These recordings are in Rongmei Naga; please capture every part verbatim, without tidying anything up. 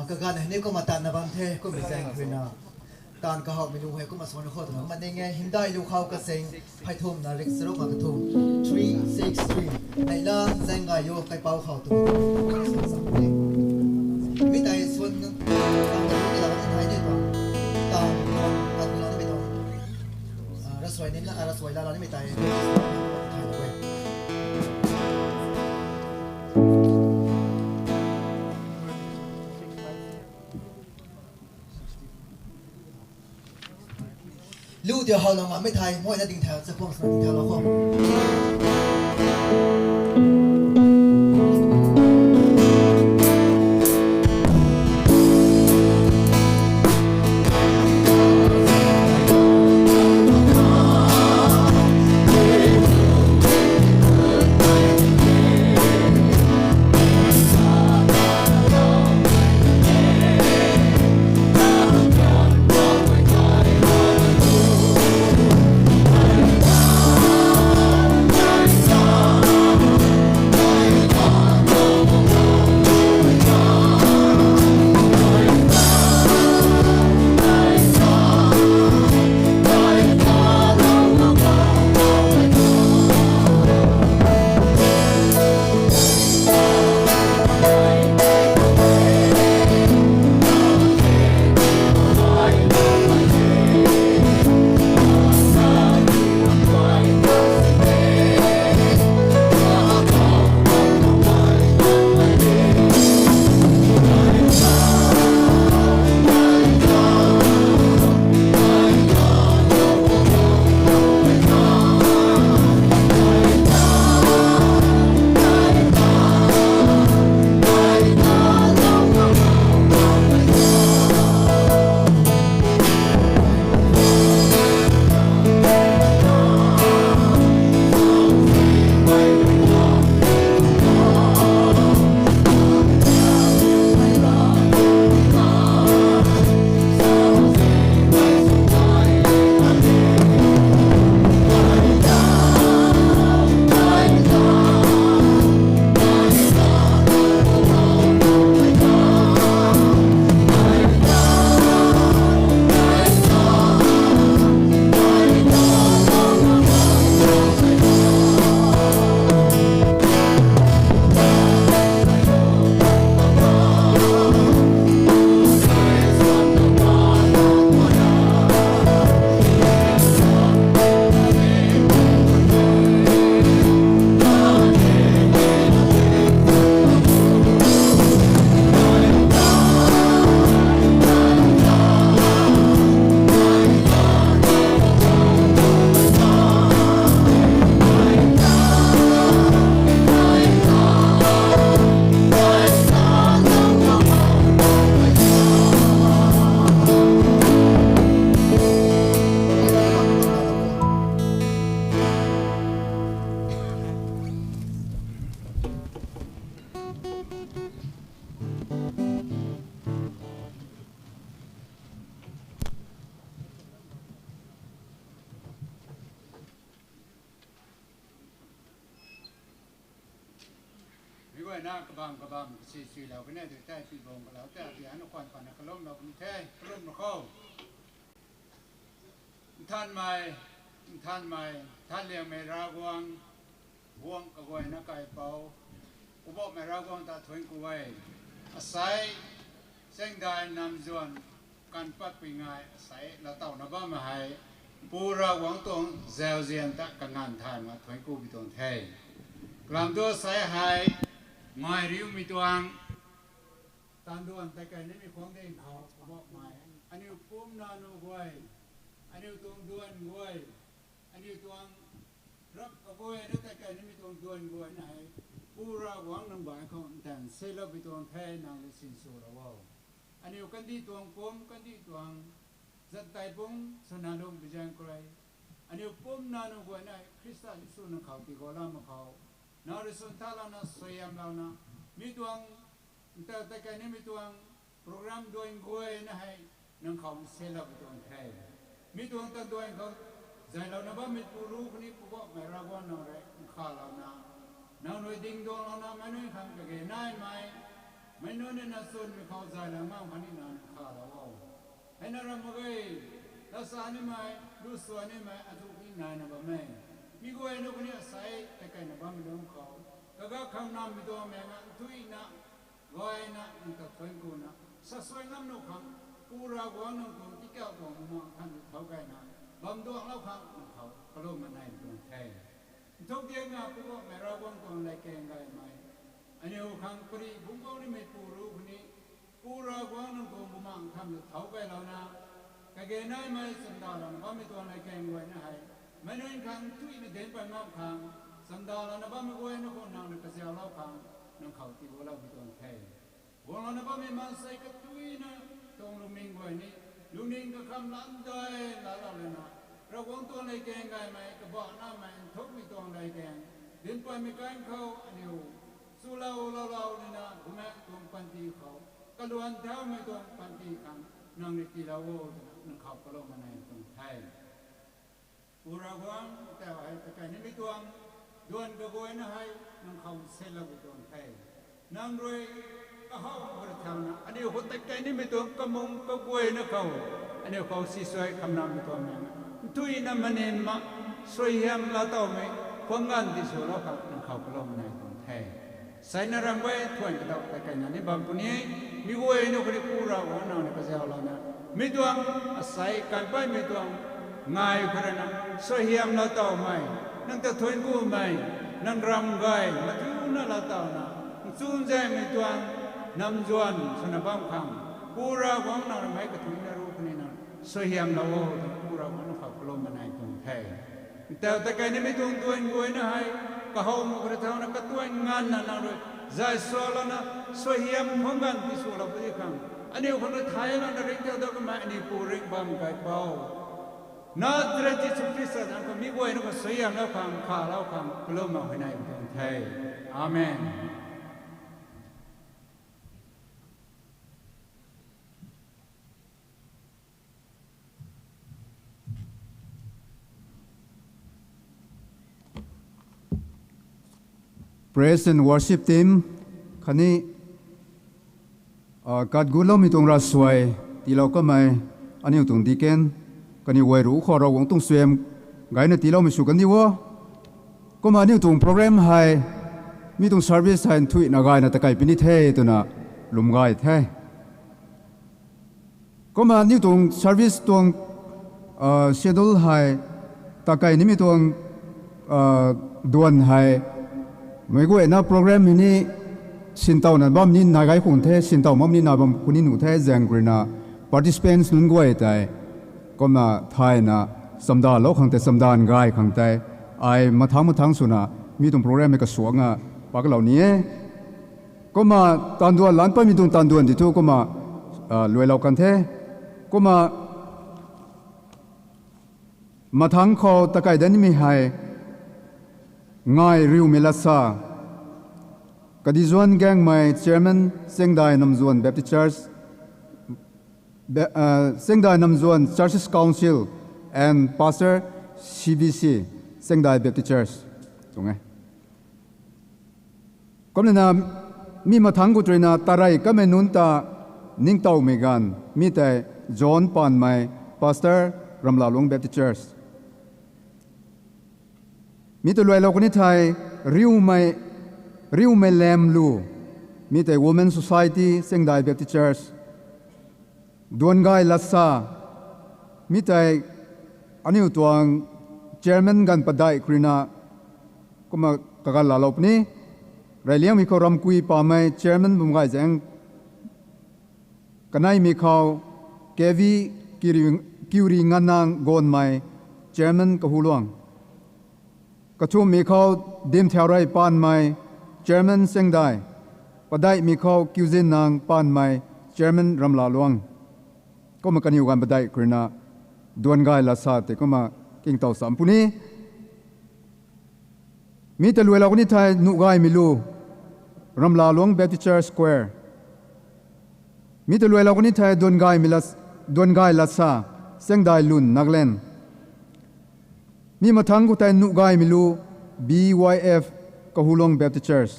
Kaganv hei ni kumna taanvna bam the, kummei zaeng khou ruina. Taanv kahawmei lu hei kumna suan khou twna kumna ning e, hymdaih lu khou kasing, phey thumna rik charuk na kathum, three six three. Neihla zaeng gay o, kaipouc khou tu. Mi tei suan, taanv kahawmei lu hei ni ta. Taanv, taanv, taanv, taanv, taanv. Ah, rasuai ni na, ah, rasuai la la ni mi tei. Thaylou e. Lu tei how lou ngam e thei, mei na ding thau, chakhwang swna ding thau lou khou. Mi guayna kabam kabam kasi suilou kani tu tei, pi bang kalou tei, pi ana khwan khwan na kalumlou kani the, kalum na khou. Nthanmei, nthanmei, nthanliangmei Ravguangc, guangc kaguayna kaipouc, Poubauhmei Ravguangc ta thuanc ku e. Asei, chaengdai namzuan, kan patpui ngai asei laatowna bammei hei, Pu Ravguangc tuang zauzian ta kanganv thay mak thuanc ku pi tuang the. Kalam tu asei hei, ngai riumei tuang, taanv duan tei kai nimei khuang ding khou Poubauhmei, aniu pumna nu guay, aniu tuang duan guay, aniu tuang rap kaguay na tei kai nimei tuang duan guay na hei, Pu Ravguangc nang baanc khou ntan seloupui tuang the, nang rui sinswlou o. Aniu kandih tuang pumc, kandih tuang zat tei pumc, sana lung bizaeng khou rui, aniu pumna nu guay na Khrista Jisu nang khou tiigolou mak khou, nang rui swn thalouna, suaihiamlouna, mi tuang, ntaw tei kai nimei tuang, program duan guay na hei, nang khou nseloupui tuang the. Mi tuang tan duan khou, zaylouna bammei pu ru khatni Poubauhmei Ravguangc nang rui nkhalouna, nang rui dingduanglouna mei nunc khang kage naimei, Meic nunc ni na chwnmei khou zay la ngam khatni na nang khalou o. Hei na ram mak ge, lasa nimei, lu sua nimei, azuh ni naina bam e. Mi guay nu kani asei, takaina bammei lungc khou, kaga khang nammei tuang mei nga nthuina, gayna, nang ta thuanc kuna, sasuai ngam nu khang, Pu Ravguangc nang tuang tikau tuang mumang khang thow gayna, bam duanglou khang nang khou kalum manei tuang the. Nthuk diak nga Poubauhmei Ravguangc tuang latkaeng gaymei, aniu khang pari bungkau nimei pu ru khatni, Pu Ravguangc nang tuang bumaengc khang thow gaylouna, kage naimei chamdalouna bammei tuang latkaeng guayna hei, meic nunc khang nthuina dinc pat ngam khang, chamdalouna bammei guayna khou nang rui kaziaulou khang, nang khou tiiguloumei tuang the. Guanglouna bammei maansei katuina tuang lungning guay ni, lungning kakham lamdai laalou lana, Ravguangc tuang latkaeng gaymei, kabah namei nthukmei tuang latkaeng, dinc patmei kan khou aniu, chulou loulou nina, bumaengc tuang panty khou, kaluan thaumei tuang panty khang, nang rui tiilou o twna, nang khou kalum manei tuang the. Pu Ravguangc, tau hei takai nimei tuang, duan kaguayna hei, nang khou selou tuang the. Nang rui, kahow mak khou thauna, aniu khou takai nimei tuang kamung kaguayna khou, aniu khou sisuai khamnamei tuang nang, nthuina manin ma, suaihiam laa towmei, khwang ganv tiswlou khang nang khou kalum manei tuang the. Seina ram guay thuan kadau takaina ni bam puni, mi guay nu khatni Pu Ravguangc nang rui kaziaulouna, mi tuang, asei kanpaimei tuang, ngai khou rana, suaihiam laa towmei, nang ta thuanc kumei, nang ram gay, mathiuna laa towna, nchunzaengmei tuang, namzuan swna bam khang, Pu Ravguangc nang rui meic kathuicna ru khatni nang, suaihiamlou o, Pu Ravguangc nang khou kalum manei tuang the. Ntau takai nimei tuang duan guayna hei, kahow mak khou thauna katuan nganvna nang rui, zay sualouna, suaihiam khwang ganv tiswlou puni khang, aniu khang rui thaylouna ringcthau dat kamei aniu Pu Ringhbam Kaipouc, Nazareth Jisu Khrista zanc khou mi guayna khou suaihiamlou khang, khalou khang, kalum mak huayney tuang the. Amen. Praise and worship team khatni, ah, kat gutloumei tuang ravsuai tiilou kamei, aniu tuang deacon, kaniw guay ruc khou Ravguangc tuang suaihiam gayna tiiloumei sw kan diu o. Kumna aniu tuang program hei, mi tuang service hei nthuihna gayna takai puni the twna lwm gay the. Kumna aniu tuang service tuang, ah, schedule hei, takai nimei tuang, ah, duan hei, meic guayna program hei ni sintowna bam ni nai gay khun the, sintow bam ni nai bam khou ni nuh the, zaeng khou ruina participants nunc guay tei, kumna thayna chamdalou khang tei, chamdan gay khang tei, ai mathangc mathangc swna, mi tuang program hei kasuangna paklou ni e. Kumna taanv duan lan patmei tuang taanv duan ti thu kumna, ah, luailou kan the. Kumna mathangc khou takai dat nimei hei, ngai riumei latsa, Kadizuan Gaengmei, Chairman, Chaengdai Namzuan Baptist Church, Ba-, ah, Chaengdai Namzuan Churches Council and Pastor, C B C, Chaengdai Baptist Church tuang e. Kumna mi mathangc khou ruina tarey kamei nunc ta ningtowmei ganv, mi tei John Panmei, Pastor, Ramlaluang Baptist Church. Mi ta luailou kani thei, Riumei, Riumei Lamlu, mi tei Women Society, Chaengdai Baptist Church. Duangay Latsa, mi tei aniu tuang chairman ganv padeih khou ruina, kumna kaganv laalou puni. Reyliangmei khou Ramkui Pamei, chairman bam gay zaeng. Kaneimei khou K V Kiuri, Kiuri Nganang Gonmei, chairman Kahuluang. Kathumhmei khou Dimthiaurey Panmei, chairman Chaengdai. Padeihmei khou Kiuzinnang Panmei, chairman Ramlaluang. Kumna kaniw ganv padeih khou ruina Duangay Latsa tei kumna kingtow cham puni. Mi ta luailou kani thei Nuhgaymeilu, Ramlaluang Baptist Church Choir. Mi ta luailou kani thei Duangaymei Lat-, Duangay Latsa, Chaengdai Lun, Nagaland. Mi mathangc khou tei Nuhgaymeilu, B Y F, Kahuluang Baptist Church.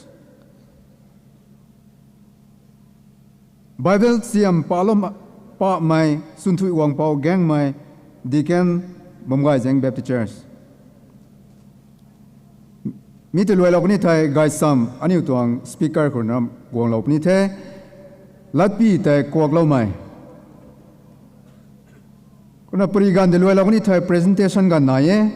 Bible siam palou pamei Sunthuic Guangpou Gaengmei, Deacon, Bamgayzang Baptist Church. Mi tei luailou kani thei gaysam aniu tuang speaker khou na guanglou puni the. Latpy tei Kuakloumei. Kumna pary ganv tei luailou kani thei presentation ganv nai e.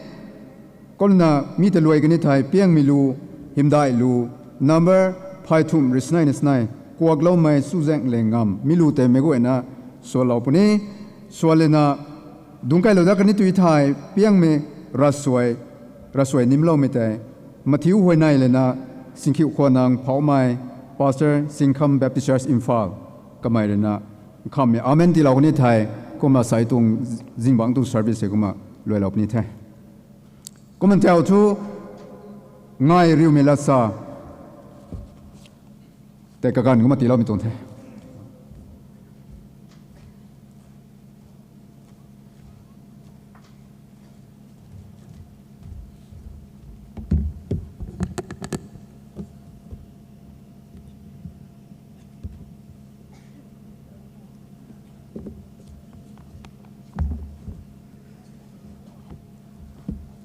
Kumna mi tei luai kani thei Piangmei Lu, Hymdaih Lu, number phay thumh ri snei na snei, Kuakloumei Suzaeng Lengam, mi lu tei meic guayna sualou puni. Sualana dungc kailou dat kani tui thei Piangmei Rasuai, Rasuai Nimloumei tei, Mathiu Huayney lana Singkhiu Khuanang Phoumei, Pastor, Singkham Baptist Church, Imphal, kamei ruina khammei amen tiilou kani thei, kumna sei tuang zingbangc tuang service hei kumna luailou puni the. Kumna tau thu, Ngai Riumei Latsa tei kaganv kumna tiiloumei tuang the.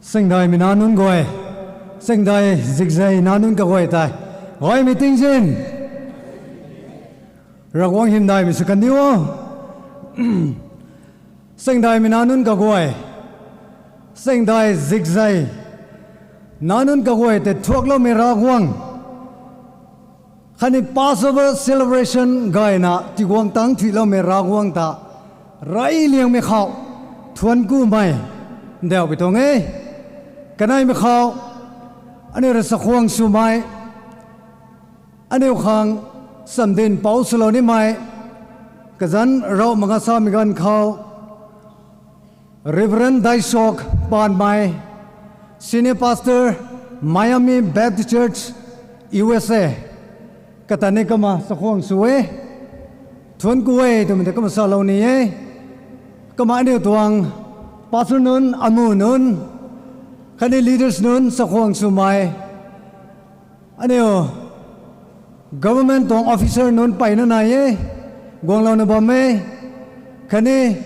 Singdaimei nac nunc guay, Singdai zikzei nac nunc kaguay tei, gaymei tingzin, Ravguangc hymdaihmei sw kan diu o. Singdaimei nac nunc kaguay, Singdai zikzei nac nunc kaguay tei thuakloumei Ravguangc, khatni Passover celebration gayna tiguang tangc thuiloumei Ravguangc ta reyliangmei khou thuanckumei ndauh pui tuang e. Kaneimei khou aniu rui chakhwang swmei, aniu khang chamdin pou swlou nimei, kazanc rav mak nga samei ganv khou Reverend Daisok Panmei, Senior Pastor, Miami Baptist Church, U S A, kata ni kumna chakhwang sw e, thuancku e twmei tei kumna salou ni e. Kumna aniu tuang pastor nunc, amu nunc, khatni leaders nunc chakhwang swmei, aniu government tuang officer nunc mpeyna nai e, guanglouna bam e, khatni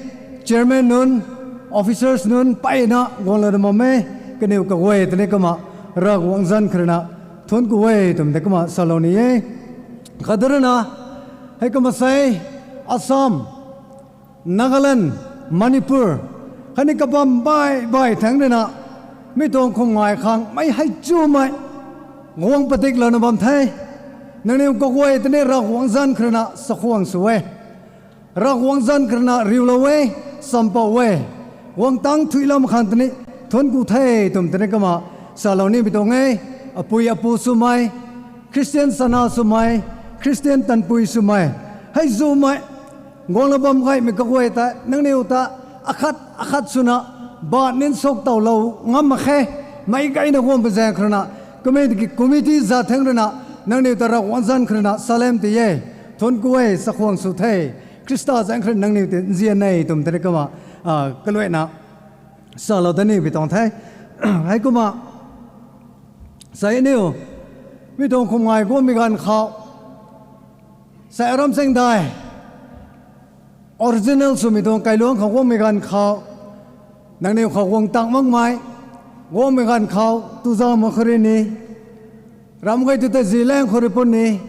chairman nunc, officers nunc mpeyna guanglouna bam e, kaniw kaguay tei ni kumna Ravguangc zanc khou ruina thuancku e twmei tei kumna salou ni e. Khat ruina, hei kumna sei, Assam, Nagaland, Manipur, khatni kabam baih baih thangc ruina, mi tuang khum ngai khang mei hei chumei guang padiklouna bam the. Nangniw kaguay tei ni Ravguangc zanc khou ruina chakhwang sw e, Ravguangc zanc khou ruina riulou e, champou e, guang tangc thuiloumei khang tei ni thuancku the twmei tei ni kumna salou nimei tuang e. Apui apu swmei, Christian chana swmei, Christian tanpui swmei, hei zumei guanglou bam gaymei kaguay tei nangniw ta akhat akhat swna baanv nin suk towlou ngam mak khe. Meic gayna guang pui zaeng khou ruina, committee, committee zat thangc ruina, nangniw ta Ravguangc zanc khou ruina salem ti e, thuancku e, chakhwang sw the. Khrista zanc khou ruina nangniw tei nzian e twmei tei ni kumna kaluaina salou dat ni pui tuang the. Hei kumna sei aniu mi tuang khum ngai guangmei ganv khou, sei aram Singdai original swmei tuang kailuangc khou guangmei ganv khou, nangniw khou guang tangc makmei, guangmei ganv khou tuzau mak khou rui ni, ram guay tu tei zilaeng khou rui puni,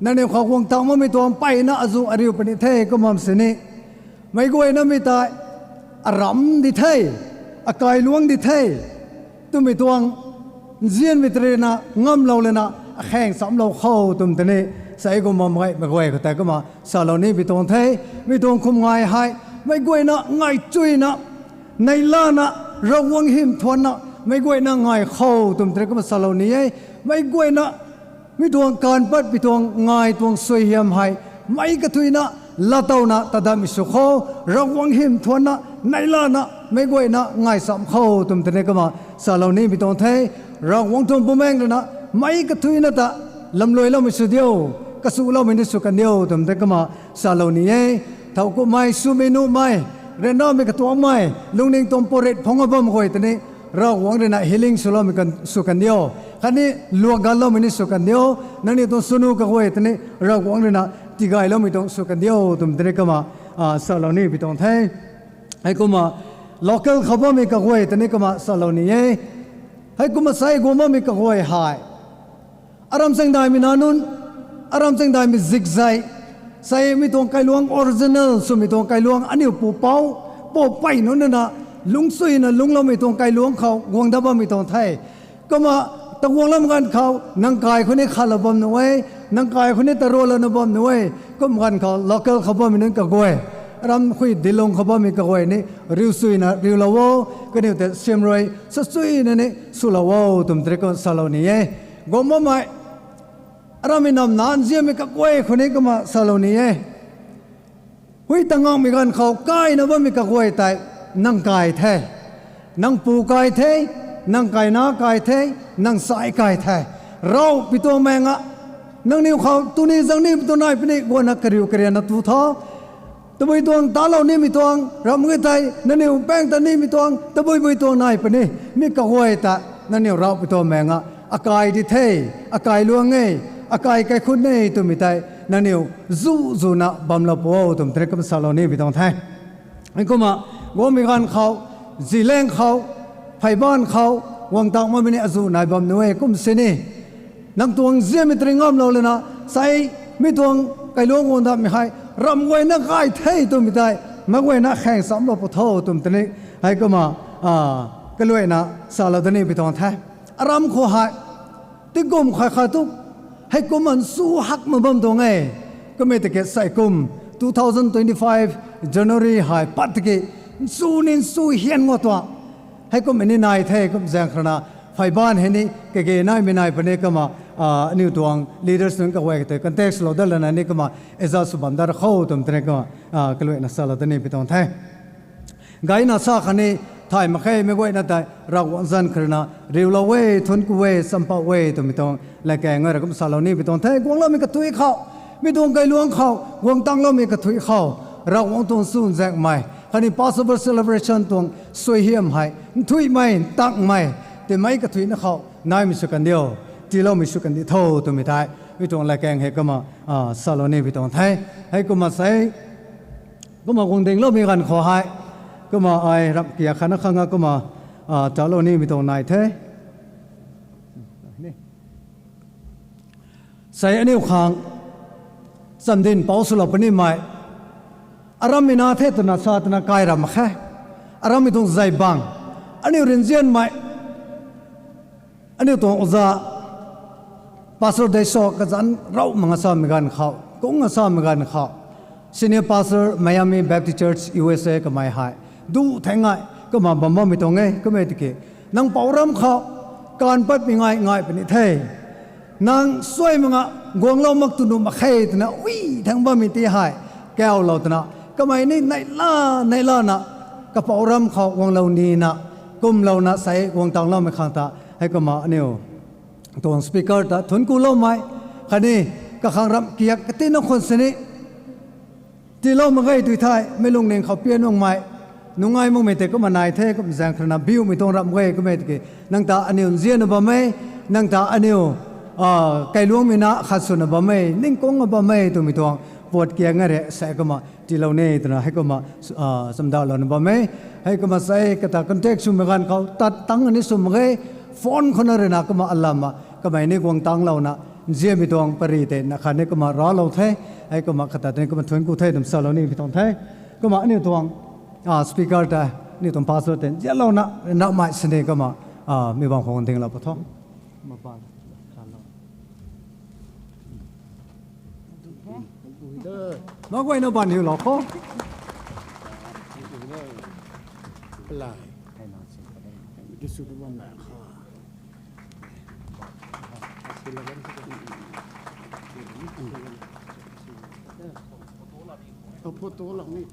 nangniw khou guang tangc makmei tuang mpeyna azuh ariu puni the. Kumna sini, meic guayna mi tei aram di the, akailuangc di the twmei tuang nzianmei tei ruina ngamlou lana akhaeng chamlou khou twmei tei ni, sei kumna mei meic guay khou tei kumna salou ni pui tuang the. Mi tuang khum ngai hei meic guayna ngai chuyna, neihlana, Ravguangc hym thuanna, meic guayna ngai khou twmei tei ni kumna salou ni e. Meic guayna mi tuang kaanv pat pui tuang ngai tuang suaihiam hei meic kathuicna laatowna ta dammei sw khou, Ravguangc hym thuanna, neihlana, meic guayna ngai cham khou twmei tei ni kumna salou ni pui tuang the. Ravguangc tuang Bumaengh ruina meic kathuicna ta lamluailoumei sw diu, kasuloumei ni sw kan diu twmei tei kumna salou ni e. Thowkumhmei, swmei nuhmei, ryanramei katuangmei, lungning tuang purit phungc a bam guay tei ni Ravguangc ruina healing swloumei kan, sw kan diu, khatni luak ganloumei ni sw kan diu. Nangniw tuang swnu kaguay tei ni Ravguangc ruina tigayloumei tuang sw kandiu twmei tei ni kumna, ah, salou ni pi tuang the. Heikumna local khou bammei kaguay ta ni kumna salou ni e. Heikumna sei guang bammei kaguay hei, aram changdaimei nac nunc, aram changdaimei zikzai, sei mi tuang kailuang original swmei tuang kailuang aniu pupouc, poupey nunc na, lungcsuina lungcloumei tuang kailuang khou guang dat bammei tuang the. Kumna ta guanglam ganv khou nang kai khou ni khatlou bam nuh e, nang kai khou ni ta rualouna bam nuh e. Kum ganv khou local khou bammei nunc kaguay, aram khui dilung khou bammei kaguay ni riusuina riulou o, kaniw tei siamruai sasuina ni swlou o twmei tei ni kumna salou ni e. Guang bammei, arammei nam na nzianmei kaguay khou ni kumna salou ni e. Hui ta ngakmei ganv khou kaina bammei kaguay tei nang kai the, nang pu kai the, nang kaina kai the, nang sai kai the. Rav pi tuang mei nga, nangniw khou tuni zangni pi tuang nai puni guangna kariu karianna tu tho. Tabui tuang talou nimei tuang ramh ge thei, nangniw paeng ta nimei tuang tabui bui tuang nai puni, mi kaguay ta nangniw rav pi tuang mei nga, akai di the, akai luang e, akai kaikhun e twmei tei nangniw zu zuna bamlou pu o twmei tei ni kumna salou ni pi tuang the. Heikumna guangmei ganv khou, zilaeng khou, pheyban khou, guang tang makmei ni azu nai bam nuh e kum sini. Nang tuang nzianmei tei ri ngamlou lana, sei mi tuang kailuang guang datmei hei ramh guayna kai the twmei tei, meic guayna khaeng chamlou pu tho twmei tei ni, heikumna, ah, kaluaina salou da ni pi tuang the. Aram khou hei, tingkum khat khat tu, heikumna nsu hak mak bam tuang e. Kummei tiki sei kum two thousand twenty-five January hei pat tiki, nsu ni nsu hian ngua tuang. Heikumhmei ni nai the kum zaeng kharna, pheyban hei ni kage naimei nai puni kumna, ah, aniu tuang leaders nunc kaguay katei context lou dat lana ni kumna, eza sw bam dat ra khou twmei tei ni kumna, ah, kaluaina salou da ni pi tuang the. Gayna sa khatni thay mak khe, meic guayna tei Ravguangc zanc kharna riulou e, thuanc ku e, champouh e twmei tuang latkaeng ngai ra kumna salou ni pi tuang the. Guangloumei kathuic khou, mi tuang kailuang khou guang tangloumei kathuic khou, Ravguangc tuang chuzaenghmei khatni Passover celebration tuang suaihiam hei nthuihmei, ntangmei, timei kathuicna khou naimei sw kandiu, tiiloumei sw kandi tho twmei tei mi tuang latkaeng hei kumna, ah, salou ni pi tuang the. Heikumna sei, kumna guang dingloumei ganv khou hei, kumna ai ramh kiak khatna khang a kumna, ah, talou nimei tuang nai the. Sei aniu khang chamdin pou swlou punimei, arammei na the twna sa twna kai ra mak khe. Arammei tuang zay bang, aniu rinzianmei, aniu tuang oza, Pastor Deiso kazanc raumei nga samei ganv khou, kung nga samei ganv khou, Senior Pastor, Miami Baptist Church, U S A kamei hei, duh theng ngai kumna bam bammei tuang e. Kummei tiki, nang pou ram khou kaanv patmei ngai ngai puni the. Nang suai mak nga guanglou mak tu nuh mak khe twna ui thang bammei ti hei, kaulou twna, kamei ni neihla neihlana, kapou ram khou guanglou nina, kumlouna sei guang tangloumei khang ta, heikumna aniu tuang speaker ta thuanc kuloumei khatni kakhang ramh kiak katina khwan sini tiilou mak ge tui thei, mei lungning khou pian makmei, nungai makmei tei kumna nai the, kum zaeng kharna biumei tuang ramh ge kummei tiki, nang ta aniu nzianna bam e, nang ta aniu, ah, kailuangmei na khat swna bam e, ningkungna bam e twmei tuang puat kiak ngai re sei kumna tiilou ni twna heikumna, ah, chamdauhlouna bam e. Heikumna sei kata contact swmei ganv khou tat tang ni sw mak ge, phone khou na ruina kumna alamna kamei ni guang tanglouna, nzianmei tuang pary tei na khatni kumna raclou the. Heikumna kata tei ni kumna thuanc ku the twna salou ni pi tuang the. Kumna aniu tuang, ah, speaker ta, aniu tuang pastor tei nzianlouna, nzianmei sini kumna, ah, mi bam khou dinglou pu tho. Meic guayna ban hiulou kho. Photo lak ni.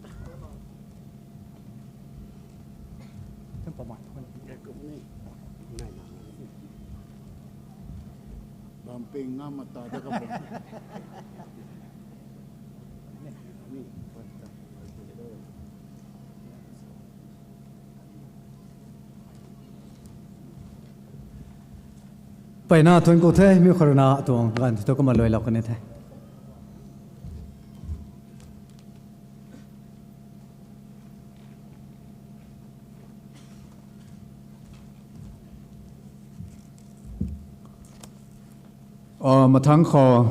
Bam ping ngam mata da ka bam. Mpeyna thuanc ku the, mi khou ruina tuang ganv thu kumna luailou kan the. Mathangc khou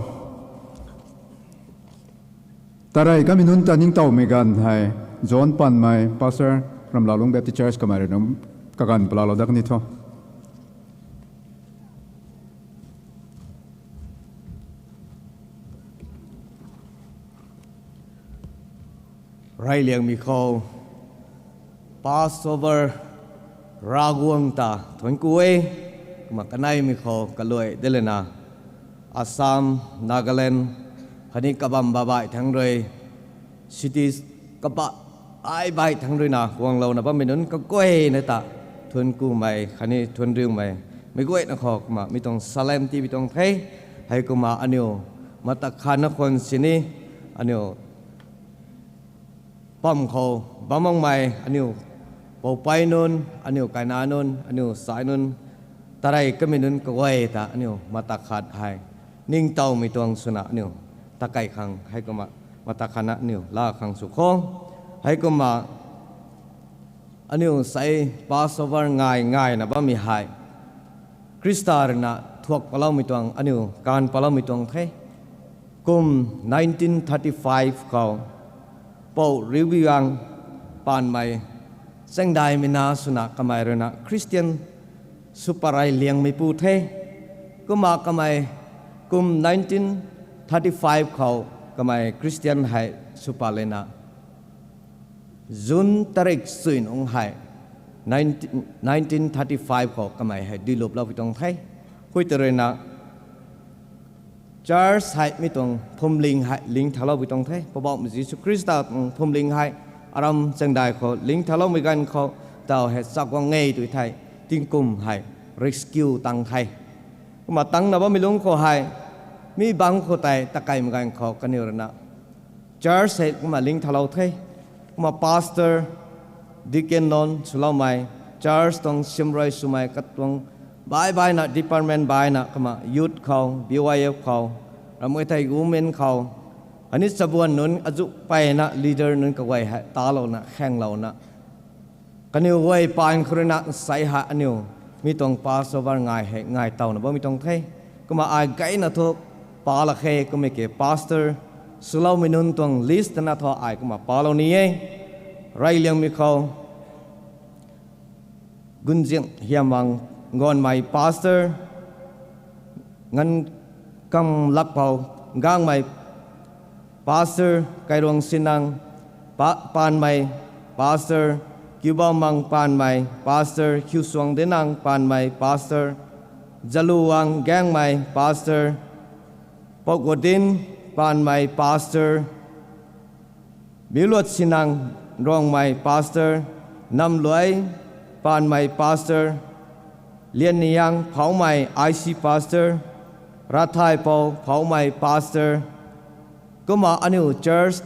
tarey kamei nunc ta ningtowmei ganv hei John Panmei, Pastor, Ramlalung Baptist Church kamei rui nunc kaganv palalou dat kan ni tho. Reyliangmei khou Passover Ravguangc ta thuanc ku e. Kumna kaneimei khou kaluai de lana Assam, Nagaland khatni kabam babai thangc rui, cities kaba ai bai thangc ruina guanglouna bammei nunc kaguayna ta thuanc kumei khatni thuanc riumei meic guayna khou kumna mi tuang salem tipi tuang the. Heikumna aniu mata khatna khwan sini aniu pam khou bam makmei aniu poupei nunc, aniu kaina nunc, aniu sai nunc, tarey kamei nunc kaguay ta aniu mata khat hei ningtowmei tuang swna aniu takei khang heikumna mata khatna aniu laa khang sw kho. Heikumna aniu sei Passover ngai ngaina bammei hei Khrista ruina thuak paloumei tuang aniu kaanv paloumei tuang the. Kum nineteen thirty-five khou Pou Riu Biang Panmei chaengdaimei na swna kamei ruina Christian sw pat rey liangmeipu the. Kumna kamei kum nineteen thirty-five khou kamei Christian hei sw pat lana June tarik sui nungc hei nineteen thirty-five khou kamei hei duiluplou pui tuang the. Hui ta ruina church hei mi tuang phwamling hei ling thaulou pui tuang the. Poubauhmei Jisu Khrista tuang phwamling hei aram chaengdai khou ling thauloumei ganv khou taw hei chaguang e tw thei tingkum hei rescue tang the. Kumna tangna bammei lungc khou hei mi bangc khou tei takeimei ganv khou kaniw ruina church hei kumna ling thaulou the. Kumna pastor, deacon nunc swloumei, church tuang simrui swmei katuang bai baina department baina kumna youth khou, B Y F khou, ramei tei women khou, khatni chabuan nunc azuh peyna leader nunc kaguay hei talouna khaenglouna kaniw guay paan khou ruina nsei hei aniu mi tuang Passover ngai hei ngaitowna bammei tuang the. Kumna ai gayna thu pala khe kummei ke pastor swloumei nunc tuang list na thu ai kumna palou ni e. Reyliangmei khou Gunzing Hiamang Nganmei pastor, Ngankamlakpou Gangmei pastor, Kairuang Sinang Pa- Panmei pastor, Kiubaumang Panmei pastor, Khiusuang Dinang Panmei pastor, Zaluang Gangmei pastor, Pokgodin Panmei pastor, Biuluat Sinang Rongmei pastor, Namluai Panmei pastor, Lianniang Phoumei I C pastor, Rathaipou Phoumei pastor. Kumna aniu church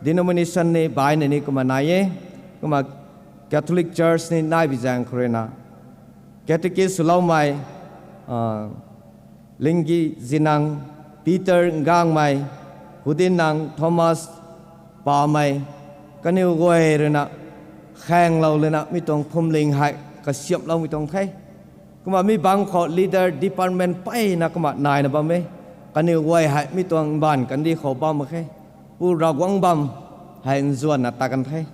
denomination ni baina ni kumna nai e. Kumna Catholic Church ni nai bi zaeng khou ruina catechist swloumei Linggi Zinang, Peter Gangmei, Hudinang Thomas Pamei, kaniw guay ruina khaenglou lana mi tuang phwamling hei kasiamhloumei tuang the. Kumna mi bangc khou leader department peyna kumna naina bam e. Kaniw guay hei mi tuang mbaanv kandih khou bam mak khe. Pu Ravguangc bam hei nzuanna tat kan the.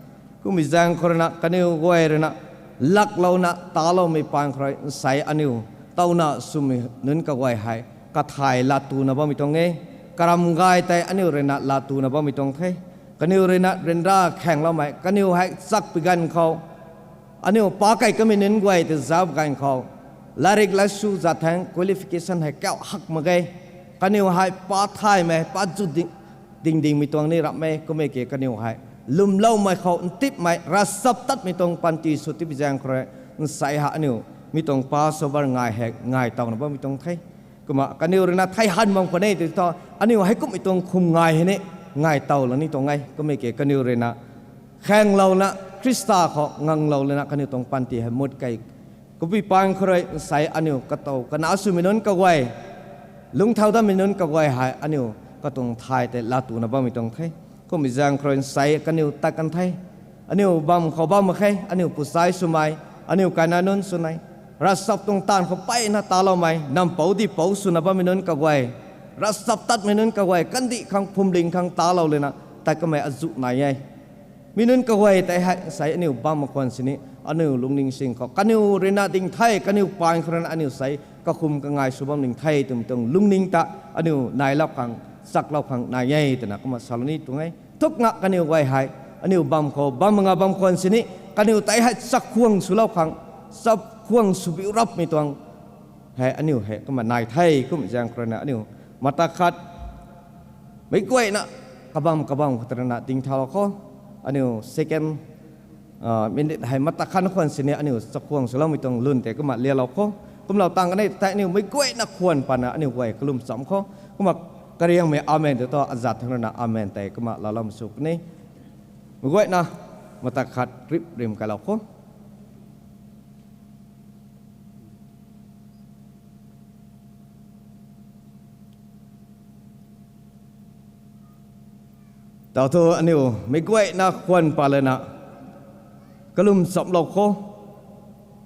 Kummei zaeng khou ruina kaniw guay ruina laklouna taloumei paan khou rui nsei aniu towna swmei nunc kaguay hei kathay laatuna bammei tuang e. Karam gay tei aniu ruina laatuna bammei tuang the. Kaniw ruina ryanra khaengloumei kaniw hei chakpui ganv khou aniu pa kei kamei nunc guay tei zauc ganv khou lairik laisu zat thangc qualification hei kauh hak mak ge. Kaniw hei pa thaymei pa zu ding dingmei tuang ni ramh e kummei ke kaniw hei lwmloumei khou ntipmei ravchaptatmei tuang panty sw tipi zaeng khou rui nsei hei aniu mi tuang Passover ngai hei ngaitowna bammei tuang the. Kumna kaniw ruina thei han bam khwan e tw thu aniu heikumhmei tuang khum ngai hei ni ngaitow la ni tuang e kummei ke kaniw ruina khaenglouna Khrista khou nganglou lana kaniw tuang panty hei mut kei kummei paan khou rui nsei aniu katow kana swmei nunc kaguay lungcthau datmei nunc kaguay hei aniu katuang thay tei laatuna bammei tuang the. Kummei zaeng khou rui nsei kaniw tat kan the. Aniu bam khou bam mak khe, aniu puchai swmei, aniu kaina nunc swmei, ravchap tuang taanv khou peyna taloumei nampouc dipouc swna bammei nunc kaguay Ravchaptatmei nunc kaguay kandih khang phwamling khang talou lana tat kamei azuh nai e. Mi nunc kaguay tei hei sei aniu bam khwan sini aniu lungning sing khou kaniw ruina ding the, kaniw paan khou ruina aniu sei kakhum kangai sw bam ding the twmei tuang lungning ta aniu nailou khang, chaklou khang nai e twna kumna salou ni tuang e. Thuk nga kaniw guay hei aniu bam khou bam nga bam khwan sini kaniw tei hei chakhwang swlou khang, chakhwang sw biu rapmei tuang hei aniu hei kumna nai the. Kum zaeng khou ruina aniu mata khat meic guayna kabam kabam khou tei ruina ding thalou kho. Aniu second minute hei mata khat khwan sini aniu chakhwang swloumei tuang lun tei kumna lialou kho. Kumlou tang kanei tei aniu meic guayna khwan pana aniu guay kalum cham kho. Kumna kariangmei amen tei thu azat thangc ruina amen tei kumna laalou sw puni. Meic guayna mata khat rip rim kailou kho. Tau thu aniu meic guayna khwan palana kalum chamlou kho.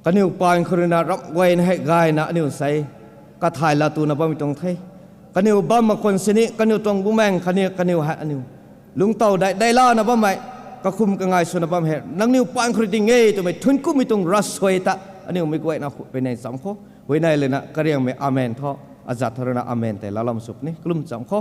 Kaniw paan khou ruina ramh guayna hei gayna aniu sei kathai latuna bammei tuang the. Kaniu bam mak khwan sini kaniw tuang bumaeng khatni kaniw hei aniu lungctow dai dai lana bammei, kakhum kangai swna bam hei nangniw paan khou rui ding e twmei thuanc kumhmei tuang ravsuai ta aniu meic guayna huayney cham kho. Huayney lana kariangmei amen thu azat thangc ruina amen tei laalou sw puni. Kalum cham kho.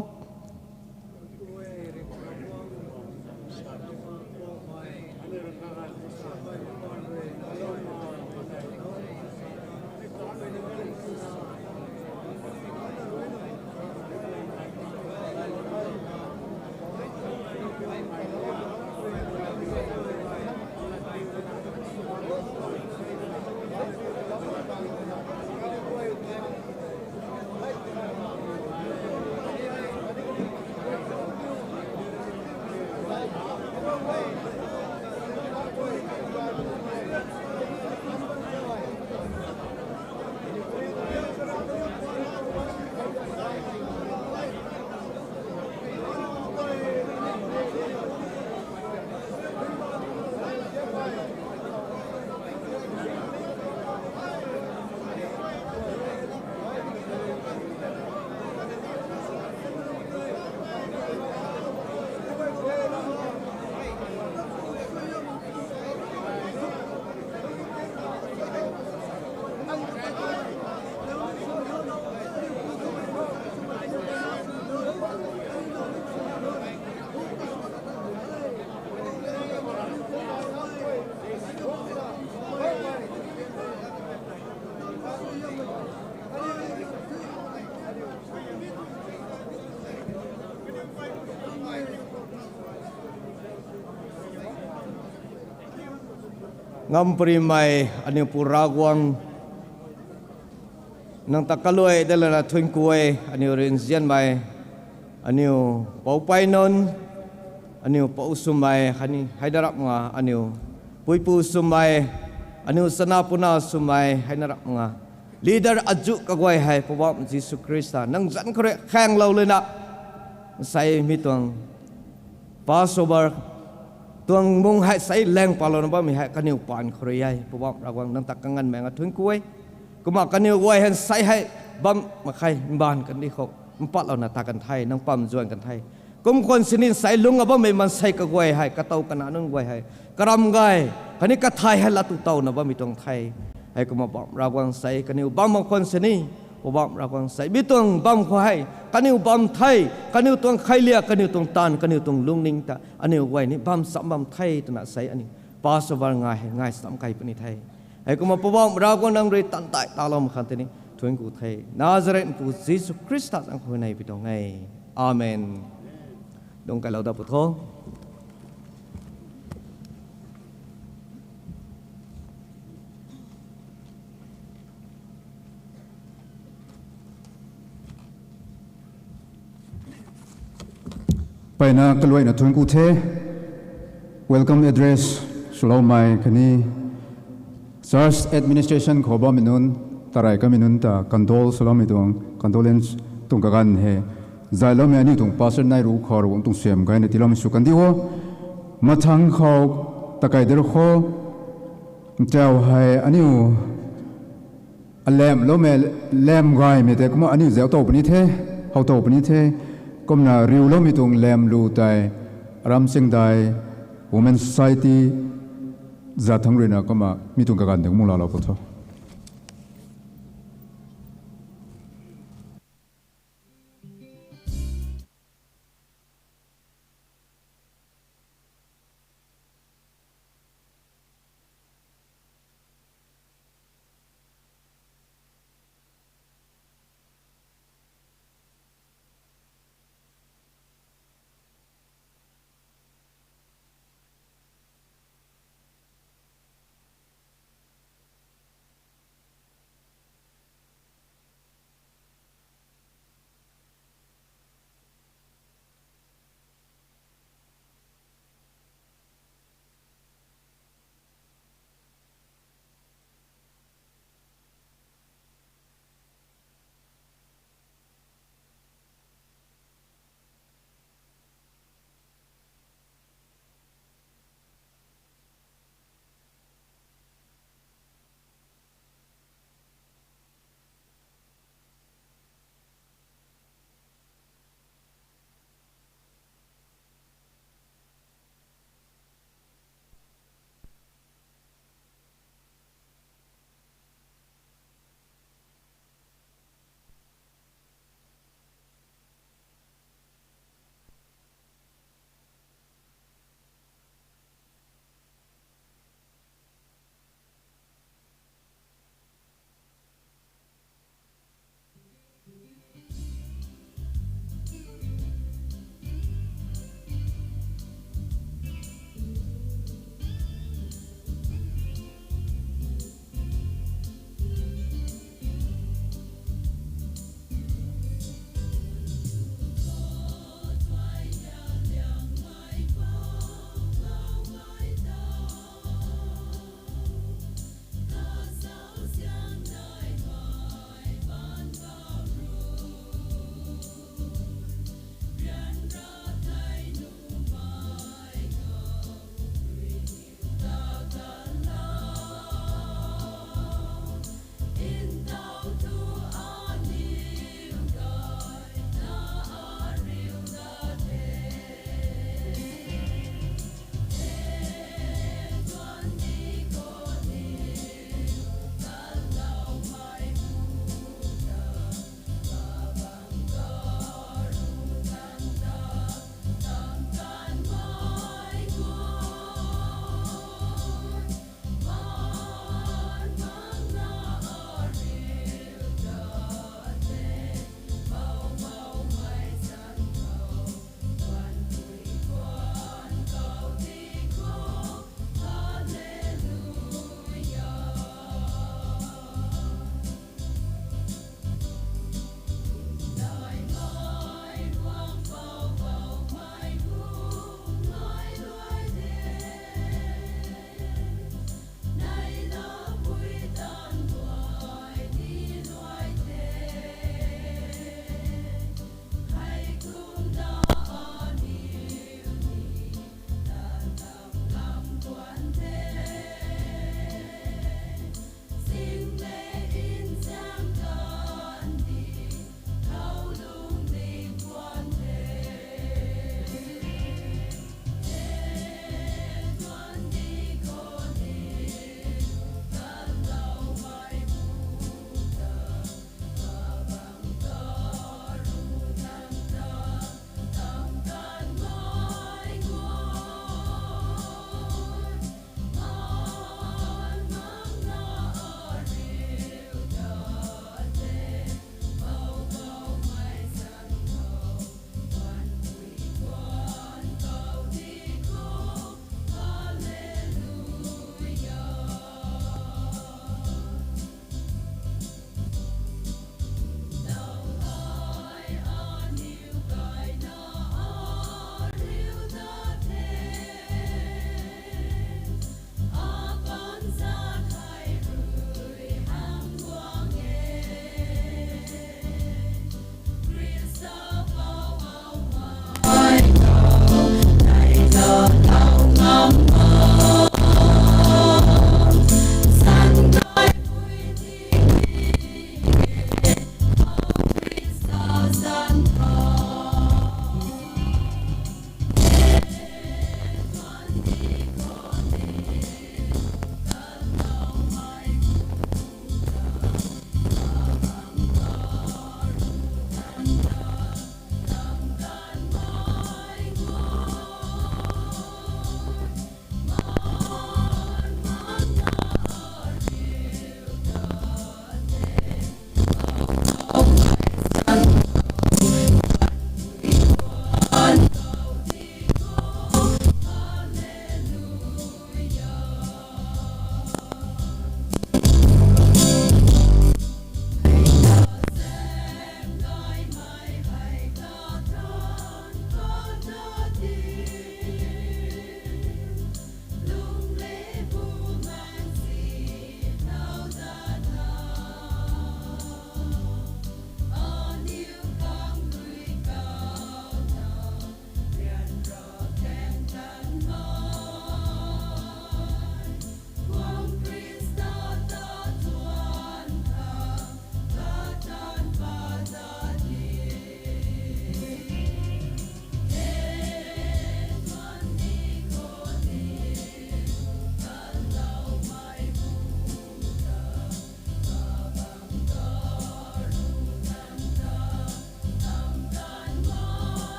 Ngamparymei aniu Pu Ravguangc, nang ta kaluai dat lana thuanc ku e. Aniu rinzianmei, aniu poupei nunc, aniu pou swmei hei ni hei na rap nga, aniu puipu swmei, aniu chana puna swmei hei na rap nga, leader azuh kaguay hei Poubauhmei Jisu Khrista nang zanc khou rui khaenglou lana sei mi tuang Passover tuang mung hei sei laeng palouna bammei hei kaniw paan khou rui e. Poubauhmei Ravguangc, nang ta kanganmei nga thuanc ku e. Kumna kaniw guay hei sei hei bam mak khe, mbaanv kandih khou mpatlouna ta kan the, nang pam zuan kan the. Kum khwan sini sei lungc a bammei maansei kaguay hei katow kana nunc guay hei karam gay khatni kathai hei latu towna bammei tuang the. Heikumna Poubauhmei Ravguangc, sei kaniw bam mak khwan sini Poubauhmei Ravguangc, sei mi tuang bam khou hei kaniw bam the, kaniw tuang khailiak, kaniw tuang taanv, kaniw tuang lungning ta aniu guay ni bam cham bam the twna sei aniu Passover ngai hei ngai cham kei puni the. Heikumna Poubauhmei Ravguangc, nang rui tandai taloumei khang tei ni thuanc ku the. Nazareth Pu Jisu Khrista zanc khou huayney pi tuang e. Amen. Dungc kailou dat pu tho. Mpeyna kaluaina thuanc ku the. Welcome address swloumei khatni church administration khou bammei nunc, tarey kamei nunc ta condole swloumei tuang, condolence tuang kaganv hei zayloumei aniu tuang pastor nai ru khou Ravguangc tuang suaihiam gayna tiiloumei sw kandi o. Mathangc khou takei der khou, ntau hei aniu alamloumei, lam gaymei tei kumna aniu zauc tow puni the. How tow puni the, kumna riuloumei tuang lam lu tei, Aram Chingdai Women Society zat thangc ruina kumna mi tuang kaganv ding mung laalou pu tho.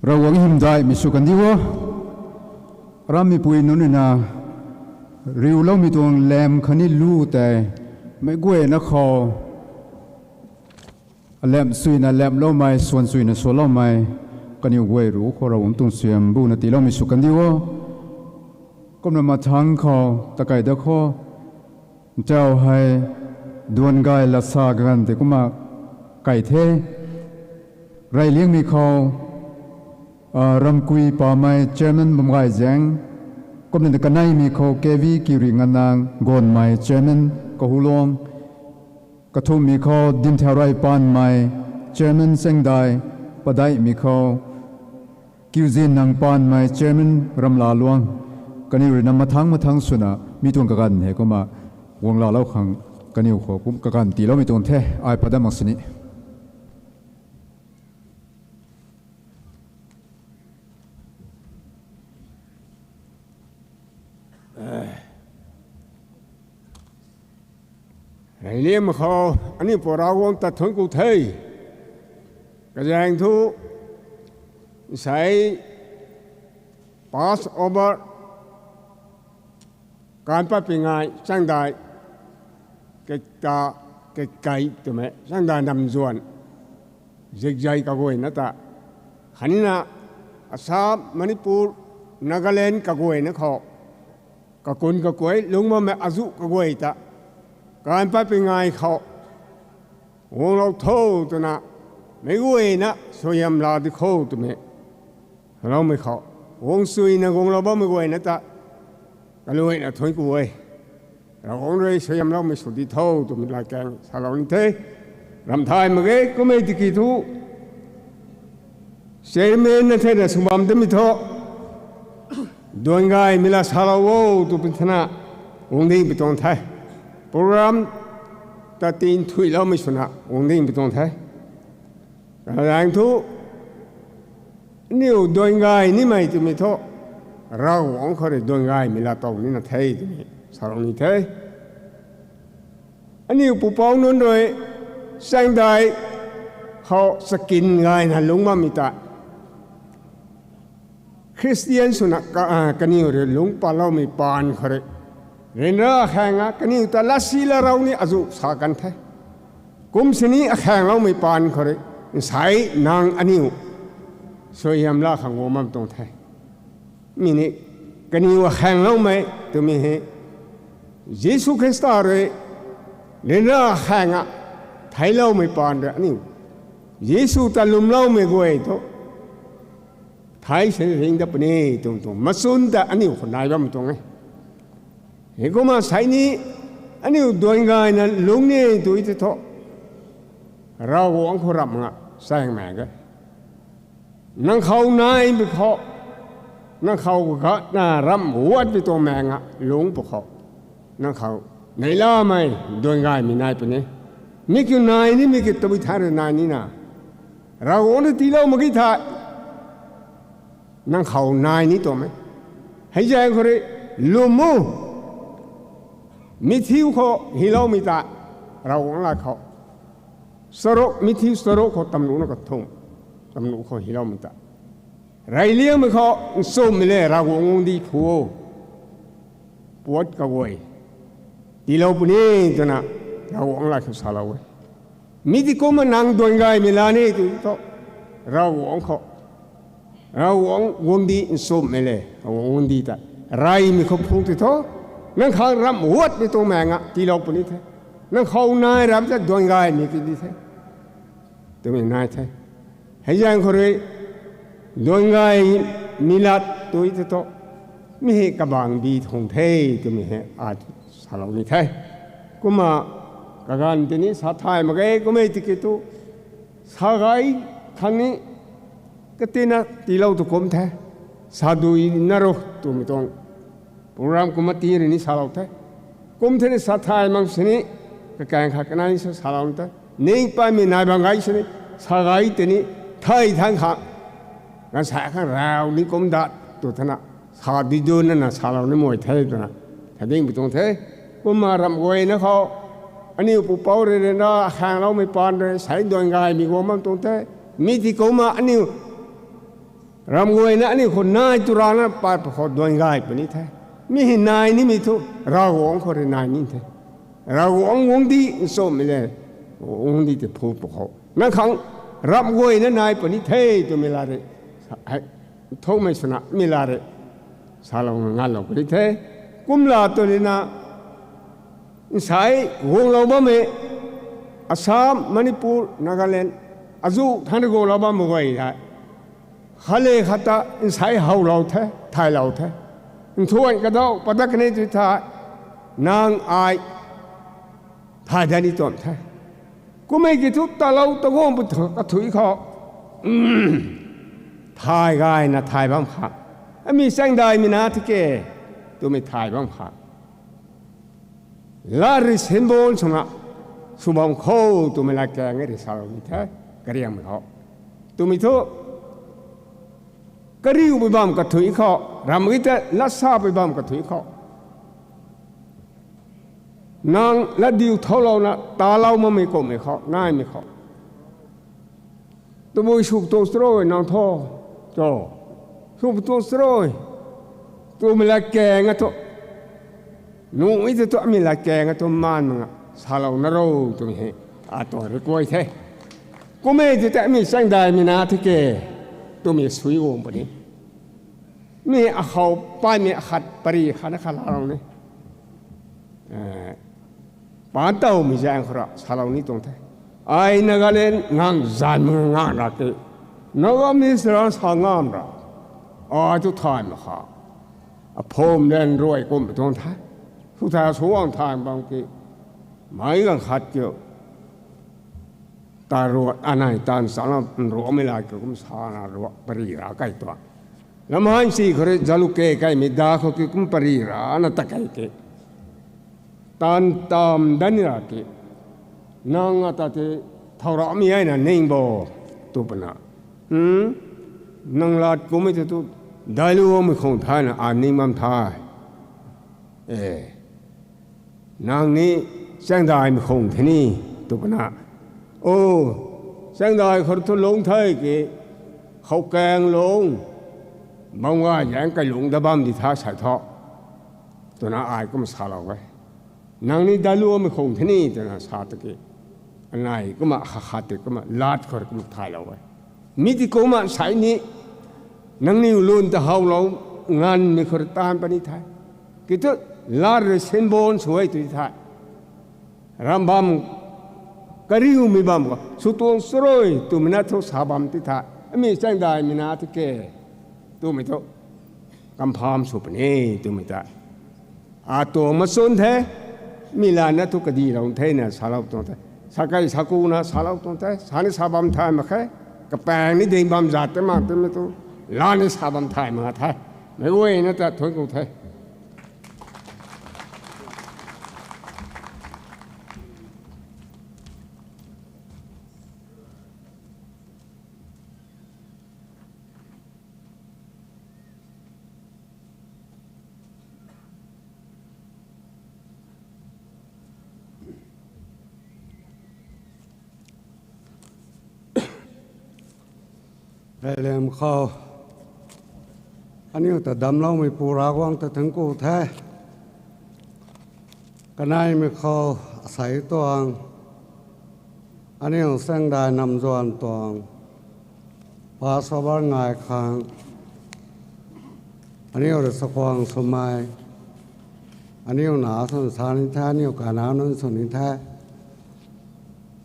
Ravguangc hymdaihmei sw kandiu o. Arammeipui nunc rui na riuloumei tuang lam khatni lu tei meic guayna khou alamh suina lamhloumei, swan suina swloumei, kaniw guay ruc khou Ravguangc tuang suaihiam buna tiiloumei sw kandiu o. Kumna mathangc khou takai da khou, ntau hei duan gay lasa kaganv tei kumna kai the. Reyliangmei khou, ah, Ramkui Pamei chairman Bamgay Zaeng, kumna kaneimei khou K V Kiuri Nganang Gonmei chairman Kahulong, kathumhmei khou Dimthau Rey Panmei chairman Changdai, padeihmei khou Kiuzin Nang Panmei chairman Ramlaluang, kaniw rui na mathangc mathangc swna mi tuang kaganv hei kumna guang laalou khang kaniw khou kum kaganv tiiloumei tuang the, ai padam mak sini. Reyliangmei khou aniu Poubauhmei Ravguangc ta thuanc ku the. Kazaeng thu, nsei Passover, Kaanpatpui Ngai Changdai, kata, kakei twmei Changdai Namzuan, zikzai kaguayna ta, khatni na Assam, Manipur, Nagaland kaguayna khou kakun kakuai lungc bammei azuh kaguay ta Kaanpatpui Ngai khou guanglou tho twna meic guayna suaihiam laa di kho twmei loumei khou, guang suina guanglou bammei guayna ta kaluaina thuanc ku e. Ravguangc rui suaihiamloumei sw di tho twmei latkaeng salou ni the. Ramh thay mak ge. Kummei tiki thu chairman na thena sw bam tamei thu duan gaymei la salou o twpui thena guang dingpui tuang the. Program ta tin thuiloumei swna guang dingpui tuang the. Kazaeng thu, aniu duan gay nimei twmei thu Ravguangc khou rui duan gaymei laa tow nina the twmei salou ni the. Aniu pupouc nunc rui Changdai khou chakin gayna lungc bammei ta Khristian swna ka, a, kaniw rui lungc patloumei paan khou rui, ryanra khaeng a kaniw ta latsi latrou ni azuh sa kan the. Kum sini akhaengloumei paan khou rui, nsei nang aniw suaihiam la khang guang bam tuang the. Mi ni kaniw akhaengloumei twmei hei, Jisu Khrista rui ryanra khaeng a theicloumei paan rui aniw Jisu ta lwmloumei guay thu thei sini ringc dat puni twmei tuang machun ta aniw khou nai bam tuang e. Heikumna sei ni aniw duan gayna lungc ni tu tei thu, Ravguangc khou ramh nga chaeng mak ge. Nang khou naimei khou, nang khou gatna ramh guatmei tuang mak nga lungc pw khou, nang khou neihlamei duan gaymei nai puni. Mi kiu nai ni, mi kiu tabui thangc rui nai nina, Ravguangc rui tiilou mak ge thei, nang khou nai ni tuang e. Hei zaeng khou rui lwm o. Matthew khou hyloumei ta, Ravguangc lat khou, charuk, Matthew charuk khou tamruhna kathumh, tamruh khou hyloumei ta, reyliangmei khou nchumhmei le Ravguangc guangcdic phu o. Puat kaguay tiilou puni twna Ravguangc lat khou salou e. Mi tei kumna nang duan gaymei la ni tu thu, Ravguangc khou, Ravguangc guangcdic nchumhmei le Ravguangc guangcdic ta reymei khou phu tei thu, nang khang ramh guatmei tuang mak nga tiilou puni the. Nang khou nai ramh ta duan gaymei ti di the twmei nai the. Hei zaeng khou rui duan gaymei lat tu tei thu, mi hei kabangc bi thung the twmei hei ai salou ni the. Kumna kaganv tei ni sa thay mak ge, kum e tiki thu, sa gay khang ni katina tiilou tu kum the. Sa dui na ro twmei tuang program kumna ti rui ni salou the. Kum the ni sa thay mak sini, kakaeng khat kanei sa salou the. Ning patmei nai bam gay sini, sa gay tei ni thei thangc khang, ganv sa khang raw ni kum dat tu thena, sa dui dun nana salou ni mei the twna, thading pi tuang the. Kumna ramh guayna khou, aniw pupouc rui ryanra khaengloumei paan rui sei duan gaymei guang bam tuang the. Mi tei kumna aniw ramh guayna aniw khou nai tu rana pat pw khou duan gay puni the. Mi hei nai nimei thu, Ravguangc khou rui nai ni the. Ravguangc guangcdic nchumhmei le, guangcdic tei phu pw khou, nang khang ramh guayna nai puni the twmei la rui, hei, thumei swna mi la rui salouna nganvlou puni the. Kumla tu nina, nsei guanglou bammei, Assam, Manipur, Nagaland, azuh thangc rui guanglou bammei guay hei, khat le khat ta nsei howlou the, thaylou the. Nthuan kadauh padak kanei tu thei, nang ai thay dat ni tuang the. Kum e ki thu talou ta guang pw kathuic khou, thay gayna thay bam kha, ami chaengdaimei na tiki twmei thay bam kha, lat rui symbol swna sw bam kho twmei latkaeng e rui salou ni the, kariangmei khou. Twmei thu, kariupui bam kathuic khou, ramh ki ta lat sapui bam kathuic khou, nang latdiu thoulouna talou makmei kummei khou, naimei khou, tabui sw tuang chrui nang thu, cho, sw tuang chrui twmei latkaeng a thu, nuh e tei thu, ami latkaeng a thu maan mak nga salou na ro twmei hei atuang request the. Kum e tei tei ami chaengdaimei na tiki twmei sui guang puni. Mi akhou paimei akhat pary khatna khat laalou ni, paan tawmei zaeng khou ra salou ni tuang the. Ai Nagaland ngang zanc mak nga ra ki, Nagamese ra sa ngam ra, ai thu thay mak kha, aphum lan ruai kummei tuang the. Sw thay sw guang thay bam ki, meic ganv khat kiu, ta ruat anei taanv chana nruakmei la kiu kum sana ruak pary ra kai tuang. Lamhansi khou rui zaluke kaimei da khou ki kum pary rana ta kai ki, taanv tam dat ni ra ki, nang ata tei thow ramei aina ning bo, tw pwna, nang lat kummei tei thu, dailuangmei khang thayna ai ning bam the. E, nang ni chaengdaimei khang the ni, tw pwna, o, chaengdai khou thu lungc the ki, khou kaeng lungc, Bam gay zaeng kailungc da bam di tha sa thu, twna ai kumna salou e. Nangniw daluamei khang the ni twna sa tiki, anei kumna khat khat tei kumna lat khou rui kumna thaylou e. Mi tei kumna sei ni, nangniw lun ta howlou nganvmei khou rui taanv puni the. Kiu thu, lat rui symbol sw e tw the. Ram bam, kariumei bam khou sw tuang charui twmei na thu sa bam ti the. Ami chaengdaimei na thu ke, twmei thu confirm sw puni twmei ta atuang machun the. Mi lana thu kadilou thena salou tuang the. Sakei sakuna salou tuang the. Sa ni sa bam thay mak khe. Kapaeng ni ding bam zat tei mak twmei tu, lani sa bam thay mak the. Meic guayna ta thuanc ku the. Reyliam khou aniu ta damcloumeipu Ravguangc ta thuanc ku the. Kaneimei khou asei tuang, aniu Saengdai Namzuan tuang Passover ngai khang, aniu rui sakhwang swmei, aniu na swn sa ni the, aniu kanac nunc sw ni the.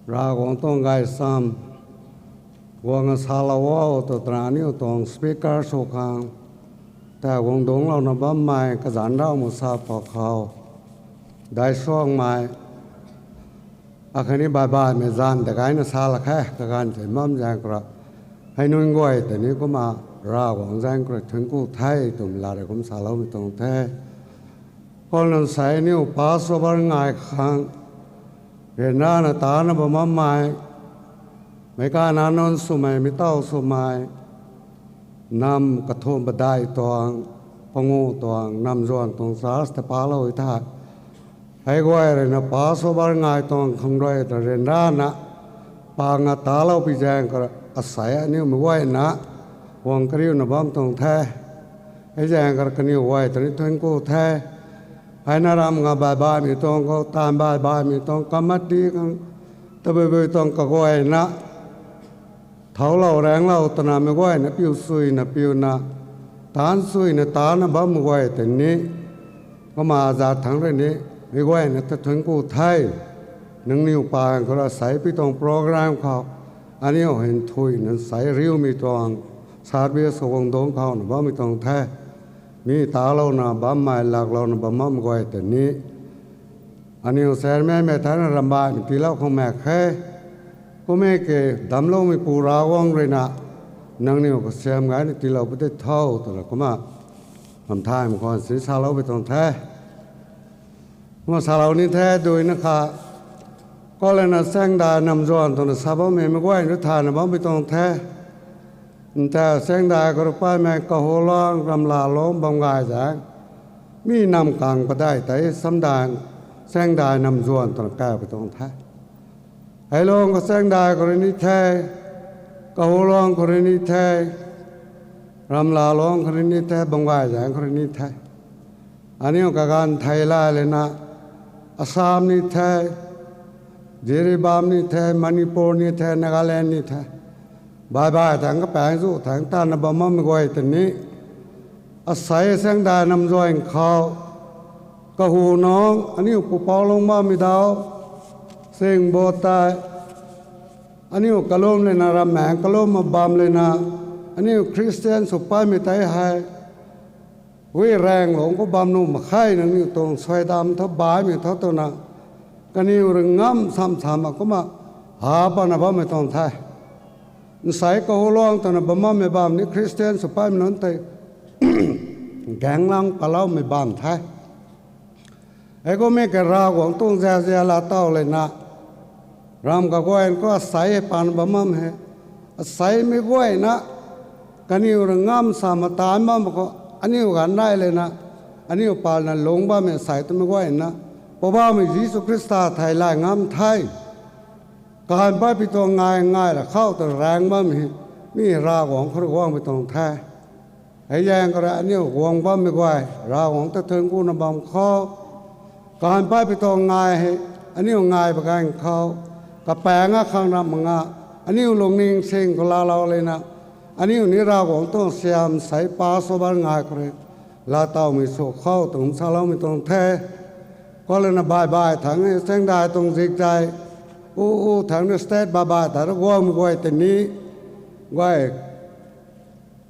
Ravguangc tuang gaychamv guang salou o tw twna aniu tuang speaker sw khang, ta guang dungclouna bammei kazanc rau mak sa pw khou, daisuangmei akhatni baih baihmei zanc ta gayna sa lak khe, kaganv tei bam zaeng khou rui, hei nunc guay tei ni kumna Ravguangc zaeng khou rui thuanc ku the twmei lat rui kum saloumei tuang the. Khou nunc sei aniu Passover ngai khang, ryanrana tana bam bammei, meic kanac nunc swmei, mi taw swmei, nam kathumh padeih tuang, panguh tuang, Namzuan tuang church ta palou e the. Hei guay rui na Passover ngai tuang khang rui ta ryanrana pang a talou pi zaeng khou rui asei aniu meic guayna guang kariuna bam tuang the. Hei zaeng khou rui kaniw guay ta ni thuanc ku the. Hei na ram nga baih baihmei tuang khou, taanv baih baihmei tuang, committee khang, tabuibui tuang kaguayna, thouclou raengclou twna meic guayna piu suina piuna, taanv suina tana bammei guay tei ni, kumna zat thangc rui ni meic guayna ta thuanc ku the. Nangniw pang khou rui asei pi tuang program khou, aniu hei nthuina sei riumei tuang service khou guang dungc khouna bammei tuang the. Mi talouna bammei, laklouna bam bammei guay tei ni, aniu chairmanmei thana ramh baihmei tiilou khang mak khe. Kum e ki, damcloumeipu Ravguangc rui na nangniw kasiam gayna tiilou pu tei tho twna kumna, kamthaymei khwan si saloupui tuang the. Kumna salou ni the, duina kha, khou lana Saengdai Namzuan twna sa bammei meic guayna thayna bampui tuang the. Nta Saengdai khou rui paymei Kahulong, Ramlaluang, Bamgay zaeng, mi nam kang padeih tei Samdai, Saengdai Namzuan twna kaw pui tuang the. Heilong khou Saengdai khou rui ni the, Kahulong khou rui ni the, Ramlaluang khou rui ni the, Bamgay zaeng khou rui ni the. Aniu kaganv thei lay lana, Assam ni the, Jiribam ni the, Manipur ni the, Nagaland ni the. Baih baih thangc kapaeng zu thangc tana bam bammei guay tei ni, asei Saengdai Namzuan khou, Kahulong, aniu pupouc lung bammei daw, Singbo tei, aniu kalum lana rammaengc kalum ma bam lana, aniu Christian sw paymei tei hei, wi raeng lungc khou bam nuh mak khe, nangniw tuang suaidam tho baihmei tho twna, kaniw rui ngam sam sam a kumna, ha pana bammei tuang the. Nsei Kahulong twna bam bammei bam ni Christian sw paymei nunc tei, gaenglang paloumei bam the. Hei kummei ke Ravguangc tuang zazia laa taw lana, ram kaguayna khou asei hei pan bam bam he. Aseimei guayna, kaniw rui ngam sam a taanv bam khou, aniu ganv nai lana, aniu palna lungc bammei asei twmei guayna, Poubauhmei Jisu Khrista thei lay ngam the. Kaanv patpui tuang ngai ngai ra khou ta raeng bam he, mi Ravguangc khou rui guangmei tuang the. Hei zaeng khou rui aniu guang bammei guay, Ravguangc ta thuancku na bam khou, kaanv patpui tuang ngai hei, aniu ngai pa ganv khou, kapaeng a khang ramh mak nga, aniu lungning sing khou laalou lana, aniu ni Ravguangc tuang siam sei Passover ngai khou rui, laatowmei sw khou twna saloumei tuang the. Khou lana baih baih thangc e, chaengdai tuang zikzai, u u thangc ni state baih baih ta rui guangmei guay tei ni, guay,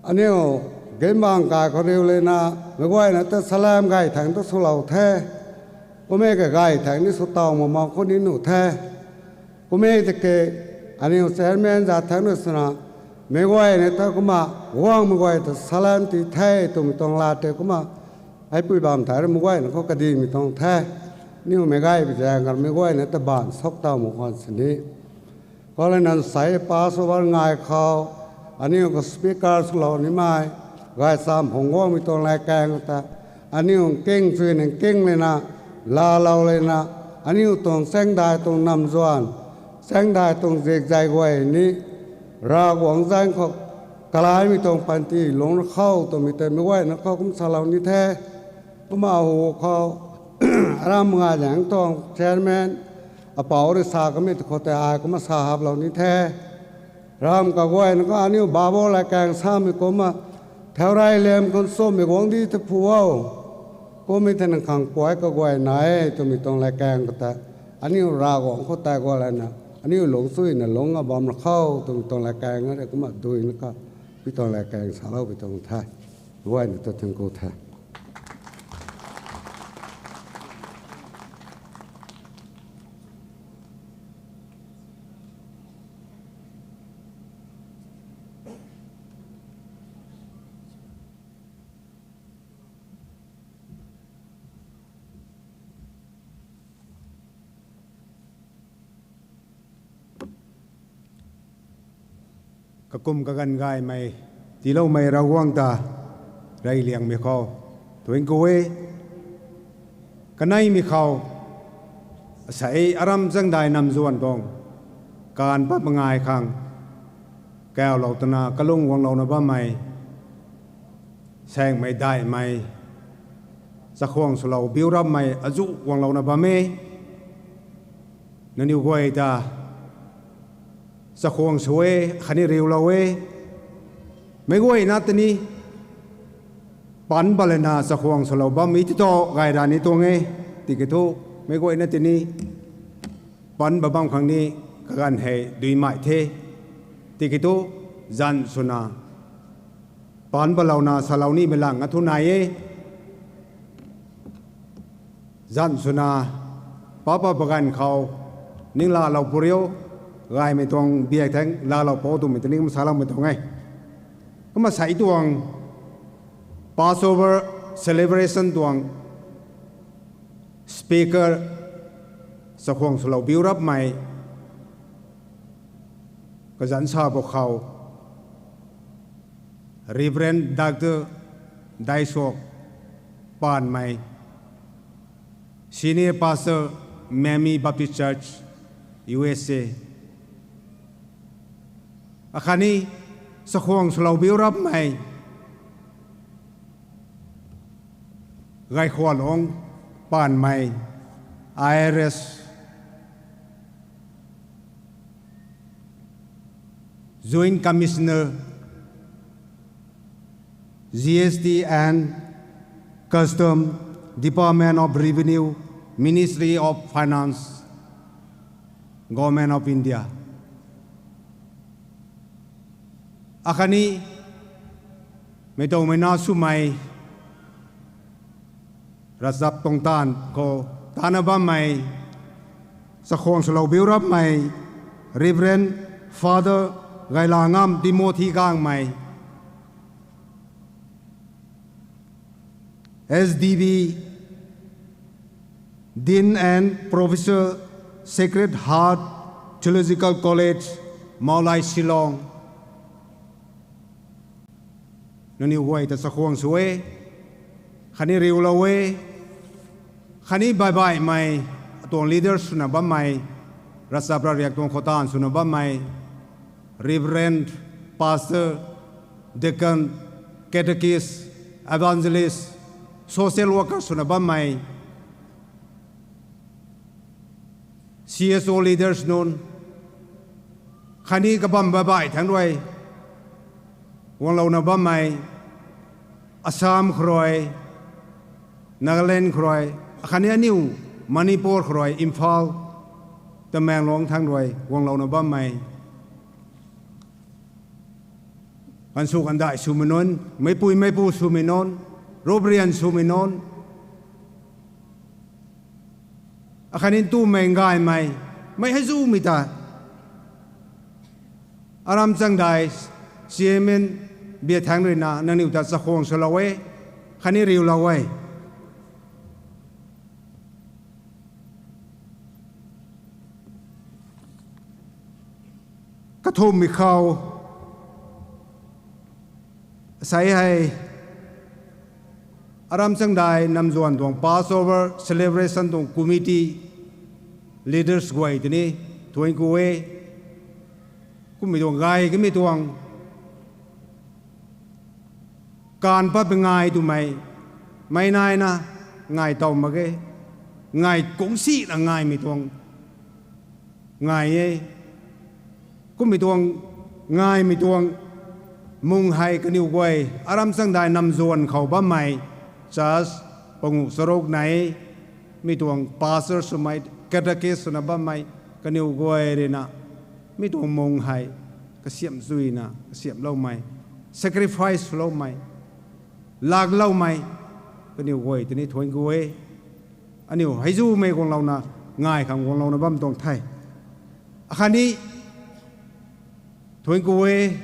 aniu ginbang kai khou riu lana, meic guayna ta salam gay thangc tu swlou the. Kum e kagay thangc ni sw taw mak mak khou ni nuh the. Kum e tiki, aniu chairman zat thangc ni swna, meic guayna ta kumna, guangmei guay ta salam ti the twmei tuang lat tei kumna, heipui bam thei rui meic guayna khou kadihmei tuang the. Aniu meic gay pi zaeng khou meic guayna ta baanv sok taw mak khwan sini. Khou lana sei Passover ngai khou, aniu khou speaker swlou nimei, gaychamv phungc guangmei tuang latkaeng ta, aniu nking chuina nking lana, laalou lana, aniu tuang chaengdai tuang namzuan, chaengdai tuang zikzai guay ni, Ravguangc zaeng khou, kalaimei tuang panty lungc ra khou twmei tei meic guayna khou kum salou ni the. Kumna hu khou, aram nga zaeng tuang chairman, apouc rui sa kamei tu khou tei ai kumna sa haplou ni the. Ram kaguayna khou aniu Bible latkaeng samei kumna, thau rey liam khou nchumhmei guangcdic ta phu o. Kummei thei nang khang puay kaguay nai e twmei tuang latkaeng khou ta, aniu Ravguangc khou tei guay lana, aniu lungc chuina lungc a bam ra khou twmei tuang latkaeng rui kumna duina kha, pi tuang latkaeng saloupui tuang the. Guayna ta thuancku the. Kakum kaganv gaymei, tiiloumei Ravguangc ta, reyliangmei khou, thuancku e, kaneimei khou, asei aram chaengdai namzuan tuang, kaanv pat mangai khang, kaulou twna kalung guanglouna bammei, saengmei daihmei, chakhwang swlou biu rapmei azuh guanglouna bam e. Nangniw guay ta chakhwang sw e, khatni riulou e. Meic guayna tei ni, panc balana chakhwang swlou bammei ti thu gay ra ni tuang e. Tiki thu, meic guayna tei ni, panc ba bam khang ni, kaganv hei duimei the. Tiki thu, zanc swna, panc balouna salou nimei lang a thu nai e. Zanc swna, papa baganv khou, ninglaalou puriu, gaymei tuang biak thangc laalou pou twmei tei ni kumna saloumei tuang e. Kumna sei tuang, Passover celebration tuang, speaker, chakhwang swlou biu rapmei, kazanc sa bo khou, Reverend Doctor Daisuak Paanmei, Senior Pastor, Mami Baptist Church, U S A. Akhatni, chakhwang swlou biu rapmei, Gaikhwanlung Paanmei, I R S, Joint Commissioner, G S T and Custom, Department of Revenue, Ministry of Finance, Government of India. Akhatni, meitowmei na swmei, ravchap tuang taanv khou tana bammei, chakhwang swlou biu rapmei, Reverend Father Gailangam Timothy Gangmei, S D B, Dean and Professor, Sacred Heart Theological College, Mawlai, Shillong. Nangniw guay ta chakhwang sw e, khatni riulou e, khatni baibaihmei, atuang leader swna bammei, ravchap ravriak tuang khou taanv swna bammei, Reverend, Pastor, Deacon, catechist, evangelist, social worker swna bammei, C S O leaders nunc, khatni kabam babai thangc rui guanglouna bammei, Assam khou rui, Nagaland khou rui, khatni aniu Manipur khou rui, Imphal, Tamenglong thangc rui guanglouna bammei, gansu gandai swmei nunc, meipui meipu swmei nunc, ruprian swmei nunc, akhatni ntumei ngaymei, mei hei zumei ta, Aram Changdai chairman bia thangc ruina nangniw ta chakhwang swlou e, khatni riulou e. Kathumhmei khou, sei hei, Aram Changdai Namzuan tuang Passover celebration tuang committee leaders guay tini thuanc ku e. Kummei tuang gay kamei tuang, kaanv pat ngai twmei, mei naina ngai tow mak ge, ngai kungc sina ngaimei tuang ngai e. Kummei tuang ngaimei tuang mung hei kaniw guay, Aram Changdai Namzuan khou bammei church panguh charuk nei, mi tuang pastor swmei, catechist swna bammei, kaniw guay ruina, mi tuang mung hei kasiamh zuina kasiamhloumei, sacrifice swloumei, lakloumei, kaniw guay tini thuanc ku e. Aniu hei zumei guanglouna, ngai khang guanglouna bam tuang the. Akhatni thuanc ku e,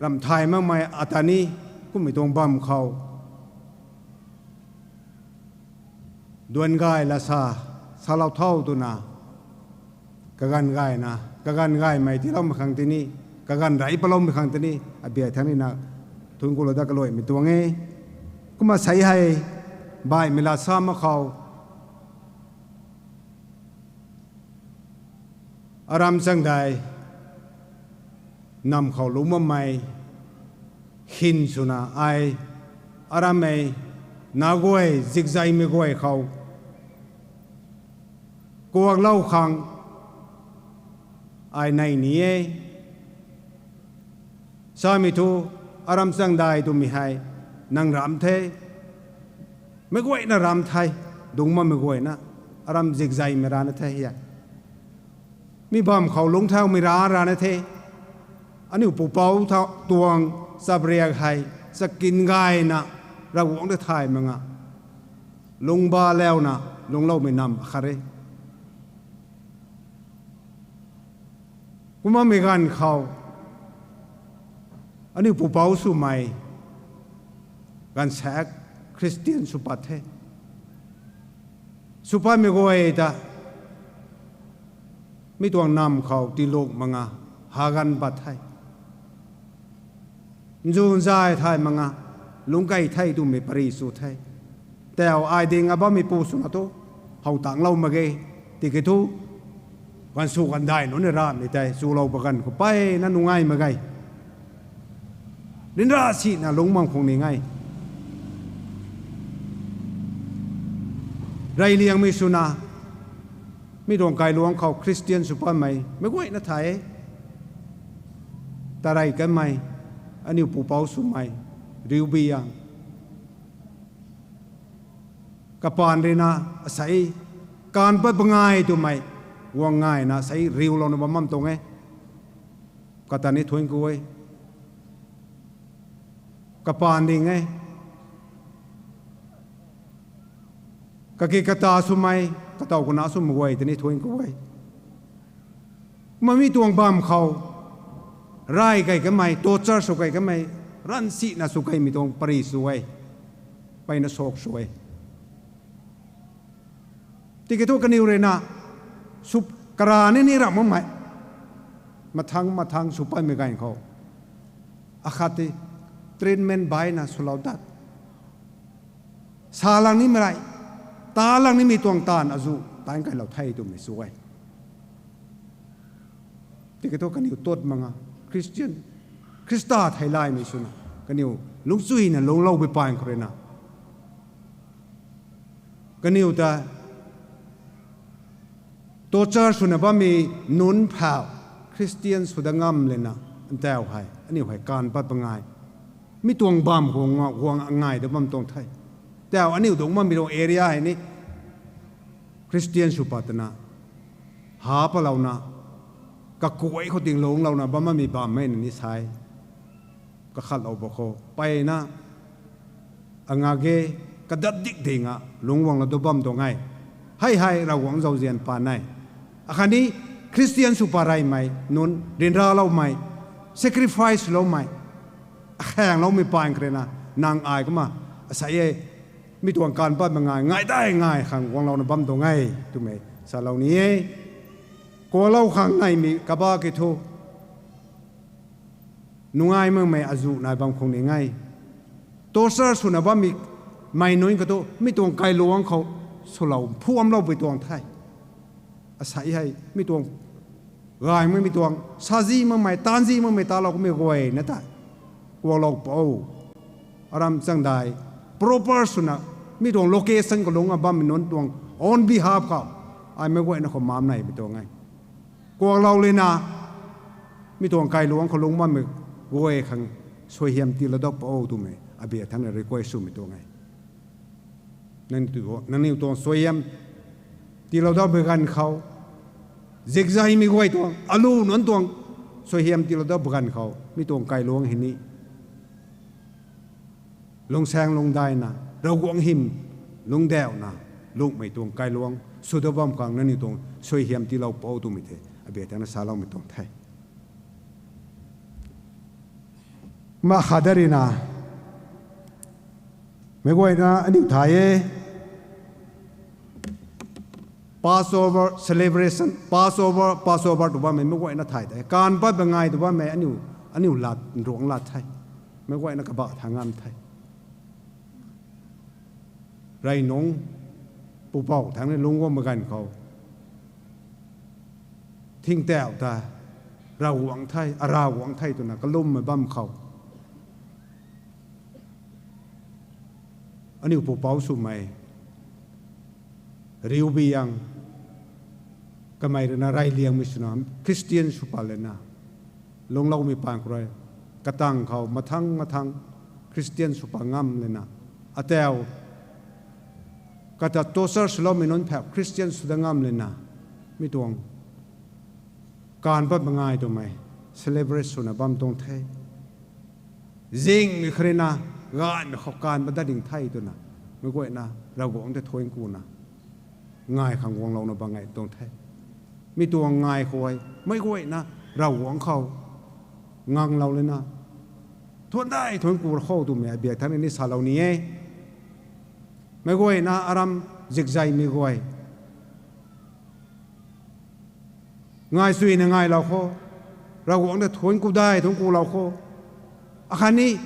ramh thay makmei ata ni, kummei tuang bam khou duan gay lasa, salou tho twna, kaganv gayna, kaganv gaymei tiiloumei khang tini, kaganv rey paloumei khang tini, abia thangc ruina thuanc kulou dat kaluaimei tuang e. Kumna sei hei, baihmei lasa mak khou, Aram Changdai nam khou lungc bammei, hin swna ai, Arammei, nac guay, zikzaymei guay khou kuaklou khang ai nei ni e. Samei thu, Aram Changdai twmei hei, nang ramh the, meic guayna ramh the, dungc bammei guayna, Aram zikzaymei rana the hia. Mi bam khou lungc thaumei ra rana the. Aniu pupouc tha tuang chapriak hei, chakin gayna, Ravguangc ta thay mak nga, lungba launa, lungcloumei nam khat e. Kumna mi ganv khou, aniu pupouc swmei, ganvsaekc Christian sw pat the. Sw patmei guay ta, mi tuang nam khou tiiluk mak nga, haganv pat the. Nzunzay thay mak nga, lungc key the twmei pary sw the. Tau ai ding a bammei pu swna thu, how tanglou mak ge, tiki thu, gansu gandai nunc ni ramhmei tei, chulou pa ganv khou peyna nungai mak ge. Ryanra sina lungc bam khang ni ngai. Reyliangmei swna, mi tuang kailuangc khou Christian sw patmei, meic guayna thay e. Tarey kanmei, aniu pupouc swmei, riu bi ang. Kapaan ruina asei, kaanv pat pangai twmei, guang ngaina asei riulouna bam bam tuang e. Kata ni thuanc ku e. Kapaan ding e. Kaki kata swmei, katow kana swmei guay tini thuanc ku e. Kumna mi tuang bam khou, ray key kanmei, torture sw key kanmei, ranv sina sw keymei tuang pary sw e. Peyna sok sw e. Tiki thu kaniw ruina, sw, kara ni ni ramh makmei, mathangc mathangc sw patmei ganv khou, akhat ti treatment baihna swlou dat, sa lang nimei rey, ta lang nimei tuang taanv azuh taanc keylou the twmei sw e. Tiki thu kaniw tuat mak nga, Christian, Khrista theilaymei swna, kaniw Lungcchuina lungclou pui paan khou ruina, kaniw ta torture swna bammei nunc phau Christian sw dat ngam lana, ntau hei aniu hei kaanv pat pangai, mi tuang bam khou guang ngai da bam tuang the. Tau aniu dungc bammei tuang area hei ni Christian sw pat twna, ha patlouna, kakuay khou ting lungclouna bam bammei bammei na ni sai. Kakhatlou ba khou mpeyna, anga ge, kadat dik dinga lungc guanglou da bam tuang e. Hei hei Ravguangc zauzian paan e. Akhatni Christian sw pat reymei nunc ryanraloumei, sacrifice loumei, akhaengloumei paan khou ruina, nang ai kumna, asei e, mi tuang kaanv pat pangai ngai dai ngai khang guanglouna bam tuang e twmei salou ni e. Kuaklou khang naimei kaba ki thu, nungai makmei azuh nai bam khang ni ngai. Torture swna bammei, mei nunc katu mi tuang kailuangc khou swlou phuamlou pui tuang the. Asei hei mi tuang gaymei, mi tuang sazi makmei, tanzi makmei talou kummei guayna tei kuaklou pou. Aram changdai proper swna, mi tuang location khou lungc bammei nunc tuang on behalf khou, ai meic guayna khou maam neimei tuang e. Kuaklou lana, mi tuang kailuangc khou lungc bammei guay khang suaihiam tiilou dat pou twmei abiak thangc na request swmei tuang e. Nangniw tuang suaihiam tiilou dat pui ganv khou, zikzaymei guay tuang, alu nunc tuang suaihiam tiilou dat pui ganv khou, mi tuang kailuangc hei ni lungcsaeng lungcdaina, Ravguangc hym lungcdauna lungcmei tuang kailuangc sw dat bam khang nangniw tuang suaihiam tiilou pou twmei the, abiak thangc na saloumei tuang the. Kumna khat dat rina, meic guayna aniu thay e, Passover celebration, Passover, Passover tw bammei meic guayna thay the. Kaanv pat pangai tw bammei aniu, aniu lat, nruangc lat the. Meic guayna kabah tha ngam the. Rey nungc pupouc thangc ni lungc guangmei ganv khou, thingtauh ta, Ravguangc the, a Ravguangc the twna kalummei bam khou, aniu pupouc swmei, riu biang, kamei ruina reyliangmei swna, Christian sw pat lana, lungcloumei paan khou rui, katang khou mathang mathang Christian sw pat ngam lana, atau kata torture swloumei nunc phau Christian sw dat ngam lana, mi tuang kaanv pat pangai twmei celebrate swna bam tuang the. Zingmei kharina, gaymei khou kaanv pat dat ding the twna, meic guayna Ravguangc tei thuanc kuna, ngai khang guanglouna bam ngai tuang the. Mi tuang ngai khou hei meic guayna Ravguangc khou nganglou lana, thuanc dai thuanc ku ra khou twmei abiak thangc ni salou ni e. Meic guayna aram zikzaymei guay, ngai suina ngailou khou, Ravguangc ta thuanc ku dai thuanc kulou khou, akhatni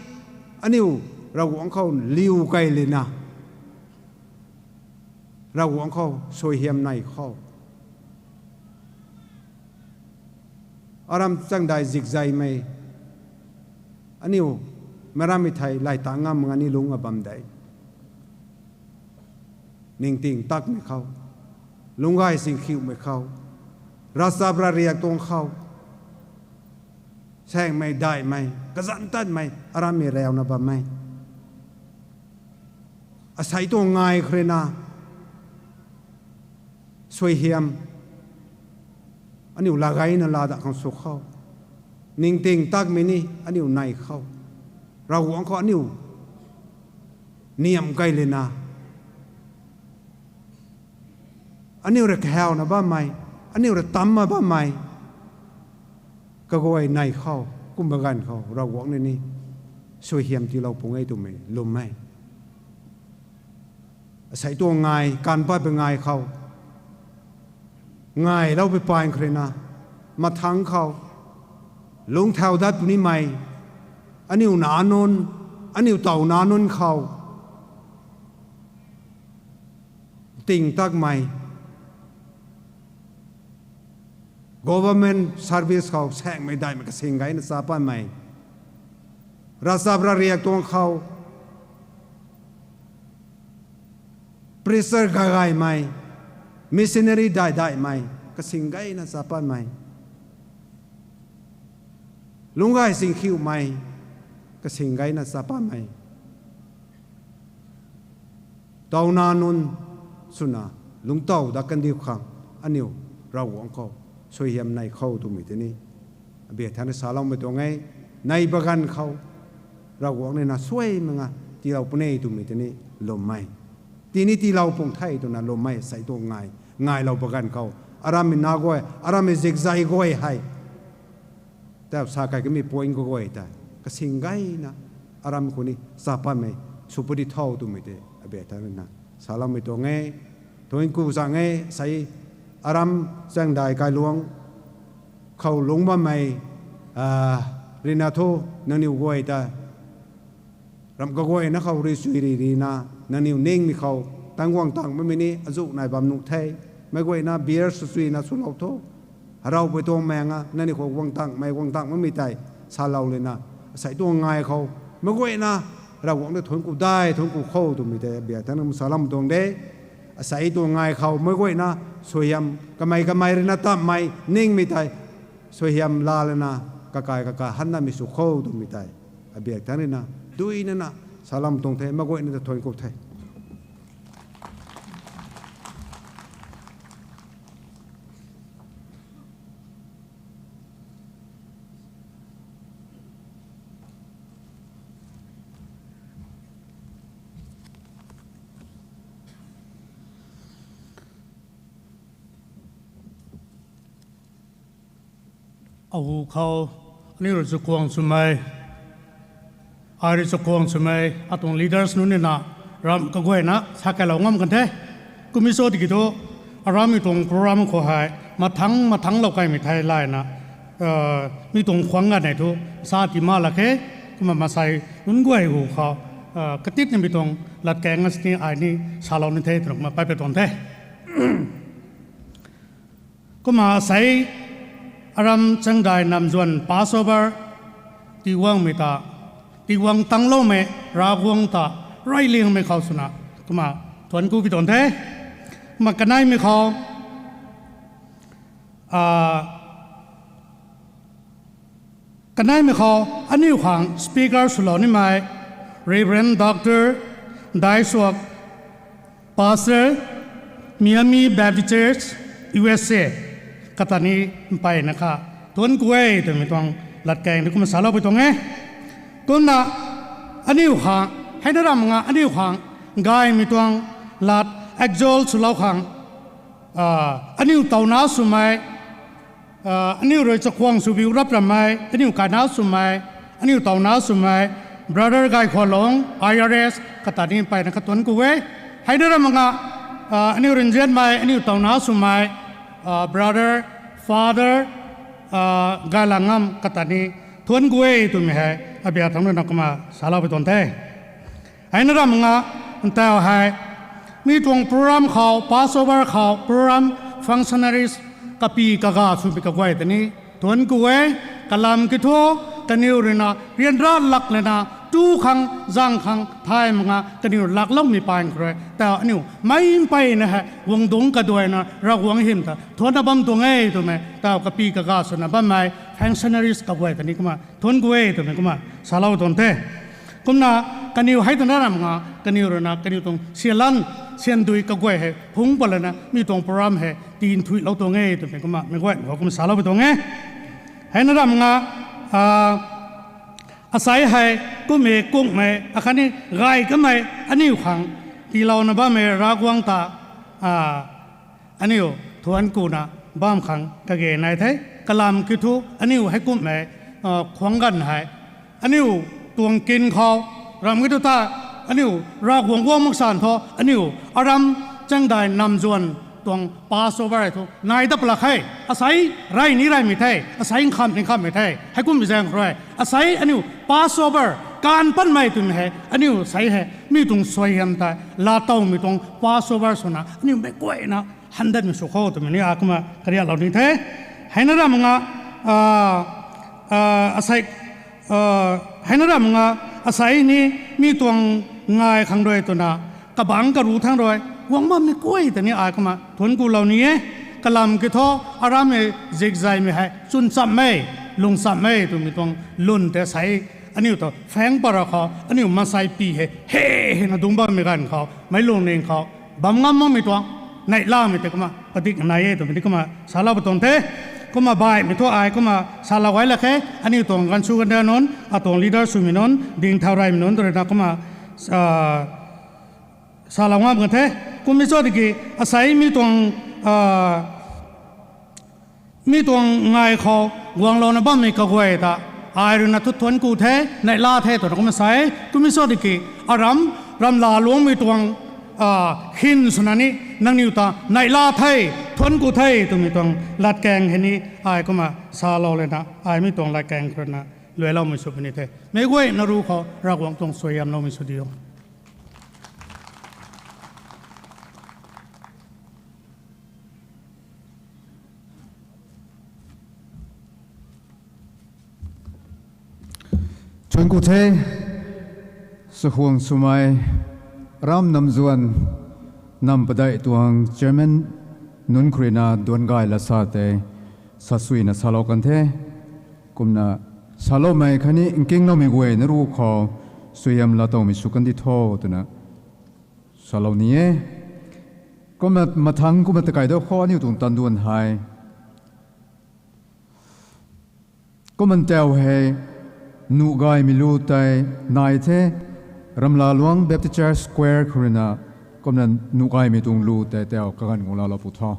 aniu Ravguangc khou liu key lana, Ravguangc khou suaihiam nei khou, aram changdai zikzaymei, aniu marammei thei lay ta ngam nga ni lungc a bam de. Ningting takmei khou, lungcgay singkhiumei khou, ravchap ravriak tuang khou, saengmei daihmei kazanc tatmei arammei rauna bammei, asei tuang ngai kharina, suaihiam aniu lagayna laa dat khang sw khou, ningting takmei ni aniu nei khou, Ravguangc khou aniu niamh key lana, aniu rui kahauna bammei, aniu rui tamcna bammei kaguay nei khou, kumna ganv khou Ravguangc ni ni suaihiam tiilou pung e twmei lwm e. Asei tuang ngai, kaanv pat pui ngai khou, ngailou pui paan kharina, mathangc khou lungcthau dat punimei, aniu nac nunc, aniu tow nac nunc khou ting takmei, government service khou saengmei daihmei kasing gayna cha patmei, Ravchap ravriak tuang khou, preacher gay gaymei, missionary dai daihmei, kasing gayna chapatmei, lungc gay singkhiumei, kasing gayna chapatmei, tauna nunc swna lungctow dat kandiu khang, aniu Ravguangc khou suaihiam nei khou twmei tei ni, abia thangc rui saloumei tuang e. Nei baganv khou Ravguangc rui na suaimei nga tiilou puni twmei tei ni lwmmei, tini tiilou pung the twna lwmmei sei tuang ngai, ngailou baganv khou, arammei na guay, arammei zikzai guay hei, tau sa kai kamei point kaguay tei, kasing gayna aram khou ni chapatmei sw puni tho twmei tei abia thangc rui na saloumei tuang e. Thuanc ku zaeng e, sei aram Chaengdai kailuangc khou lungc bammei, a, rui na thu, nangniw guay ta ramh kaguayna khou rui chui ri rina, nangniw ningmei khou tang guang tang bammei ni azuh nai bam nuh the. Meic guayna beer swchuina swlou thu, haraw pui tuang maeng a nangniw khou guang tangmei guang tang bammei tei salou lana, asei tuang ngai khou, meic guayna Ravguangc ta thuanc ku dai, thuanc ku khou twmei tei abia thangc rui saloumei tuang de. Asei tuang ngai khou meic guayna suaihiam kamei kamei rui na tammei ningmei tei suaihiam laa lana, kakai kakai handanmei sw khou twmei tei abia thangc rui na, duinana saloumei tuang the, meic guayna ta thuanc ku the. Ahu khou, aniu rui chakhwang swmei, ai rui chakhwang swmei, atuang leaders nunc nina, ramh kaguayna sa kailou ngam kan the. Kumhmei cho tiki thu, aramei tuang program khou hei, mathangc mathangc lou kaimei thei layna, mi tuang khwang ganv nei thu, sa tii ma lak khe, kumna masei nunc guay hu khou, katitnamei tuang latkaeng a sini ai ni salou ni the twna kumna paipat tuang the. Kumna sei aram Chaengdai Namzuan Passover, Tingwangmei ta, Tingwang tangloumei, Ravguangc ta, reyliangmei khou swna, kumna thuanc ku pi tuang the. Kumna kaneimei khou, kaneimei khou aniu khang speaker swlou nimei, Reverend Doctor Daisuak, Pastor, Miami Baptist Church, U S A, kata ni mpeyna kha thuanc ku e twmei tuang latkaeng ni kumna salou pui tuang e. Kumna aniu khang, heina ram nga aniu khang, gaymei tuang lat exalt swlou khang, aniu tawna swmei, aniu rui chakhwang swbiu rap rammei, aniu kaina swmei, aniu tawna swmei, Brother Gaikhwalung, I R S, kata ni mpeyna kha thuanc ku e. Heina ram nga, aniu rui nzianmei, aniu tawna swmei, Brother, Father, Gailangam kata ni thuanc ku e twmei hei, abia thangc rui na kumna salou pui tuang the. Heina ram nga, ntau hei, mi tuang program khou, Passover khou, program functionaries, kapi kaga swmei kaguay ta ni thuanc ku e. Kalam kiu thu, kaniw rui na ryanra lak lana, tu khang, zang khang, thay mak nga, kaniw lakloumei paan khou rui, tau aniu mei mpeyna hei guang dungc kaduaina Ravguangc hym ta thuanna bam tuang e twmei, tau kapi kaga swna bammei functionaries kaguay ta ni kumna thuanc ku e twmei kumna salou tuang the. Kumna kaniw hei twna ram nga, kaniw rui na kaniw tuang syalan, syandui kaguay hei phungc pat lana mi tuang program hei tinthuilou tuang e twmei kumna meic guay khou kumna salou pui tuang e. Heina ram nga, asei hei kummei kungmei akhatni gay kamei aniu khang tiilouna bammei Ravguangc ta, aniu thuanc kuna bam khang kage nai the. Kalam kiu thu aniu heikumhmei khwang ganv hei, aniu tuang kin khou, ram kiu thu ta, aniu Ravguangc guang mak san thu aniu aram Chaengdai Namzuan tuang Passover hei thu nai dat pla khe. Asei rey ni reymei the, asei nkham ni nkhammei the, heikumhmei zaeng khou rui asei aniu Passover kaanv patmei twmei hei, aniu sei hei mi tuang suaihiam tei laatowmei tuang Passover swna aniu meic guayna handanmei sw khou twmei ni akumna kariaklou ni the. Heina ram nga, asei, Hei na ram nga, asei ni mi tuang ngai khang rui twna, kabangc karu thangc rui guang bammei guay ta ni ai kumna thuanc kulou ni e. Kalam ki thu, arammei zikzaymei hei chwn chammei, lung chammei twmei tuang lwn tei asei aniu ta phaeng para khou aniu maansei pi hei he hei na dungc bammei ganv khou meic lungning khou bam ngam makmei tuang neihlamei tei kumna padik nai e twmei ni kumna salou pw tuang the. Kumna baihmei thu ai kumna salou gay lak khe. Aniu tuang ganv sw ganv da nunc, atuang leader swmei nunc, ding thau reymei nunc tw rui na kumna salou ngam kan the. Kummei cho tiki, asei mi tuang mi tuang ngai khou guanglouna bammei kaguay ta ai rui na thu thuanc ku the, neihla the twna kumna sa e. Kummei cho tiki, aram, ramlaluangmei tuang khin swna ni nangniw ta neihla the, thuanc ku the twmei tuang latkaeng hei ni ai kumna salou lana ai mi tuang latkaeng khou rui na luailoumei sw puni the. Meic guayna ruc khou Ravguangc tuang suaihiamloumei sw diu. Thuanc ku the, sahuang swmei, aram namzuan, nam padeih tuang chairman nunc khou rui na duan gay la sa tei, sasuina salou kan the. Kumna saloumei khatni nkingloumei guayna ruc khou suaihiam laa towmei sw kan di tho twna salou ni e. Kumna mathangc kumna takai dou khou aniu tuang tanduan hei kumna tau hei nuh gaymei lu tei nai the, Ramlaluang Baptist Church Choir khou rui na kumna nuh gaymei tuang lu tei tau kaganv guang laalou pw tho.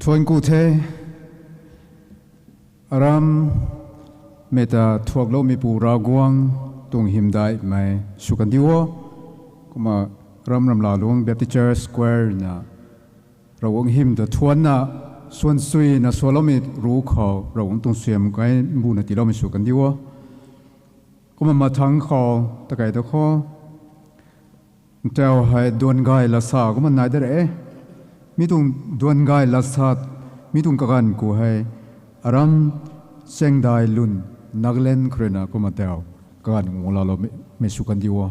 Thuanc ku the, aram mei ta thuakloumeipu Ravguangc tuang hymdaihmei sw kan diu o. Kumna aram Ramlaluang Baptist Church Choir na Ravguangc hym ta thuanna, suan suina sualoumei ruc khou Ravguangc tuang suaihiam kai mbuna tiiloumei sw kan diu o. Kumna mathangc khou, takei ta khou, ntau hei duan gay lasa kumna nai de re. Mi tuang duan gay lasa, mi tuang kaganv ku hei, aram Chaengdailun, Nagaland khou ruina kumna tau kaganv ngu laloumei sw kan diu o.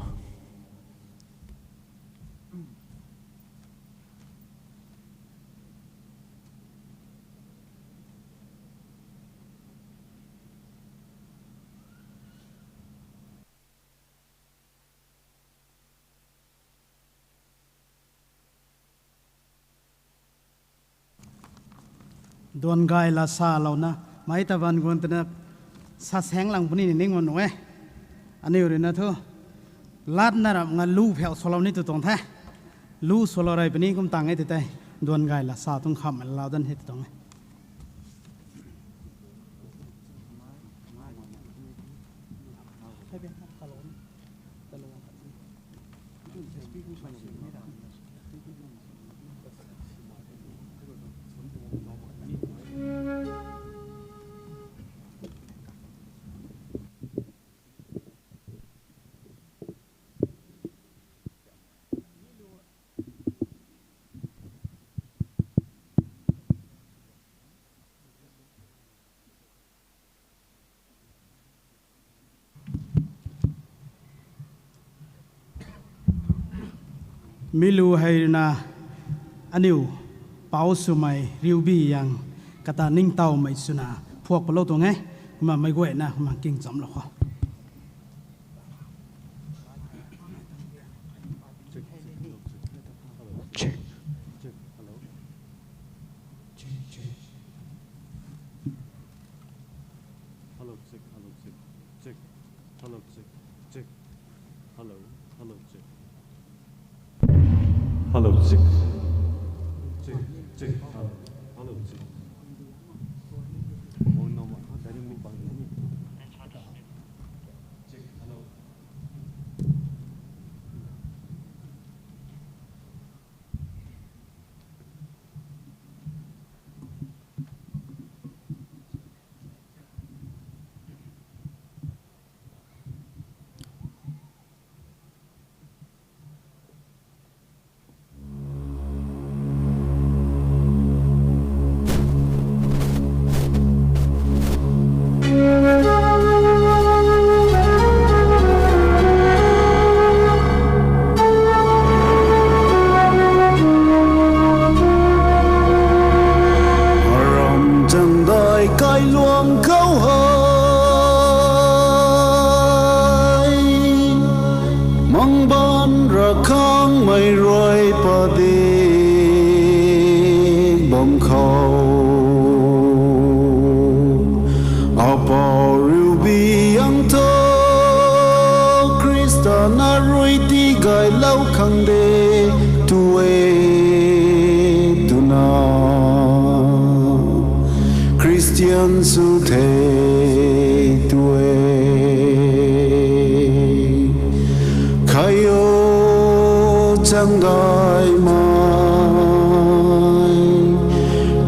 Duan gay lasa louna, mei ta bam guang twna sa saeng lang puni ni ning bam nuh e. Aniu ruina thu, latna ramh nga lu phau swlou ni tu tuang the. Lu swlou rey puni kum tang e tei tei. Duan gay lasa tuang khamhmei lau dan hei tu tuang e. Mi lu hei ruina aniu pou swmei riubi yang kata ningtowmei swna phuak palou tuang e. Kumna meic guayna kumna king chamlou khou. Check. Check. Hello. Check, check. Hello, check, hello, check. Check. Hello, check, check. Hello, hello, check. Hello, check. Check, check. Hello, hello, check. Oh, no, ma, ha, dari mi bang ni. Check, hello. Aram Chaengdai kailuang khou hei, Mangban Ravkhangmei rui padik bam khou, apou riubi ang thu Khrista na rui tigaylou khang de tu e twna Khristian sw the tu e. Khayo Chaengdaimei,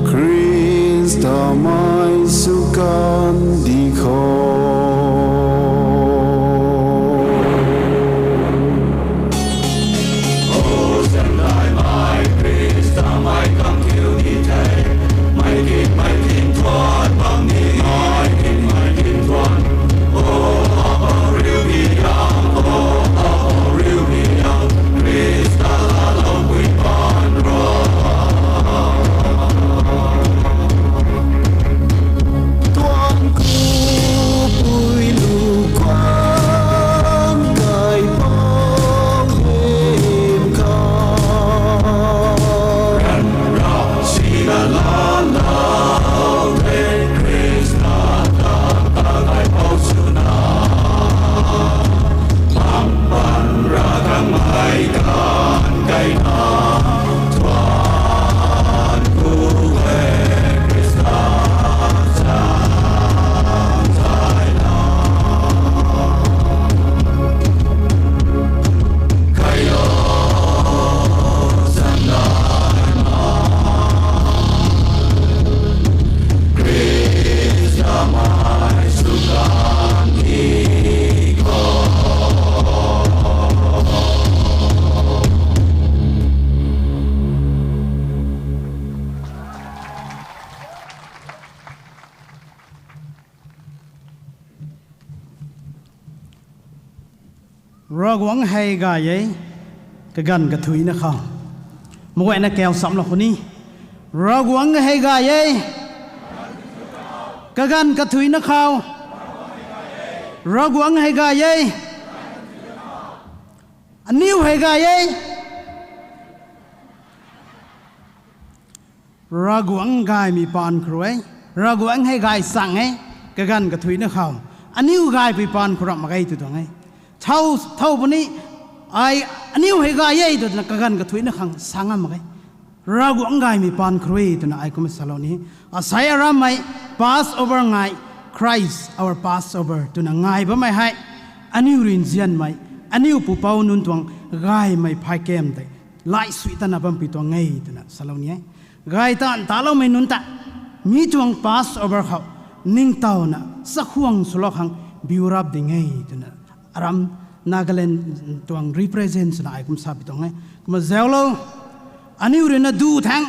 Khrista mei sw kandi khou. Ravguangc hei gay e, kaganv kathuicna khou. Meic guayna kau samlou khou ni. Ravguangc hei gay e, kaganv kathuicna khou. Ravguangc hei gay e, aniu hei gay e. Ravguangc gaymei paan khou rui e. Ravguangc hei gay sang e, kaganv kathuicna khou. Aniu gaypui paan khou ramh mak ge tw tuang e. Thow, thow puni, ai, aniu hei gay e twna kaganv kathuicna khang sa ngam mak ge. Ravguangc gaymei paan khou rui e twna ai kumna salou ni. Asei arammei Passover ngai, Christ our Passover twna ngai bammei hei, aniu rui nzianmei, aniu pupouc nunc tuang gaymei phay kam tei lai sui tana bampui tuang e twna salou ni e. Gay taanv taloumei nunc ta mi tuang Passover khou ningtowna chakhwang swlou khang biu rap ding e twna aram Nagaland tuang represent swna ai kum sapui tuang e. Kumna zaulou, aniu rui na du thang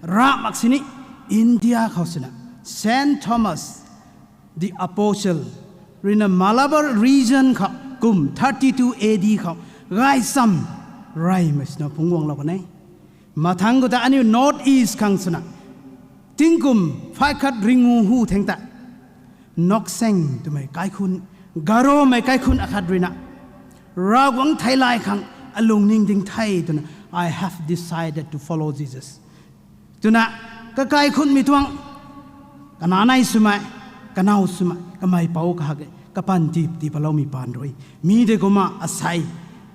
ra mak sini India khou swna Saint Thomas the Apostle rui na Malabar region khou kum thirty-two A D khou gaychamv reymei swna phungc guanglou kan e. Mathangc khou ta aniu North East khang swna tingkum phay khat ringu hu theng ta Nokseng twmei kaikhun, Garomei kaikhun akhat rui na Ravguangc theilay khang alungning ding the twna, I have decided to follow Jesus twna, kakaikhunmei tuang, kananei swmei, kanow swmei, kamei pou kahak e, kapanty tii paloumei paan rui. Mi tei kumna asei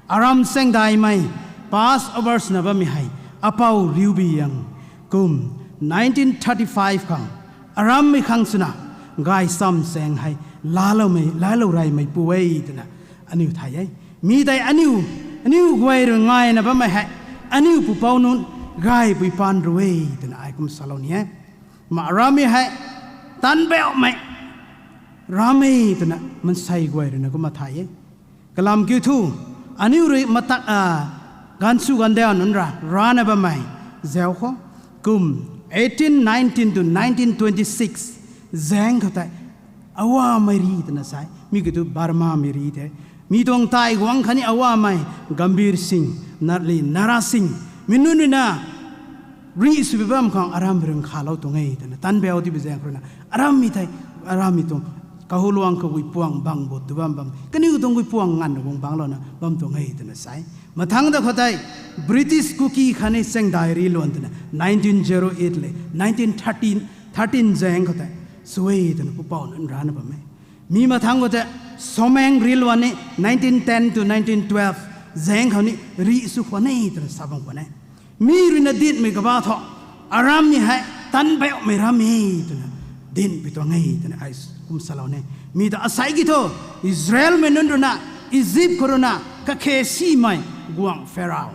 aram chaengdaimei, Passover swna bammei hei, apou Riubiyang kum nineteen thirty-five khang arammei khang swna gaychamv chaeng hei laaloumei, laalou reymeipu e twna aniu thay e. Mi tei aniu, aniu guay rui ngaina bammei hei aniu pupouc nunc gaybui paan rui e twna ai kum salou ni e. Kumna arammei hei tanbauhmei ram e twna mansei guay rui na kumna thay e. Kalam kiu thu, aniu rui matak, a, ganvsw ganvdaw nunc ra rana bammei zau khou, kum eighteen nineteen to nineteen twenty-six zaeng khou tei Awamei ri twna sa e. Mi kiu thu Burmamei ri the. Mi tuang tai guang khatni Awamei, Gambhir Singh, Natli, Nara Singh, mi nunc rui na rih swbi bam khang aram rui nkhalou tuang e twna tanbau tibi zaeng khou rui na, arammei tei, arammei tuang kahuluang khou guipuang bang but tu bam bam, kaniw tuang guipuang nganvna guang bangclouna bam tuang e twna sa e. Mathangc da khou tei British Kuki khatni chaengdai riluan twna nineteen zero eight le nineteen thirteen, thirteen zaeng khou tei sw e twna pupouc nunc rana bam e. Mi mathangc khou tei Someng riluan ni nineteen ten to nineteen twelve zaeng khou ni rih sw khwan e twna sa bam khwan e. Mi rui na dinhmei kaba thu, arammei hei tanbauhmei ram e twna dinhpui tuang e twna ai kum salou ni. Mi ta asei ki thu, Israelmei nunc rui na, Egypt khou rui na kakhe simei guangc Pharaoh,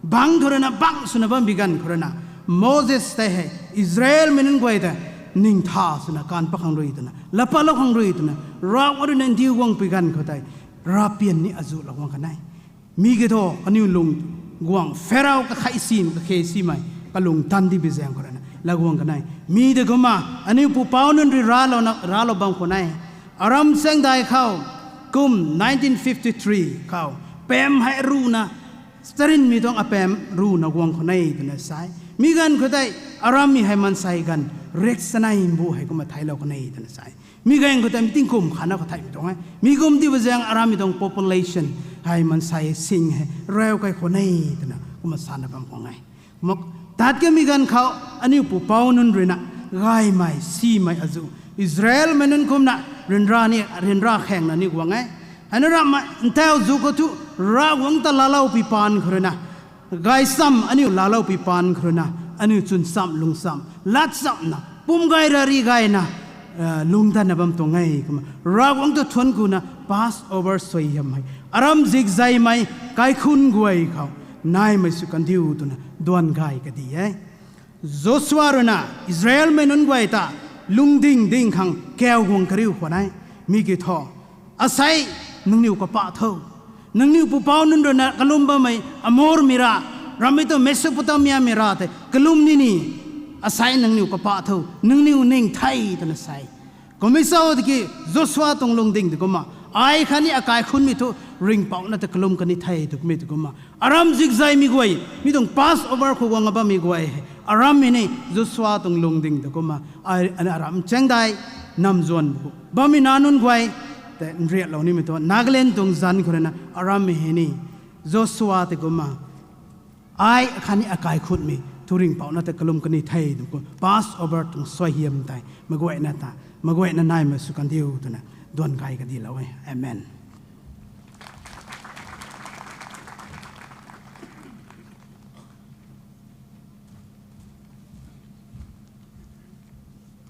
bangc khou rui na bangc swna bambi ganv khou rui na, Moses tei hei Israelmei nunc guay ta ningtha swna kaanv pat khang rui twna, lapatlou khang rui twna, Ravguangc rui na ndiu guangpui ganv khou tei, ravpian ni azuhlou guang kan e. Mi kiu thu, kaniw lung guangc Pharaoh kakhei sim, kakhe simei, kalung tan tibi zaeng khou rui na la guang kan e. Mi tei kumna aniu pupouc nunc rui ralouna, ralou bam khwan e. Aram chaengdai khou, kum nineteen fifty-three khou, pam hei ruhna, starinmei tuang apam ruhna guang khwan e twna sa e. Mi ganv khou tei arammei hei mansei ganv riksanei mbu hei kumna theiclou kan e twna sa e. Mi ganv khou tei mi tingkum khatna khou theihmei tuang e. Mi kum tibi zaeng arammei tuang population hei mansei sing hei rau kai khwan e twna kumna sana bam khwan e. Mak, tat kamei ganv khou aniu pupouc nunc rui na gaymei, simei azuh, Israelmei nunc kumna ryanra ni, ryanra khaengna ni guang e. Hei na ramhmei ntau zu khou thu Ravguangc ta laaloupui paan khou rui na, gaychamv aniu laaloupui paan khou rui na, aniu chwn chamv, lung chamv, lat chamvna, pum gay rari gayna, lungdanna bam tuang e kumna, Ravguangc ta thuanc kuna Passover suaihiam hei aram zikzaymei kaikhunc guay khou naimei sw kandiu twna duan gay kadi e. Joshua rui na Israelmei nunc guay ta lungding ding khang kau guang kariu khwan e. Mi kiu thu, asei nangniw kapah tho, nangniw pupouc nunc rui na kalum bammei Amormei rav, rammei tu Mesopotamiamei rav tei kalum nini, asei nangniw kapah tho, nangniw ning the twna sa e. Kummei sa tiki Joshua tuang lungding tei kumna, ai khatni akaikhunmei thu Ringhpouc na ta kalum kan the tw kummei tu kumna, aram zikzaymei guay, mi tuang Passover khou guang a bammei guay hei, aram hei ni Joshua tuang lungding tu kumna, ai, ai aram chaeng dai, namzuan bammei nac nunc guay, tei nriatlou nimei tu, Nagaland tuang zanc khou rui na, aram hei ni, Joshua tei kumna, ai khatni akaikhutmei thu Ringhpouc na ta kalum kan the tw kumna, Passover tuang suaihiam tei, meic guayna ta, meic guayna naimei sw kan diu twna, duan gay kadilou e. Amen.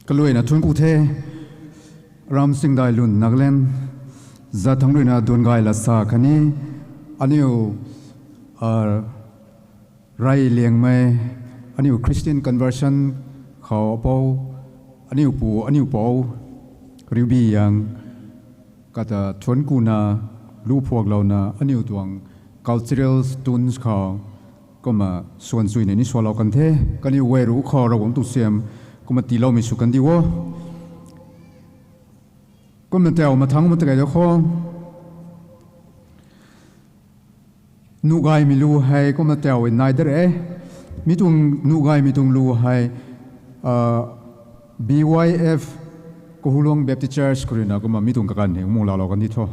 Kaluaina thuanc ku the, Ramsingdai Lun Nagaland, zat thangc ruina duan gay la sa khatni, aniu, ah, rey liangmei, aniu Christian conversion khou apou, aniu pu, aniu pou, Riubi Yang, kata thuanc kuna, lu phuaklouna, aniu tuang cultural tunes khou, kumna suan chuina ni sualou kan the, kaniw guay rui khou Ravguangc tuang siam, kumna tiiloumei sw kan diu o. Kumna tau mathangc ma ta kei da khou. Nuh gaymei lu hei kumna tau e nai de re. Mi tuang nuh gaymei tuang lu hei, ah, B Y F Kahulong Baptist Church khou ruina kumna mi tuang kaganv hei mung laalou kan di tho.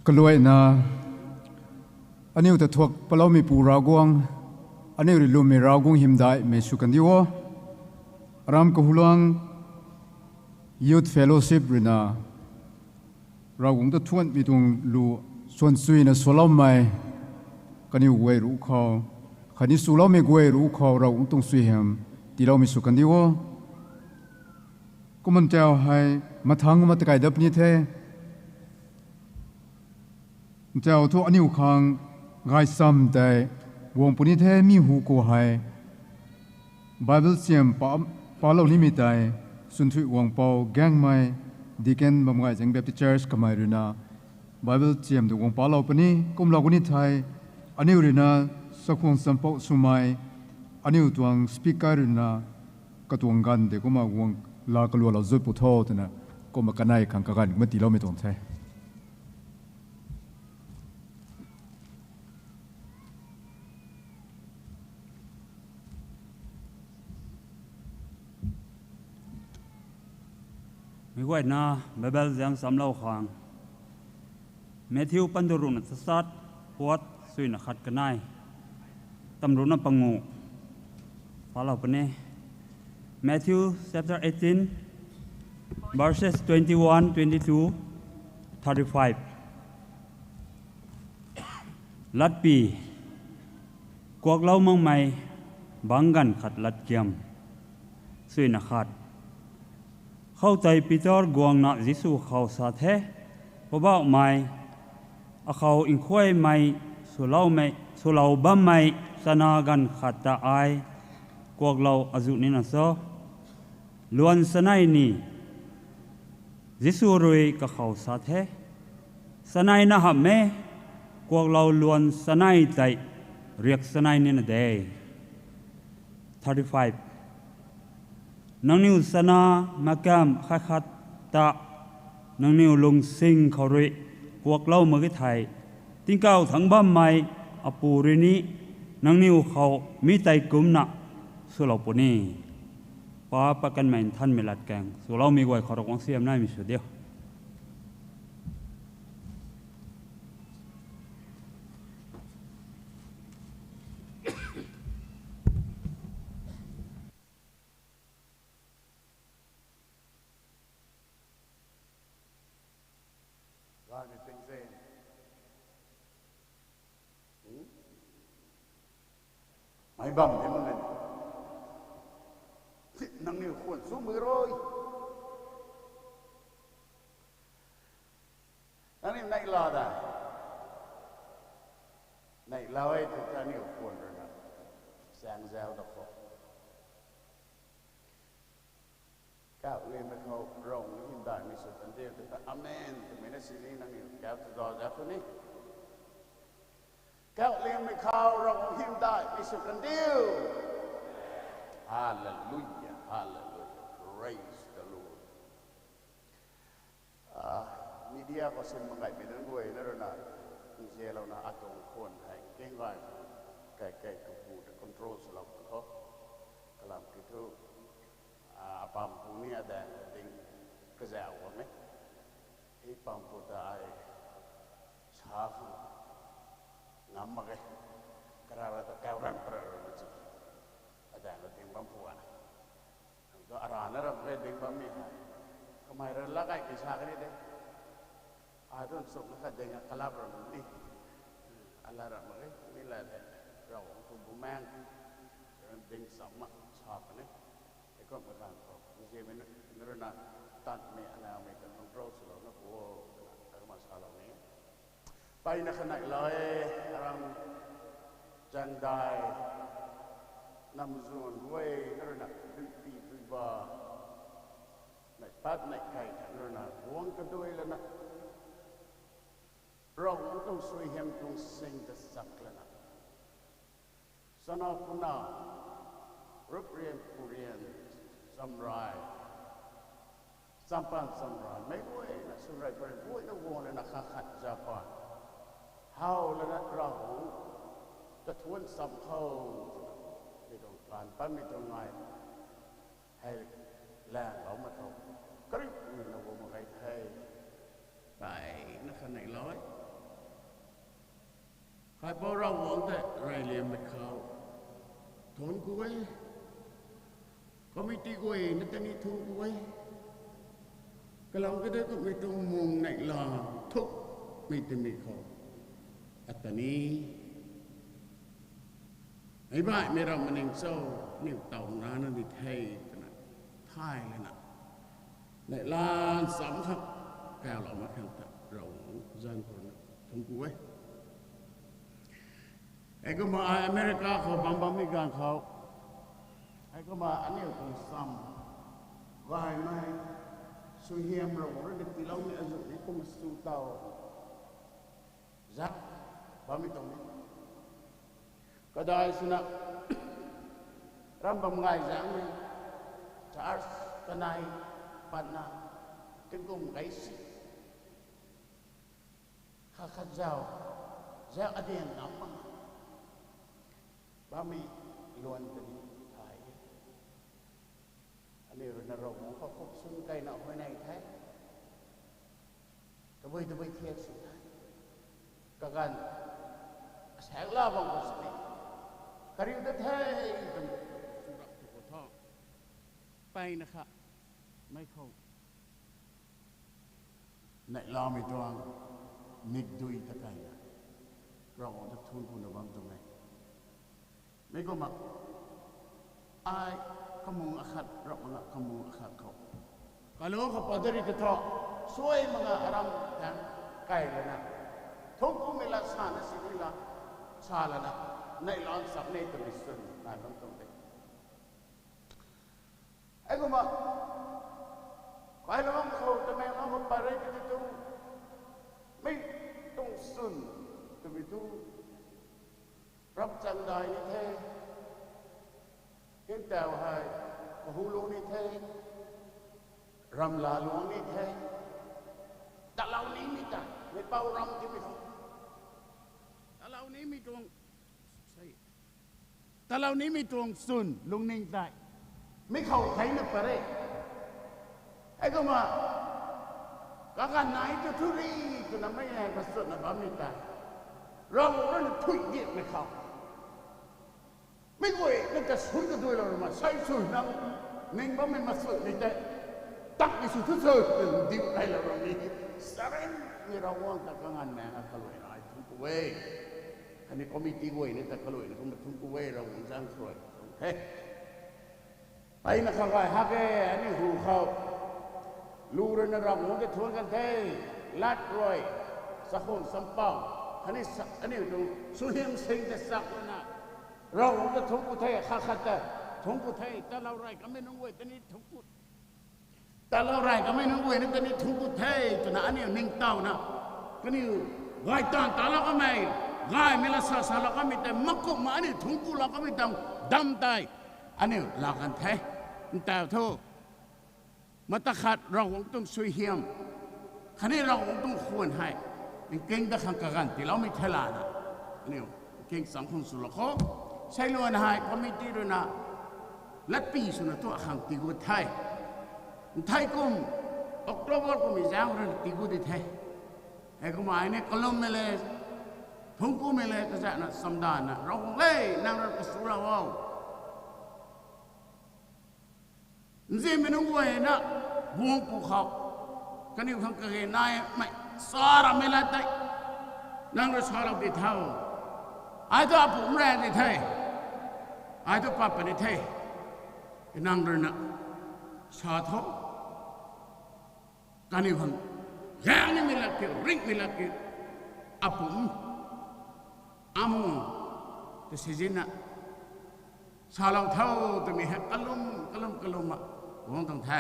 Kaluaina, aniu ta thuak paloumeipu Ravguangc, aniu rui lwmmei Ravguangc hymdaihmei sw kandiu o. Aram Kahulong Youth Fellowship ruina Ravguangc ta thuanmei tuang lu suan suina swloumei kaniw guay ruc khou, khatni swloumei guay ruc khou Ravguangc tuang suaihiam tiiloumei sw kandiu o. Kumna ntau hei mathangc kumna takai dat puni the. Ntau thu aniu khang gaychamv tei guang puni the, mi hu khou hei Bible chiam pa, palou nimei tei Sunthuiguangpou Gaengmei, Deacon Bamgayzang Baptist Church kamei ruina Bible chiam tu guang palou puni. Kumlou kuni thei aniu ruina sakhwang champouh swmei aniu tuang speaker ruina katuang ganv tei kumna guang la kalualou zut pw tho twna kumna kanei khang kaganv kumna tiiloumei tuang the. Mi guayna Bible ziam chamlou khang Matthew pandu ruhna tachat, puat suina khat kanei, tamruhna pangu palou puni. Matthew chapter eighteen, verses twenty-one, twenty-two, thirty-five. Latpy, kuaklou makmei bangc ganv khat latkiam suina khat. Khoutei Peter guangna Jisu khou sa the, Poubauhmei, akhou nkhuaymei swloumei, swlou bammei chana ganv khat ta ai kuaklou azuh nina cho? Luan chanei ni. Jisu rui kakhou sa the, Chanei na hamh e, kuaklou luan chanei tei riak chanei nina de. Thirty-five. Nangniw chana makamv khat khat ta nangniw lungsing khou rui kuaklou mak e thei, tingkauh thangc bammei Apu rui ni nangniw khou mi tei kumcna swlou puni. Pa, Pakanmei, Nthanmei latkaeng swloumei guay khou Ravguangc suaihiam naimei sw diu. Gaymei pingzin. Hmm? Meic bam di mak e. Nangniw khwan chumei rui, nangniw neihla da? Neihlou e tw ta aniu khwan ruina chaeng zau da khou, kauhliangmei khou Ravguangc hymdaihmei sw kan diu tw ta, Amen twmei na sini nangniw kap ta zau zau khou ni. Kauhliangmei khou Ravguangc hymdaihmei sw kan diu. Hallelujah, hallelujah, praise the Lord. Ah, media khou sin mak gaymei nunc guayna ruina nzianlouna atuang khwan hei keng gay, kai kai kapu ta control swlou puni kho. Kalam kiu thu, apam pu ni adaeng ding kazauh bam e. Hei pam pu ta ai sa khang ngam mak ge. Karara ta kau ran para rui na chu adaeng ding bam pu ana. Kum tu arana ram ge ding bammei hei, kamei rui lak gay ki sa kani de. Ai tuang sukna khat ding a kalap ram ni. Ala ram mak ge, mi la de. Ravguangc tuang bumaengc ding cham mak sa puni. Heikumna ganv khou nzianmei nunc rui na tanmei anaumei ta control swlouna pu o twna akumna salou ni. Mpeyna kha neihlou e, aram Changdai, Namzuan guay na rui na, Duipi, Duiba, neih pat neih kei khat rui na guang kadui lana, Ravguangc tuang suaihiam tuang sing ta chak lana, chana puna, ruprian purian, chamrai, champan chamrai mei guayna, swrei purei guayna guang lana khat khat zaupa how lana Ravguangc ta thuanc cham khou twna, mi tuang taanv patmei tuang ngai hei laengloumei khou kariu rui na guang mak ge the. Mpeyna kha neihlou e. Kaipouc Ravguangc tei reyliammei khou thuanc ku e. Committee guay na ta ni thuanc ku e. Kalam kade kummei tuang mung neihla thukmei twmei khou ata ni, meic baihmei ram maning cho, niw taw nana di the twna thay lana, neihla cham khang kaulou mak khang ta Ravguangc zanc khou na thuanc ku e. Heikumna ai America khou bam bammei ganv khou, heikumna aniu tuang cham gaymei suaihiam Ravguangc rui na tiiloumei azuh ni kumna sw taw zak bammei tuang ni. Kadai swna ram bam gay zaengmei, church kanei patna, tingkum gay si, khat khat zau, zau adian ngam mak bammei luan ta ni thay e. Aniu rui na Ravguangc khou khuk swn keyna huayney the. Tabui tabui thiak sw the. Kaganv asaekc la bam khou sini kariu ta the twmei sw rap tu khou tho. Mpeyna kha mei khou neihlamei tuang mikdui ta keyna Ravguangc ta thuanc kuna bam tuang e. Mi kumna ai kamung akhat rap mak na kamung akhat khou, kalung khou padari ta tho, suai mak na aram tang key lana, thuanc kumei lat sana sini la sa lana, neihla cham ni twmei swn nai bam tuang de. Heikumna kailou bam khou Tamenglong khou pat rei ti tu, mi tuang swn twmei tu, ram changdai ni the, hintau hei kahulung ni the, ramlaluang ni the, talou nimei ta, meipou ram timei khou talou nimei tuang, talou nimei tuang swn lungning tei mi khou theina pat re. Heikumna kaganv nai tu thu ri twna mei hei masutna bammei tei, Ravguangc rui na thuy diakmei khou mi guay na ta swn kaduilou rui ma sei sw nang ning bammei masutmei tei, takmei sw thu sw twna diu kailou rui ni, sarenmei Ravguangc ta kaganv mei a kaluaina ai thuanc ku e. Khatni committee guay ni ta kaluaina kumna thuanc ku e, Ravguangc zanc khou rui tuang the. Mpeyna kha gay hak e, aniu hu khou lu rui na Ravguangc ta thuanc kan the, lat rui, chakhwang champou, khatni sa- aniu tuang suaihiam sing ta chak lana, Ravguangc ta thuanc ku the, khat khat ta thuanc ku the, talou rey kamei nunc guay ta ni thuanc ku, talou rey kamei nunc guay ni ta ni thuanc ku the twna aniu ningtowna, kaniw gay taanv talou kamei, gaymei lat sa salou kamei tei makumna aniu thuanc kulou kamei tuang dam tei aniu laa kan the. Ntaw thu, mata khat Ravguangc tuang suaihiam khatni Ravguangc tuang khwan hei nking dat khang kaganv tiiloumei thei lana, aniu nking cham khang swlou khou Seiluan hei committee rui na latpy swna thu akhang tiigut the. Nthei kum October kummei zaeng rui na tiigut di the. Heikumna ai ni kalummei le, phungc kumei le kazana chamdanvna, Ravguangc le, nang rui kasw ra o. Nzianmei nunc guayna guang pu khou kaniw khang kage naimei sa rammei lat tei nang rui salou di tho. Ai thu apumc rey di the, ai thu pat puni the. Nang rui na sa tho. Kaniw khang gaeng nimei lat kiu, ringhmei lat kiu, apumc, amu ta sizinna salou tho twmei hei kalum kalum kalumna guang tuang the.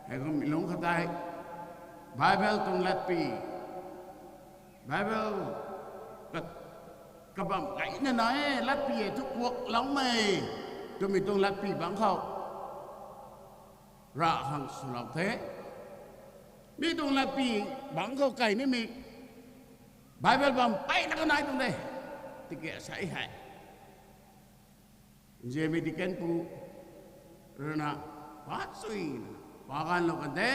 Heikum lungc khou tei Bible tuang latpy, Bible ka, kabam gayna nai e, latpy e thu kuakloumei twmei tuang latpy bangc khou Rav khang swlou the. Mi tuang latpy bangc khou kai nimei Bible bam peyna kanai tuang de. Tiki asei hei nzianmei deacon pu rui na pat suina pa ganvlou kan de.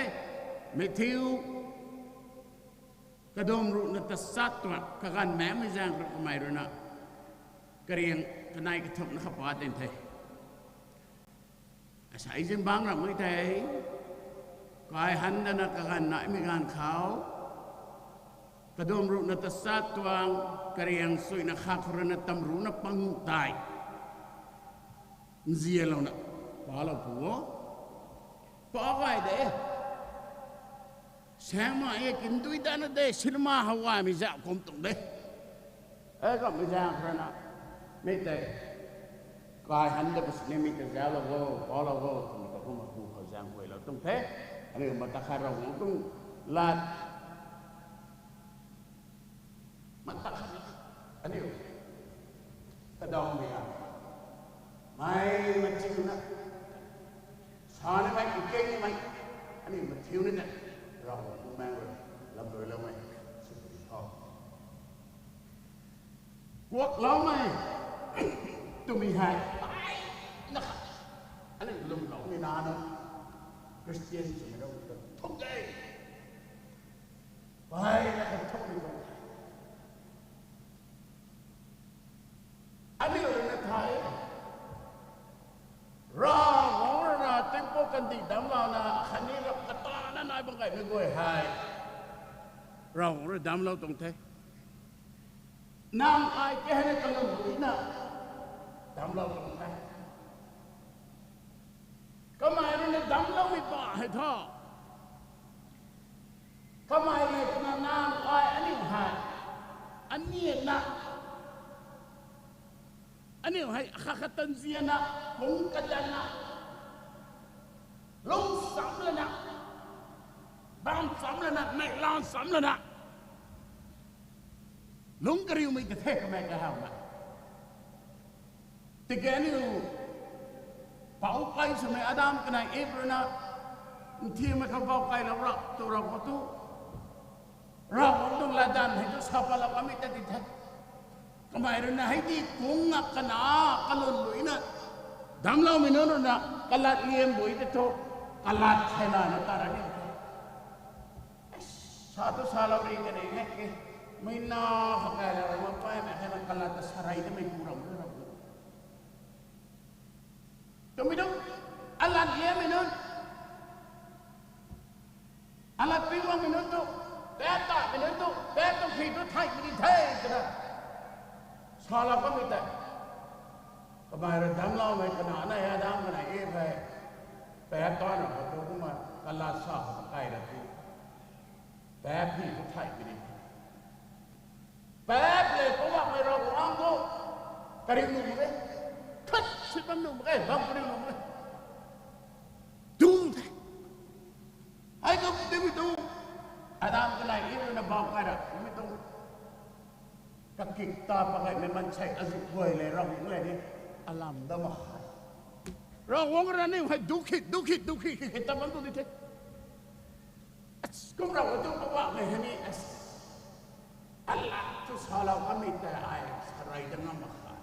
Matthew kadum ruhna tachat tuang kaganv maekmei zaeng rui kamei rui na kariang kanei kathumhna kha pat tin the. Asei zingbangc ramhmei tei, Kaihanc dana Kaganv Naimei Ganv khou, kadum ruhna tachat tuang kariang suina kha khou rui na tamrucna panguh tei nzianlouna palou pu o. Pa gay de. Saengmei e, kandui dana de, cinema how gaymei zauh kum tuang de. E kammei zaeng khou rui na mi tei Kaihanc ta pasi ni mi ta zauclou o, palou o twmei ta kumna pu khou zaeng guaylou tuang the. Aniu mata khat Ravguangc tuang lat mata khat aniu kadawmei a, mei mathiuna sa nimei, nkeng nimei, aniu mathiuna tei Ravguangc Bumaengh rui lam duiloumei sw puni tho. Kuakloumei twmei hei na kha aniu lwmloumei nac na, Christian swmei rau ta thuk de. Peyna kha thukmei tuang the. Aniu rui na thei, Ravguangc rui na tingpuk kandih damclouna khatni rap katana nai bam gaymei guay hei Ravguangc rui damclou tuang the. Nang ai ke hei ni kalum ruina damclou tuang the. Kamei rui na damcloumei pa hei thu, kamei le twna nang ai aniu hei, aniu na, aniu hei kha khat tanzianna, kung kadanna, lung cham lana, bam cham lana, neihla cham lana lungc kariumei ta the kamei kahawna. Tiki aniu pou kai swmei Adam kanei Iv rui na nthiammei khou pou kailou ra tu ra khou tu, Ravguangc tuang latdanv hei tu sa patlou kamei ta di the. Kamei rui na hei di kung na kana kalum ruina damcloumei nunc rui na kalat liam bui tei thu, kalat hei lana ta ra ni the. Sa tu salou ri kani hei ke, mei na kha kailou ra ma paymei hei na kalat ta sa rey tamei pu ram ra twmei tu, alat liammei nunc, alat pingmangmei nunc tu, tat tamei nunc tu, tat tu khi tu theihmei di the twna salou kamei tei, kamei rui damcloumei kana nai Adam kanei Iv hei, tat tana khou tu kumna kalat sa khou kai ra tu, tat phi tu theihmei di the. Paap le Poubauhmei Ravguangc thu kariu nuh mak e, khat si bam nuh mak e, bam kariu nuh mak e, tu the. Hei kum timei tu, Adam kanei Iv rui na bam kai ra timei tu, kakik ta pakeymei maansei azuh guay le Ravguangc le ni alam dam mak khe. Ravguangc rui na aniu hei dukhit dukhit dukhit khit khit ta bam tu di the. Kum Ravguangc thu Poubauhmei hei ni, alat thu salou kamei tei ai sa rey dat ngam mak khe.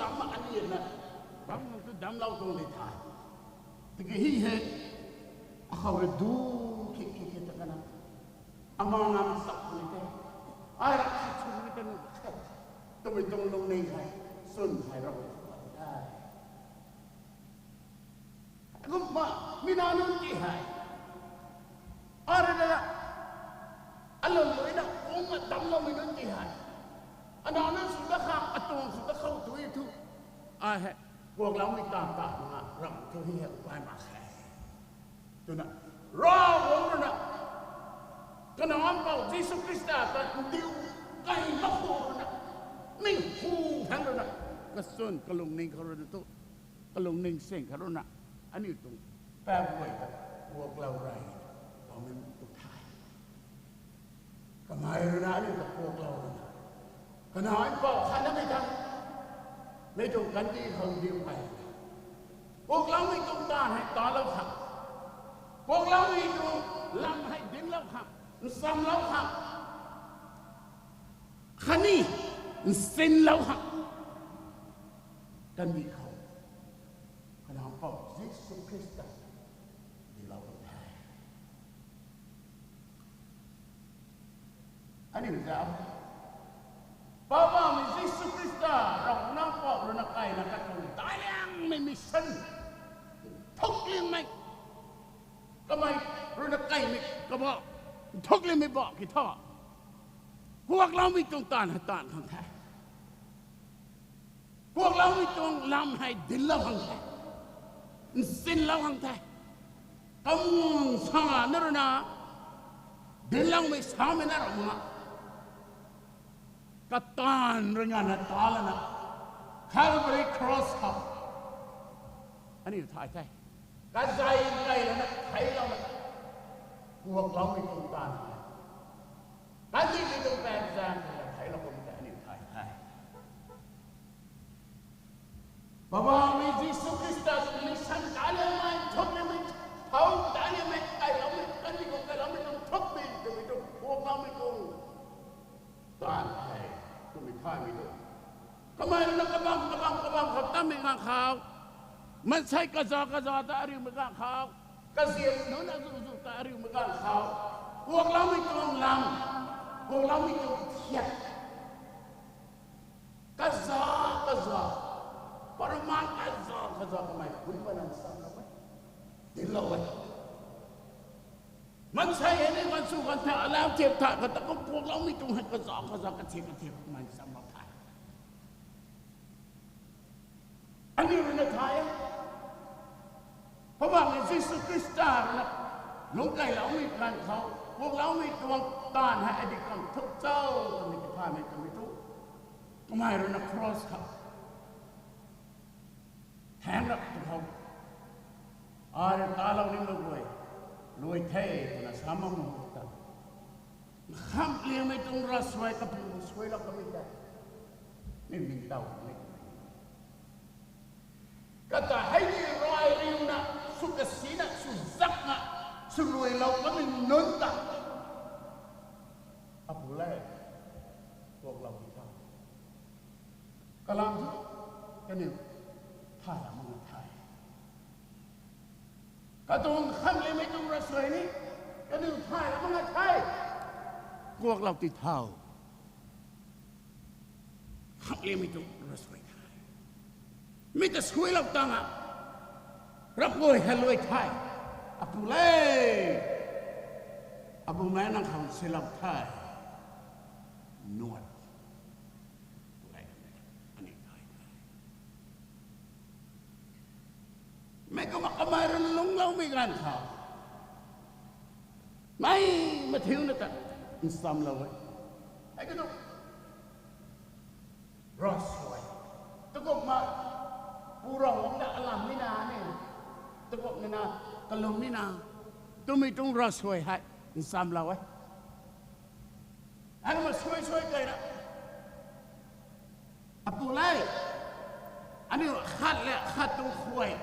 ama aniw na bam tu damclou tuang di the. Tiki hei hei, akhou rui du khik khik khik ta kana, ama ngam sak puni the, ai rui khat sw ni ta nu the twmei tuang lungning hei, swn hei Ravguangc ta the. Kumna mi nac nunc ti hei, arui na, alung ruina kumna damcloumei nunc ti hei, anac nunc sw ta khang, atuang sw ta khou tu e thu, ai hei kuakloumei taanv ta mak nga ramh thu hei hei upai mak khe twna, Ravguangc rui na, Kanac Mpouh Jisu Khrista ta ndiu kai mak khou rui na, mi hu thangc rui na, kaswn kalungning khou rui na tu, kalungning sing khou rui na, aniu tuang paap guay ta kuaklou rey, loumei tu the. Kamei rui na aniu ta kuaklou rui na, Kanac Mpouh khatnamei ta, mei tuang kandih khou ndiu kai, kuakloumei tuang taanv hei talou khang, kuakloumei tuang lam hei dinclou khang, nchamlou khang, khatni nsinlou khang, kandih khou Kanac Mpouh Jisu Khrista dinclou kan the. Aniu zauc, Poubauhmei Jisu Khrista, Ravguangc Mpouh rui na kaina katuang daic liangmei mission, nthuk liangmei, kamei rui na kaimei kabah, nthuk liangmei bah ki thu, kuakloumei tuang taanv hei taanv khang the. Kuakloumei tuang lam hei dinclou khang the, nsinlou khang the. Kamung sa na rui na, dincloumei samei na ra mak, kataanv rui ngana ta lana, Calvary Cross khou aniu thay the. Kazei kai lana theiclouna, kuakloumei tuang taanv, kandihmei tuang paap zaeng khou theiclou kummei ta aniu thay the. Poubauhmei Jisu Khrista tuang mission daic liangmei, nthuk liangmei, thow daic liangmei, kailoumei, kandih khou kailoumei tuang nthukmei twmei tuang, kuakloumei tuang taanv hei twmei thaymei tu, kamei rui na kabam kabam kabam khou tammei ganv khou, maansei kaza kaza ta ariumei ganv khou, kaziap nunc azuh zuh ta ariumei ganv khou, kuakloumei tuang lam, kuakloumei tuang thiak, kaza kaza, paraman kaza kaza kamei hun bana nchamlou e, dinclou e. Maansei hei ni ganv sw ganv tha, alau thiak tha kata kum kuakloumei tuang hei kaza kaza, kathiak kathiak kamei nchamlou the. Aniu rui na thay e, Poubauhmei Jisu Khrista rui na lungc kailoumei ganv khou, kuakloumei tuang taanv hei adi khang nthuk cho twmei kathaymei twmei tu, kamei rui na cross khou thaeng rap tu khou, ai rui talou nimei guay luai the twna sa mak mu ta, khamhliangmei tuang ravsuai kapu suailou kamei tei, ni ningtow ni kata hei ni rai riuna, sw kasina, sw zakna, sw luailou kamei nunc ta, Apu le, kuaklou di tha. Kalam thu, kaniw thay lam mak nga the. Katuang khamhliangmei tuang ravsuai ni, kaniw thay lam mak nga the. Kuaklou ti tho. Khamhliangmei tuang ravsuai the. Mi ta suailou tang a, ramh guay hei luai the. Apu le, Abumaengh nang khang silou the. Nuat. Pu le, aniw thay the. Mei kumna kamei rui lungcloumei ganv khou, mei mathiuna ta nchamlou e. Hei kanu ravsuai, takumna Pu Ravguangc ta alam nina ni, takumna kalum nina, twmei tuang ravsuai hei nchamlou e. Ai kumna suai suai keyna, Apu le, aniu khat le khat tuang khuay,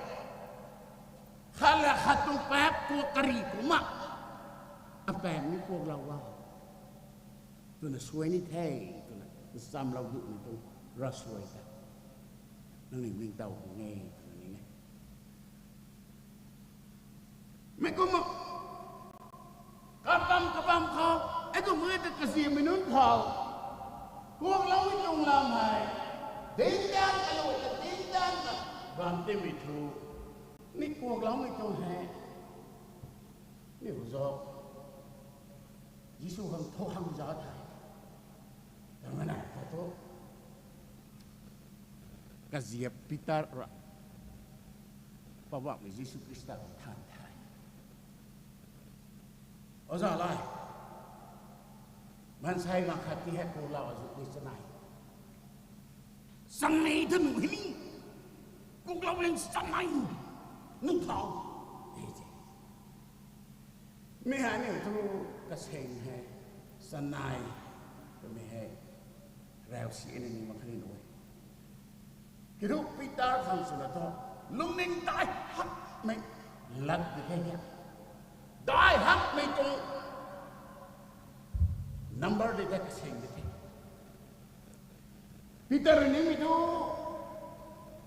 khat le khat tuang paap kuak kari kumna, apaeng ni kuaklou a, twna suai ni the, twna nchamlou duhmei tuang ravsuai ta. Nangniw ningtow khang e twna ning e. Mi kumna, kapam kapam khou, e kumna ta kaziammei nunc khou, kuakloumei tuang lam hei, dingdan kalou ta dingdan ta, bam timei thu, ni kuakloumei tuang hei, ni hu zo, Jisu khang thu hang za the. Tangmei nai khou thu, kaziap Peter ra, Poubauhmei Jisu Khrista khou than the. Oza lai, maansei ganv khat ti hei kuaklou azuh tei chanei, chanei ta nuh hei ni, kuaklou leng chanei, ningtow, e te. Mi hei aniu thu kaseng hei, chanei twmei hei, rau si na ni mak khe ni nuh e. Kiu thu Peter khang swna thu, lungning dai hakmei lat di the ni, dai hakmei tuang number di the, kaseng di the. Peter rui nimei thu,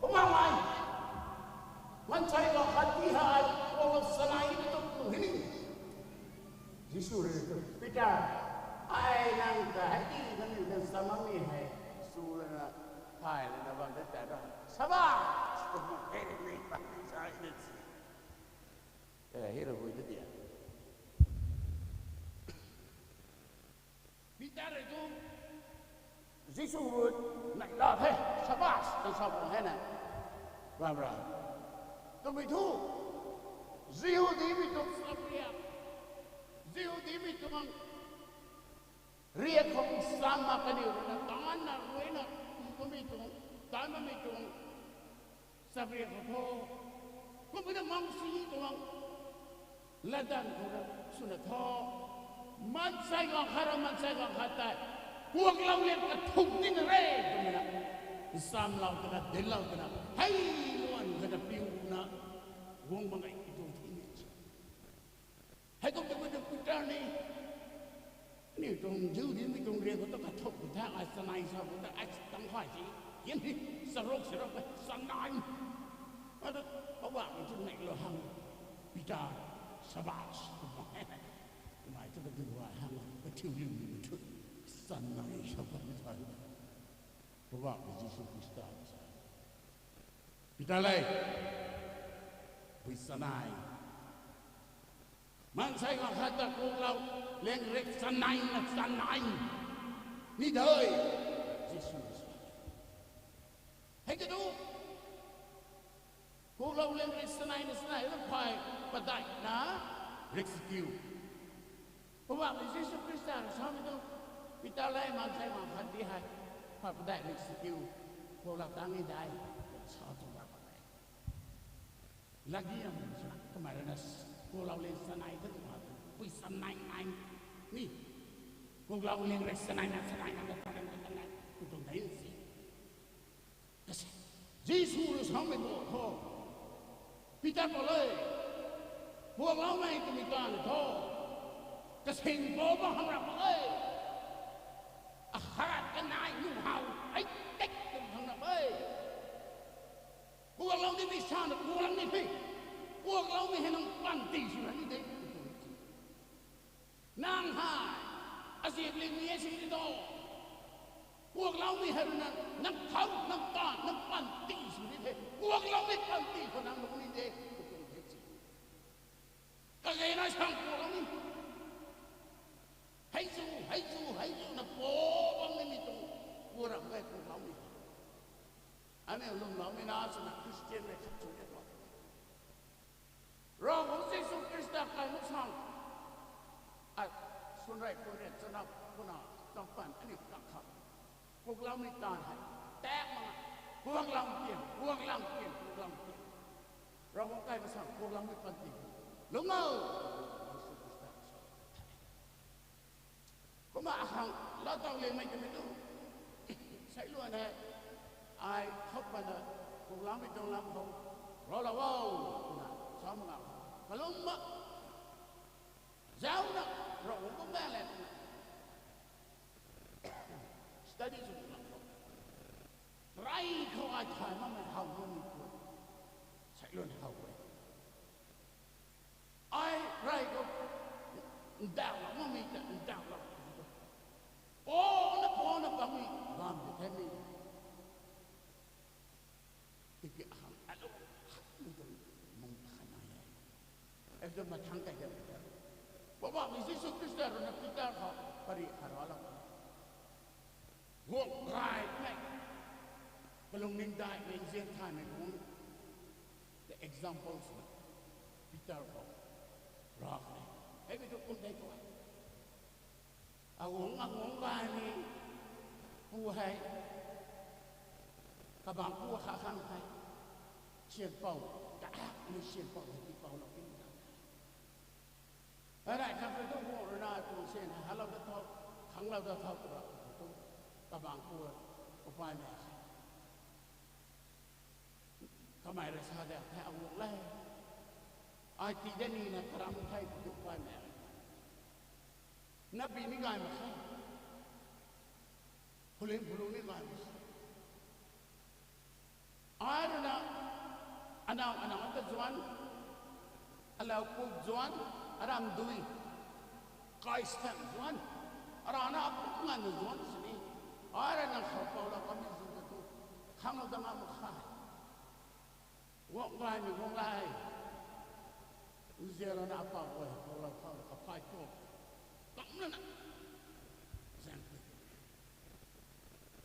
Poubauhmei, maansei ganv khat ti hei kuaklou chanei ta tu hei ni. Jisu rui, Peter, ai nang ta hei ti nangniw ta sa makmei hei, sw lana, thay lana bam de ta ra. Saba, kumna hei ni bam ni sa ni si, e, hei ra hui ta dia. Peter rui tu, Jisu rui, nai la the, saba, ta sa bam hei na, bam ra. Twmei thu, Jihudimei tuang chapriak, Jihudimei tuang riak khou samna kaniw rui na taanna ruina, kummei tuang, taanmei tuang chapriak khou thu, kummei na Mousi tuang latdanv khou rui swna thu, maansei ganv khat ra maansei ganv khat tei, kuaklou liang kathumh tina re twmei na, nsamlou twna, dinclou twna, hei luan kata piuna, guang mak ge tuang thei ni. Heikum twmei tu Peter ni, aniu tuang Jihudimei tuang riak khou ta kathumh khou tha, ai chanei sa khou ta, ai tang khay si, yan ni, charuk charuk ta, chanei. Ata, Poubauhmei tu nai lou hang, Peter, saba, twmei, twmei tu kadu gay hang, kathiu liu ni thu, chanei sa khou ni tha, Poubauhmei Jisu Khrista sa, Peter le, pui chanei. Maansei ganv khat ta kuaklou liang rik chanei na chanei ni de, Jisu sa. Hei kadu, kuaklou liang rik chanei na chanei na phay, padeihna rik si kiu. Poubauhmei Jisu Khrista rui samei tu, Peter le, maansei ganv khat ti hei, phay padeih rik si kiu, kuaklou tang ni de, sa tu ra pa de. Lagi am sa, kamei rui na, kuaklou liang chanei ta tu ha, pui chanei nai ni. Kuaklou liang rik chanei na chanei na, chanei na chanei, tu tuang dei si. Kasi, Jisu rui samei bo tho, Peter pa le, kuakloumei twmei ganv tho, kasing bo bam hang ra mak e, akhat kanei nuh how, ai tek twmei hang ra mak e. Kuaklou ni mei sa na kuaklou ni the, kuakloumei hei nang panty swna ni de. Nang hei, aziap ling ni e si ni tho. Kuakloumei hei rui na, nang khou, nang taanv, nang panty sw ni the. Kuakloumei panty khou nang lung ni de, tu tuang the si. Kage na sang kuaklou ni. Hei zu, hei zu, hei zu na po bam nimei tuang, kua ram ge kuakloumei. Aniu lwmloumei na swna Khristian mei khat sw ni tho. Ravguangc Jisu Khrista kai maksang, ai, swn rey pun rey chana puna, tang pan aniu kak khang, kuakloumei taanv hei, tak mak, kuaklou tian, kuaklou tian, kuaklou tian. Ravguangc kai maksang kuakloumei panty, lung o, Jisu Khrista sa the. Kumna akhang, lou taw liangmei twmei tu, seiluan hei, ai khou pana, kuakloumei tuang lam khou, raclou o, twna sa mak nga, kalum ma, zauna, Ravguangc bam bang le twna, study sw mak khou, rey khou ai thay makmei how makmei pu, sai lun how e. Ai rey khou ndauhlou makmei ta ndauhlou tu, pona pona bammei bam de the mi. Tiki akhang alou khatmei tuang mung ta khat nai e. Ei tu mathang kai de. Poubauhmei Jisu Khrista rui na Peter khou pari khat ralou, guang gaymei, kalung ningdaihmei, nzian thaymei guang, the examples na Peter khou ra khe. Hei mi tu kum tei tu e. Aguang, aguang gaymei pu hei, kabangc pu khat khang hei, syanpou, kaakmei syanpou hei tiipoulou pin ta. Arai khang tu guang rui na tuang syan hei halou ta tho, khanglou ta tho twra tu, kabangc pu, upaymei kamei rui sa de the, aguang le, ai tii de nina karam the tu, upaymei na bi ni gay mak khe, phuling phulung ni gay mak khe. Ai rui na, anaw anaw ta zuan, alau kuk zuan, aram dui, kai stan zuan, arana apu nganv zuan sini, ai rui na khou poulou kamei zu ta tu, khanglou ta ngam mak khe. Guang gaymei guang le, nzianlouna apau guay poulou khang kaphay tu, kam lana, zaeng pui,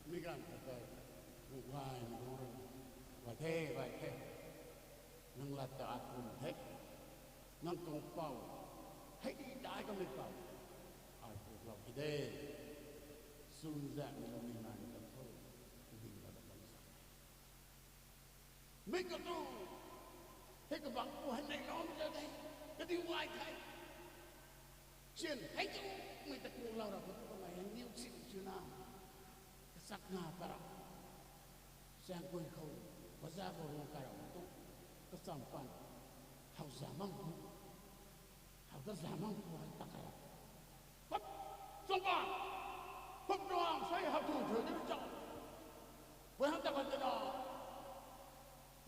mi ganv khat tei, guang gaymei guang rui, gay the, gay the, nang lat ta ai kum the, nang tuang pou, hei di dai kamei pou, ai kuklou ki de, swnzaenghmei lungning nai kan tho, tabinglou da bam sa e. Mi katu, hei kabangc pu hei neilou ta de, kadiu gay the. Syan hei tu, mei ta kuklou ra khou tu kamei hei niw sin swna, kachakna para, zaeng pui khou, baza khou ruang kai ra khou tu, kacham pan, how za mang pu, how ta za mang pu hei ta kai ra. Pat, chungpa, pat tuang sei how thu thu de cho. Pui hang ta kan tena,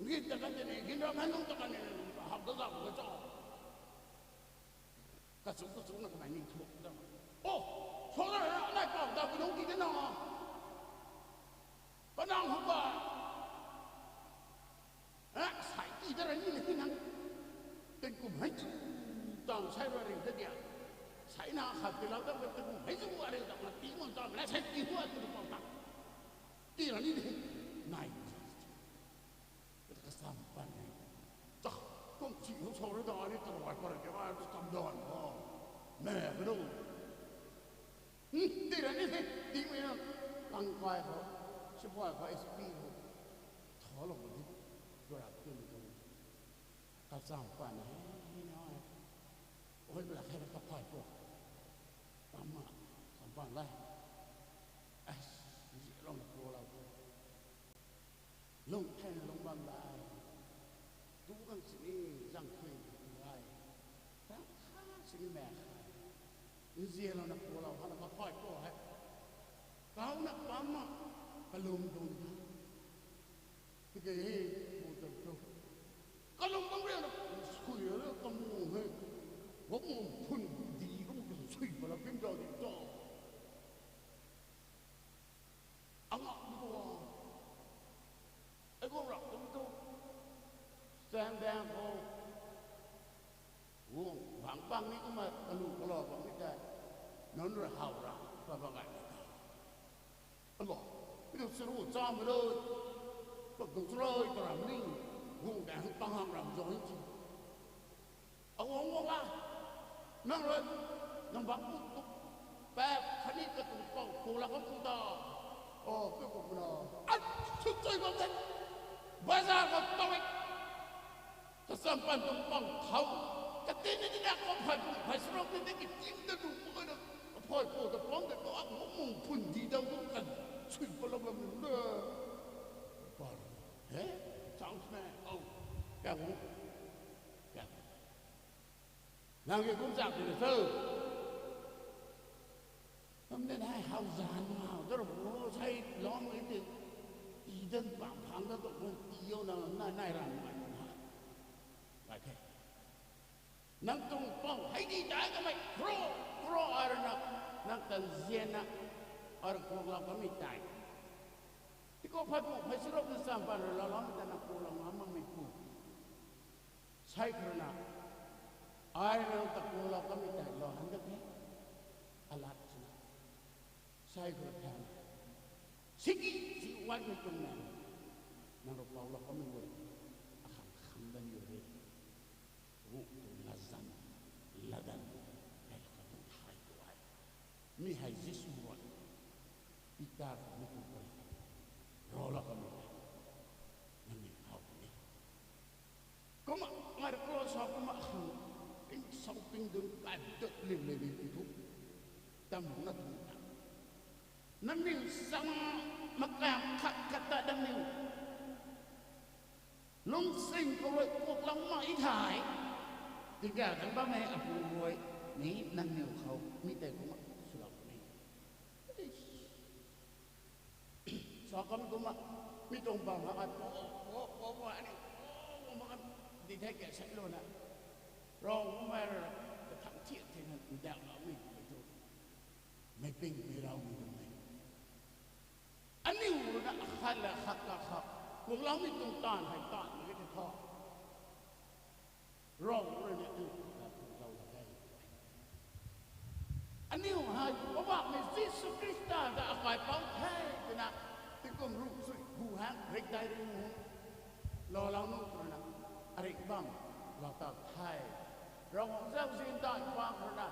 ngin ta kan tena, ngin ram hei nung ta kan tena, how ta za pu cho. Kachuk kachukna kamei ning thuak ta. O, so na, nai pau ta pu nung ti de na. Kanang how ta, e, sai ti ta ra ni na ti nang. Tingkum hei chu, tang sai ra ring ta dia. Sai na khat tilou ta, tingkum hei chu a ring ta na ti man ta, na sai ti hua tu pau ta. Ti ra ni de. Nai. Kacham pan e. Ta, kum chi hu sa ra da ni ta rai para ke ra ta kam dan o. Me ka do. Ti ra ni the, tingmei na, tang kai khou, sipai khou, S P khou, thalou mak di, tura tun tun, kacham pan e, na, oi, la khe na kaphay pu, pam ma, kacham pan le, as, nzianlouna kuklou tu, lung thena lung bam lai, tu khang sini, zang khui tu lai, rang khat sini me khe, nzianlouna kuklou hana kaphay pu hei, kauna pam ma, kalum dun the, tiki hei, pu tu tu, kalum bam riana, sui ra kamu hei, kamu phun di kamu sui pala pin ta di ta. Angak tu, ei guang rak tu tu, sang dang khou, guang bang bang ni kumna kalu kalou bam ni tei, nunc rui how ra, kabang gay ni ta. Alo, mi tu saru chamei rui, pat tu chalou ta ram ni, guang dang pang hang ram zang ti. Aguang guang la, nang rui, nang bam pu tu, pap khatni katuang pou kuklou bam pu ta. O, pi kum na, a, sw chui bam the. Bazaar khou taw e. Kacham pan tuang pang khou, katin ni na kum phay pu, phay sarok ni ni ki tim ta tu pu na, kaphay pu ta pang ta tu, a, mung phun di dau tu kan, sui palou bam ni na. Par, he, chance me, o, kya hu, kya hu. Nang ki kum chak ti na cho. Kam nen hei how zan how ta ra bo, sei lom e ti. Tii dan pang phang ta nang nai nai ram nai nai. Gay the. Nang tuang pau hei di dai kamei kro, kro ai rui na, nang ta nzianna, ai rui kuaklou kamei tei. Tiki phay pu, phay charuk na cham pan rui lou loumei ta nang kuaklou ngam makmei pu. Sei khou rui na, ai rui nang ta kuaklou kamei tei lou han dat the. Alat swna. Sei khou rui thauna. Siki, si wanmei tuang nang. Nang rui paulou kamei guay. Akhang khang dan yo re. Ruh tuang latzan, latdanv, kailou katuang thay tu ai. Mi hei Jisu rui, Peter khou mi tuang pari, ralou kamei tei, nangniw how puni. Kumna, ngai rui cross khou kumna khang, ping sau ping dun kai dut liu liu liu tu, tam hungna tu ta. Nangniw sang makam khat khat ta nangniw lungching khou rui kuaklou mak e thei, tingkauh thangc bammei apu rui ni nangniw khou mi tei kumna swlou puni. Sa kam kumna, mi tuang bam na ai, o, o, o, o, ani, o, o, ma kan, di thei ke sailouna. Ravguangc mei rui, kathang thiak thei na ndauhloumei tu. Mei ping mei raumei tu mei. Aniu rui na khat la khat ka khat, kuakloumei tuang taanv hei taanv mak e the tho. Ravguangc rui na aniu ta kuaklou la e. Aniu hei, Poubauhmei Jisu Khrista ta akaipouc the twna, tingkum ruh sui hu hang rik dai ring hung, laalou nu twna, aringh bam, laa ta the. Ravguangc zauzian dai pang khou rui na,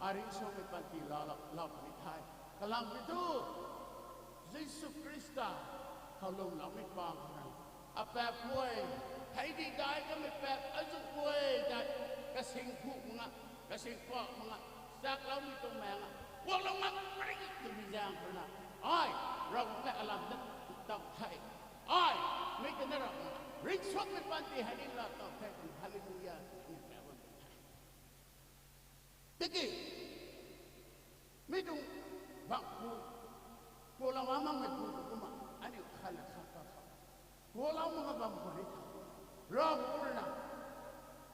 aringh swmei panty laalou, laa puni the. Kalam kiu thu, Jisu Khrista khou lwmloumei pang khou rui na, apaap guay, hei di dai kamei paap azuh guay tei, kasing phu mak nga, kasing pak mak nga, chakloumei tuang maeng a, kuaklou mak pari twmei zaeng khou rui na, ai, Ravguangc le alam dat tow the. Ai, mi kana ra, ringcsuangmei panty hei ni laa tow the twna, Hallelujah, twna aniu paap bam tuang the. Tiki, mi tuang bam khou, kuaklou mak makmei pu tu kumna, aniu khat la khat ka khat, kuaklou mak bam khou ni tha, Ravguangc rui na,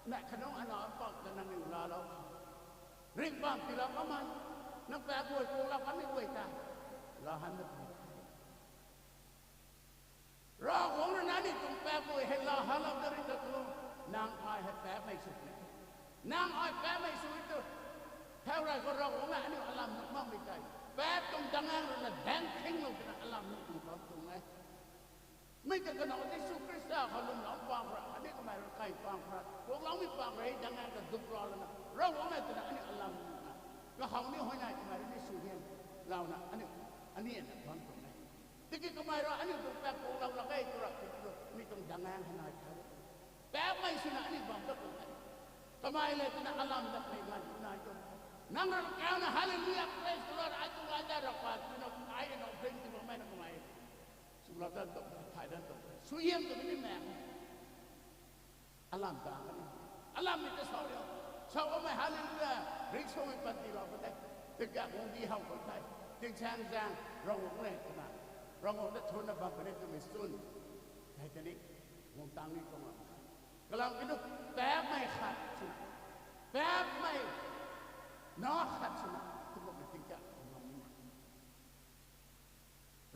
nai khatnungc ana apak ta nangniw laalou khou, ringhbam tiilou kamei, nang paap guay kuaklou kamei guay tei, laa han na puni the. Ravguangc rui na aniu tuang paap guay hei laa hanlou ta ri ta tu, nang ai hei paapmei sw puni the. Nang ai paapmei sw tu, thau rey khou Ravguangc na aniu alam nuh makmei tei, paap tuang dangaeng rui na daeng khinglou twna alam nuh tuang bam tuang e. Mi ta kanac Jisu Khrista khou lwmlou pang khou rui, aniu kamei rui kai pang khou rui, kuakloumei pang rui, dangaeng ta dup ra lana, Ravguangc e twna aniu alam nuh na, kahaw ni huayney kamei rui ni sw hian, louna aniu, aniu na bam tuang e. Tiki kamei rui aniu tuang paap kuaklou lak e tu ra, tiki tu, mi tuang dangaeng hei nai the. Paapmei swna aniu bam ta tuang e. Kamei le twna alam datmei ganv nai tu. Nang rui kauna Hallelujah, praise the Lord, ai tu ai da ra pa, twna ai na bring ti bammei na kamei. Swlou dan tuang, thay dan tuang, suaihiam tu ni maek. Alam ta kani. Alam ni ta sau riu. Sau kamei Hallelujah, ringcsuangmei panty lou khou tei, tingkauh guangcdic how khou tei, tingsaeng zaeng, Ravguangc le twna, Ravguangc ta thuna bam puni twmei chwn, hei tei ni, guang tang ni tuang lam kha. Kalam kiu thu, paapmei khat swna, paapmei na khat swna, tingkum na tingkauh khou ngam ni na.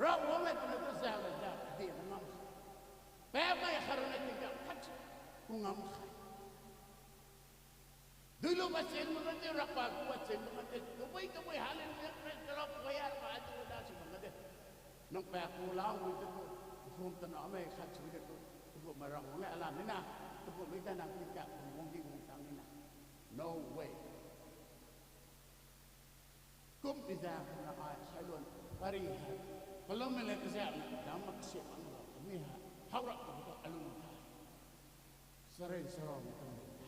Ravguangc e twna tu zauc la zauc kadiana ngam kha. Paapmei khat rui na tingkauh khat khou ngam kha. Duilu ba chin mak kan tei, rakpa ku ba chin mak kan tei, tabui tabui Hallelujah, praise the Lord, choir ka tu da sw mak kan tei. Nang paap kuaklou guay ta tu, phum ta namei khat sw ta tu, tingkum mei Ravguangc e alam ni na, tingkum mei ta nang tingkauh khou guangcdic guang tang ni na. No way. Kum ti zaeng khou na ai sailuan pari hei, kalummei le kazauhna dam mak kasiamh anglou mi hei, how rap tu khou alung the. Charyn charaumei tuang lung the.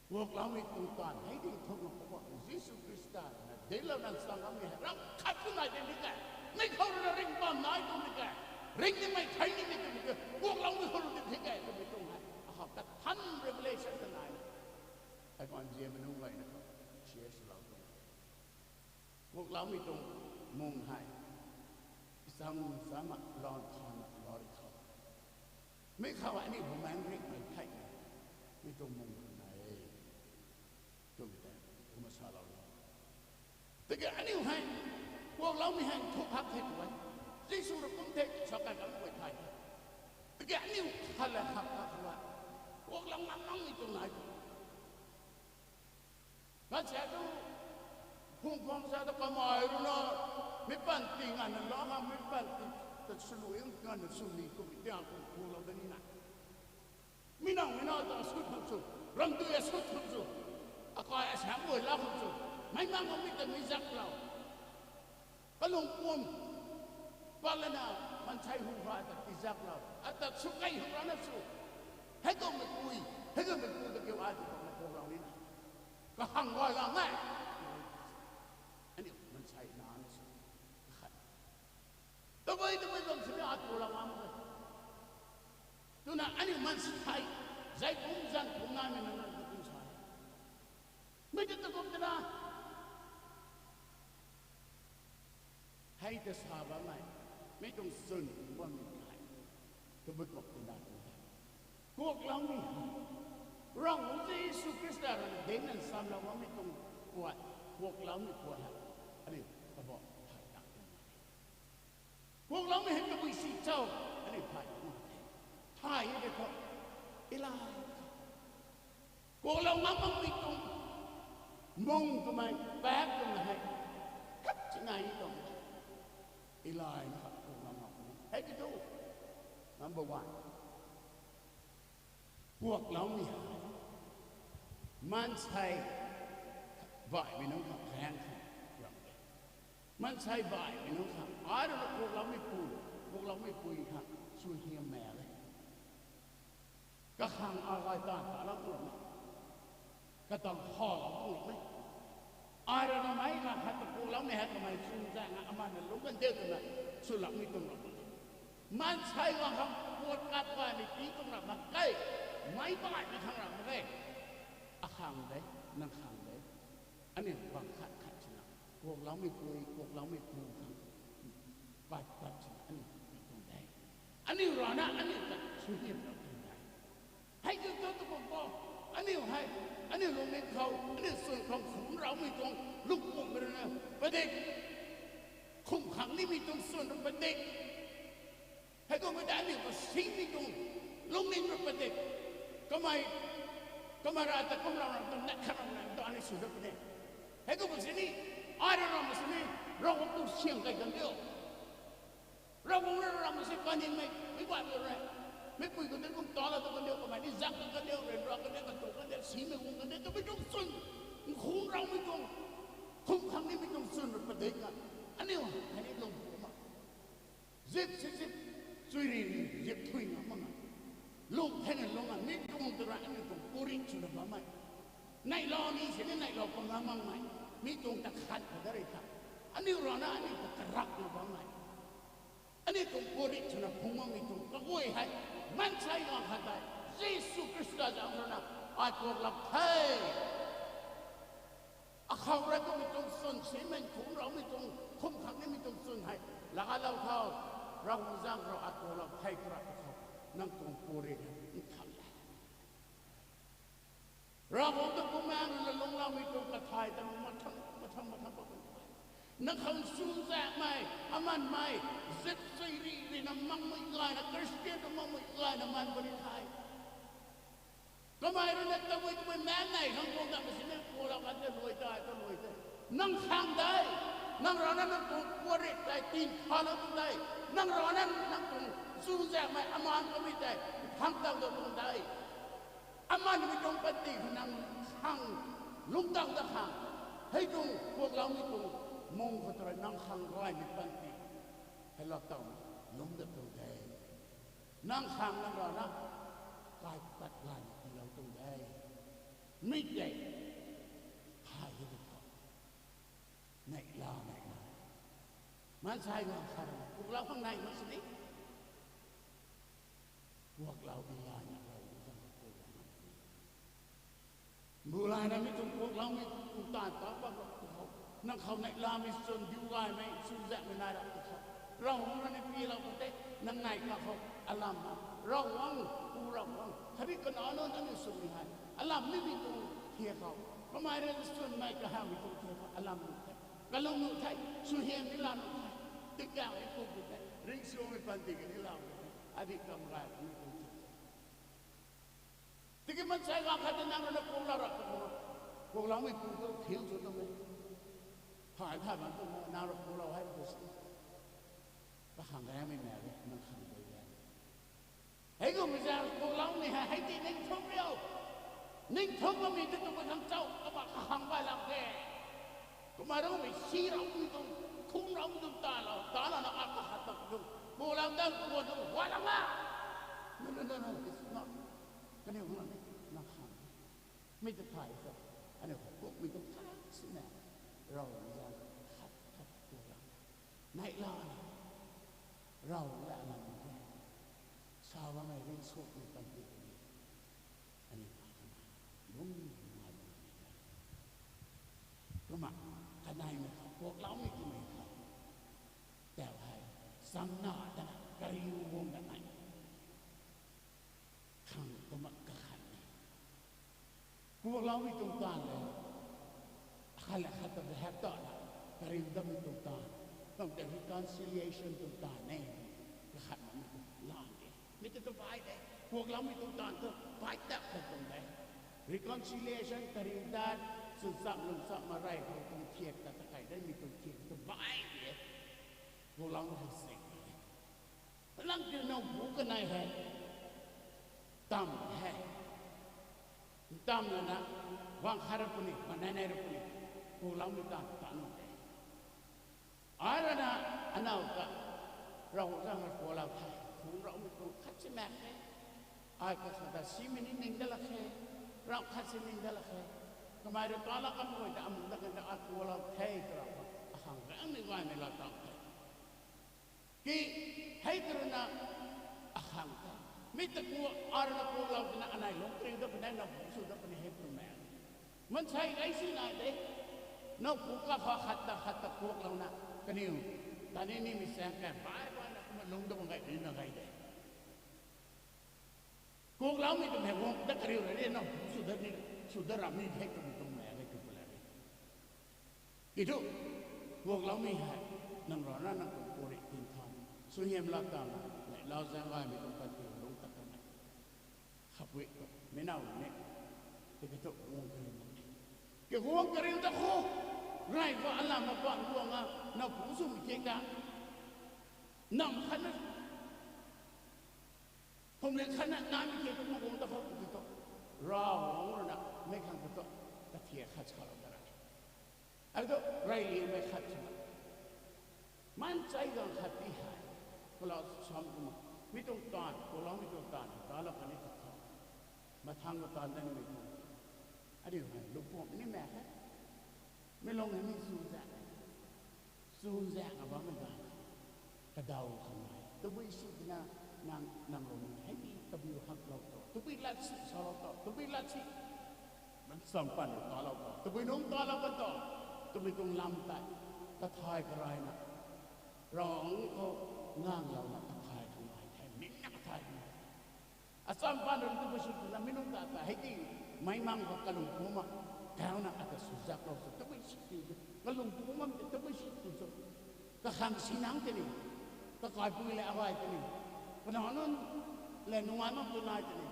Kuakloumei tuang taanv hei ding thukna Poubauhmei Jisu Khrista na dinclou nang chang bammei hei ram khat tu nai ding di ke. Mi khou rui na ringh bam nai tuang di ke. Ringh nimei thei nimei tuang di ke. Kuakloumei khou rui di thei ke twmei tuang hei, akhou kathan revelation ta nai na, hei kan ziamei nunc guayna khou share swlou tuang e. Kuakloumei tuang mung hei, kacham cham a, lan than a, lari khou, Mi khou aniu bumaengc ringmei thei, mi tuang mung khou nai e twmei tei kumna salou ni. Tiki aniu hei kuakloumei hei thu hak the tu e. Jisu rui kum the sa kai kam guay thay the. Tiki aniu khat le hak khat khou e, kuaklou ngam makmei tuang nai tu. Nganv sa tu, phung phang sa tu kamei rui na, mi panty nganvna lou ha, mi panty ta swluai nganvna swni kummei tiang khou kuaklou da nina. Mi nangmei na ta sut khang sw, ramdui a sut khang sw, akai asaengc guay la khang sw, meic mang khou mi ta mi zaklou, kalung pum, pat lana, maansei hu ha ta tizaklou, ata sw kei hu rana sw, hei kummei pui, hei kummei pu ta kiu ai tu kumna kuaklou nina. Kahang gay lang e. Aniu maansei nana sw, kakhat. Tabui tabui bam sini atuaklou ngam mak e. Twna aniu maansei, zai kum zan kum naimei nunc nunc ta kum sa e. Mi ta tabui tina hei ta sa bammei, mi tuang chwn bammei tei, tabui kum tina tu the. Kuakloumei hei, Ravguangc Jisu Khrista rui dinc nsamlou bammei tuang puat, kuakloumei puat hei, aniu kabah thay ta tuang e. Kuakloumei hei tabui si cho, aniu thay tuang the. Thay e de thu, elai kuaklou ngam makmei tuang mung twmei, paap twmei hei, khat si nai tuang e. Elai na khat kuaklou ngam makmei hei ki thu, number one, kuakloumei hei maansei baihmei nunc khang kaeng khang ram e. Maansei baihmei nunc khang, ai rui na kuakloumei pu, kuakloumei pui khang suaihiammei e. Kakhang agay taanv ta lam ram e. Katang khalou pu ram e. Ai rui na meic khat khat ta kuakloumei hei kamei chuzaenga aman na lungc kan de twna swloumei tuang ram e. Maansei guang khang puat kat gaymei tii tuang ram mak ge. Meic baihmei khang ram mak ge. Akhang de, nang khang de. Aniu bang khat khat swna, kuakloumei pui, kuakloumei pu khang, pat pat swna aniu tii tuang de. Aniu rana aniu ta suaihiamlou tuang de. Hei tu tu tu kum bo, aniu hei, aniu lungning khou, aniu chwn khang khum raumei tuang, lungc kummei rui na, padik, khum khang nimei tuang chwn rui padik. Hei kummei ta aniu kasingmei tuang, lungning rui padik. Kamei, kamei ra ta kum ram ram tuang, na khat ram ram tuang aniu sw dat puni. Hei kummei sini, ai rui ram sini, Ravguangc tuang siang kai kan diu. Ravguangc rui ram si kaningmei, mi guay rui, mipui khou tei kum ta la tu kan diu, kamei ni zak kan diu, ryanra kan diu, katuang kan diu, simei guang kan diu, twmei tuang chwn, nkhum raumei tuang, khum khang nimei tuang chwn rui padik kha. Aniu hei ni lung pu ma, zip si zip, chui ri ri, zip thui ngam mak nga, lung thena lung a, mi tuang ta rui aniu tuang puarik swna bammei, neihlou ni sini neihlou pang ngam makmei, mi tuang ta khat kha da rui kha, aniu rana aniu ta karakna bammei, aniu tuang puarik swna phungc makmei tuang kaguay hei, maansei guang khat tei, Jisu Khrista zaeng rui na, ai kuaklou the. Akhou rui kummei tuang chwn, simei khum raumei tuang, khum khang nimei tuang chwn hei, laalou khou, Ravguangc zaeng rui ai kuaklou the tw rap khou, nang tuang puarik hei nthau la Ravguangc ta Bumaengh rui na lungcloumei tuang kathay ta mathang mathang mathang pat kan the. Nang khang chuzaenghmei, amanmei, zip chui ri ri na makmei gayna, Khristian ta makmei gayna man puni the. Kamei rui na tabui tabui maengnei khang guang datmei sini kuaklou kan tei luai tei, ta luai tei. Nang khang de, nang rana nang tuang puarik tei tinthalou tuang de, nang rana nang tuang chuzaenghmei amaan kamei tei nthang tau dat tuang de. Amanmei tuang panty khou nang khang lungcdau dat khang, hei tuang kuakloumei tuang mung khou ta rui nang khang gaymei panty hei laa tau lungc dat tuang de. Nang khang nang rana kai pat gayna tiilou tuang de. Mi tei thay hei tu khou, neihla neihla, maansei guang khat rui kuaklou khang nei mak sini, kuaklou di layna Ravguangc zaeng khou kuaklou ngam puni. Mbu layna mi tuang kuakloumei tuang taanv ta pat rap tu khou, nang khou neihlamei chwn diu gaymei chuzaenghmei nai rap tu khou, Ravguangc rui ni tiilou khou tei nang nei kakhou alam na Ravguangc, Pu Ravguangc, khatni kanac nunc aniu swmei hei alam nimei tuang thiak khou, kamei rui swnmei kahawmei tuang thiak khou alam nuh the, kalung nuh the, suaihiam ni laa nuh the, tingkauh hei ku pui the, ringcsuangmei panty kani laa pui the, adi kam gay puni tuang thiak the. Tiki maansei ganv khat ta nang rui na kuaklou ra tu, kuakloumei pu tu thiu sw tuang e, thay thay bam tuang e, nang rui kuaklou hei tu si, kakhang gaymei mei e, nang khang dui e. Hei kummei zaeng kuakloumei hei, hei ti ning thumc riu. Ning thumc bammei tu tabui khang chau, kaba kakhang gay lak de. Kumna raumei si raumei tuang, khum raumei tuang talou, talou na a kakhat ta tuang, kuaklou ta kuan tuang, guan lak na. No, no, no, no, it's not. Kaniw khang ni, nang khang ni. Mi ta thay sa, aniu khou kummei tuang khat sina, Ravguangc zaeng khat khat kuaklou na, neihlana, Ravguangc le alam nuh the, sa bammei ringcsuangmei panty kani, aniu ta khang lungc nai bam ni the. Kumna, kaneimei khou kuakloumei twmei khou, tau hei, chamna tana kariu guang da nai khang kumna kakhat ni. Kuakloumei tuang taanv le, akhat le khat ta hak tana, kariu datmei tuang taanv, kum tei reconciliation tuang taanv e, kakhat makmei tuang lan de. Mi ta tu bai de, kuakloumei tuang taanv tu bai tat khat tuang de. Reconciliation, kariu dat, chwnchamv lungchamv ma rey khou tuang thiak ta, ta kei daimei tuang thiak tu bai de. Kuakloumei hei sing e. Lang kiu nowpu kanei hei, tam hei, tam lana, guang khat ra puni, manei nei ra puni, kuakloumei taanv ta nuh de. Ai rui na, anac ta, Ravguangc zaeng rui kuaklou the, phungc raumei tuang khat si mak khe. Ai kakhat ta simei ni ning dat lak khe, ram khat si ning dat lak khe. Kamei rui talou kanmei guay ta amu dat kan ta ai kuaklou the, ta Ravguangc akhang gaymei gaymei laa tam the. Ki, hei tw rui na, akhang the. Mi ta ku, ai rui na kuaklou tina anei lungc kariu dat puni, nowpu sw dat puni hei tw mak. Maansei gay si nai de. Nowpu kakhou khat ta khat ta kuaklouna, kaniw, ta ni nimei saeng kan bai baina kumna lungc dat bam gay ni na gay de. Kuakloumei twmei guang ta kariu ra de, nowpu sw dat ni, sw dat ram ni hei twmei tuang mak e, tw pala de. Ki thu, kuakloumei hei, nang rana nang tuang puri tin than, suaihiam laa tana, neihla zaeng gaymei tuang panty lungc tat kanmei, khapui tu, mi now ni, tiki thu guang kariu mak e. Ki guang kariu ta khou, rey khou alam na pat guang a, nowpu swmei kiak ta, nam khatna, phuamling khatna naimei kiak tu mak guang ta khou tiki thu, Ravguangc rui na, mei khang tu thu, kathiak khat salou ta ra. Ai thu, reyliangmei khat swna, maansei ganv khat ti hei, kuaklou sam kumna, mi tuang taanv, kuakloumei tuang taanv, talou kani ta khou, mathang khou taanv dat nimei tuang, aniu hei lungpuam ni mak khe. Mi lung hei mi chuzaenghna, chuzaenghna bammei ganv khou, kadaw khang nai, tabui si tina, nang, nang lung hei ni tabui haklou ta, tabui lat si salou ta, tabui lat si, mansam pan rui talou ta, tabui nungc talou kan ta, twmei tuang lam tei, kathay karayna, Ravguangc khou nganglouna kathay khang nai the, mi na kathay khang nai the. Acham pan rui tabui si twna mi nungc ta ta hei ti, meic mang khou kalung pumc a, kauna ata swzaklou sw, tabui si ti, kalung pumc a, tabui si ti sw, kakhang sinang tini, kakaipui le agay tini, kanac nunc le nungai mak tu nai tini,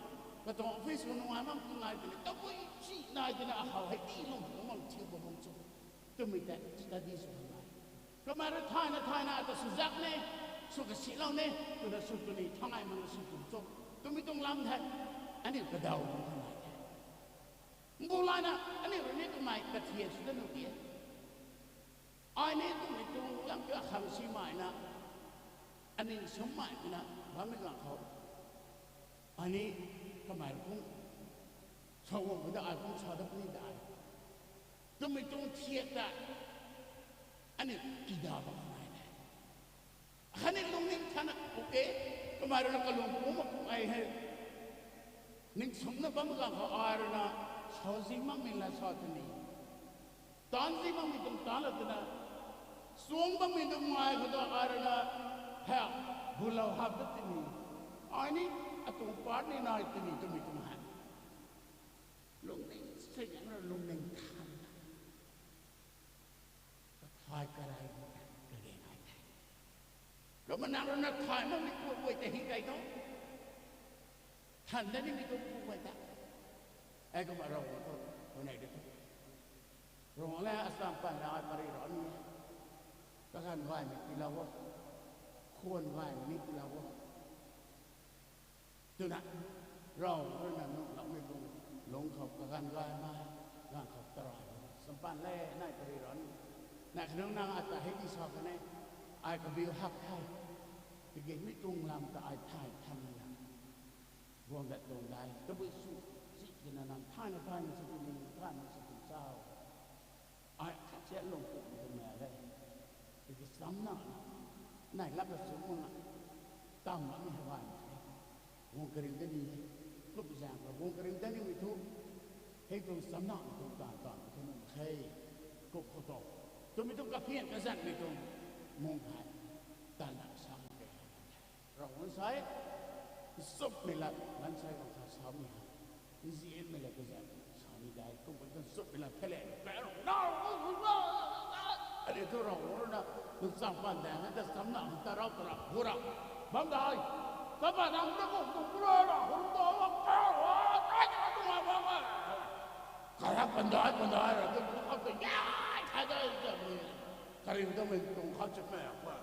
katuang office khou nungai mak tu nai tini, tabui si nai tina akhou hei ti lung pumc a thiu bam bam sw, twmei tei study sw khang nai. Kamei rui thayna thayna ata swzak ne, sw kasilou ne, twna sw tuni thangai makna sw tu cho, twmei tuang lam the, aniu kadaw khang nai the. Mbu layna, aniu rui ni kamei kathiak sw dat nuh ti e. Ai ni twmei tuang lam kiu akhang simei na, aning summei na bammei ganv khou, ai ni kamei kum, sa guang khou ta ai kum sa dat puni dai, twmei tuang thiak ta, aniu kida bam nai the. Khatni lungning thana, okay, kamei rui na kalung pumc a kum ai hei, ningsumna bam ganv khou ai rui na, sauzi makmei la sa tini, taanzi makmei tuang taanc la twna, suang bammei tuang ngai khou ta ai rui na, hei, bulou hap dat tini, Ai ni atuang part ni nai tini twmei tuang hei lungning sing na lungning than na kathay karei kage nai the. Kumna nang rui na thay makmei pu guay ta hei kai tho. Than da nimei tuang pu guay ta. Ei kumna Ravguangc khou huayney di tho. Ravguangc le asam pan la ai pary ra ni e. Kaganv gaymei tiilou o. Khwan gaymei ni tiilou o. Twna Ravguangc rui na nuhloumei lung, lung khou kaganv gaymei, ganv khou tarai, sampan le nai pary ra ni. Nai khanungc nang ata hei di sa kan e, ai kabiu hak the. Kagenmei tuang lam ta ai thay than na guang dat tuang dai tabui sw, si tina nang thayna thayna sw tini, thayna sw tini sa. Ai khat si lung kumh twmei le. Tiki samna, nai lap ta sw mak na, tam makmei hei gay mak khe. Guang kariu da ni e. Kumzaeng khou guang kariu da nimei thu, hei tuang samna tuang taanv taanv thu nuh mak khe. Kum khou tu, twmei tuang kaphian kazanmei tuang mung hei, tanna sa mak khe. Ravguangc sa e, nchumhmei lat, maansei khang kha samei hei, nzianmei lat kazaeng samei dai, kumpui tu nchumhmei lat the le, aniu thu Ravguangc rui na, nang cham pan daeng hei ta samna hei ta rau ta ra, hu ra, bam dai, ta pa nang ta kum tu pu ra ra, hu ta, kara pandai pandai ra, tu khou ta yai thai dai ta, kariu tamei tuang khou chimei pa.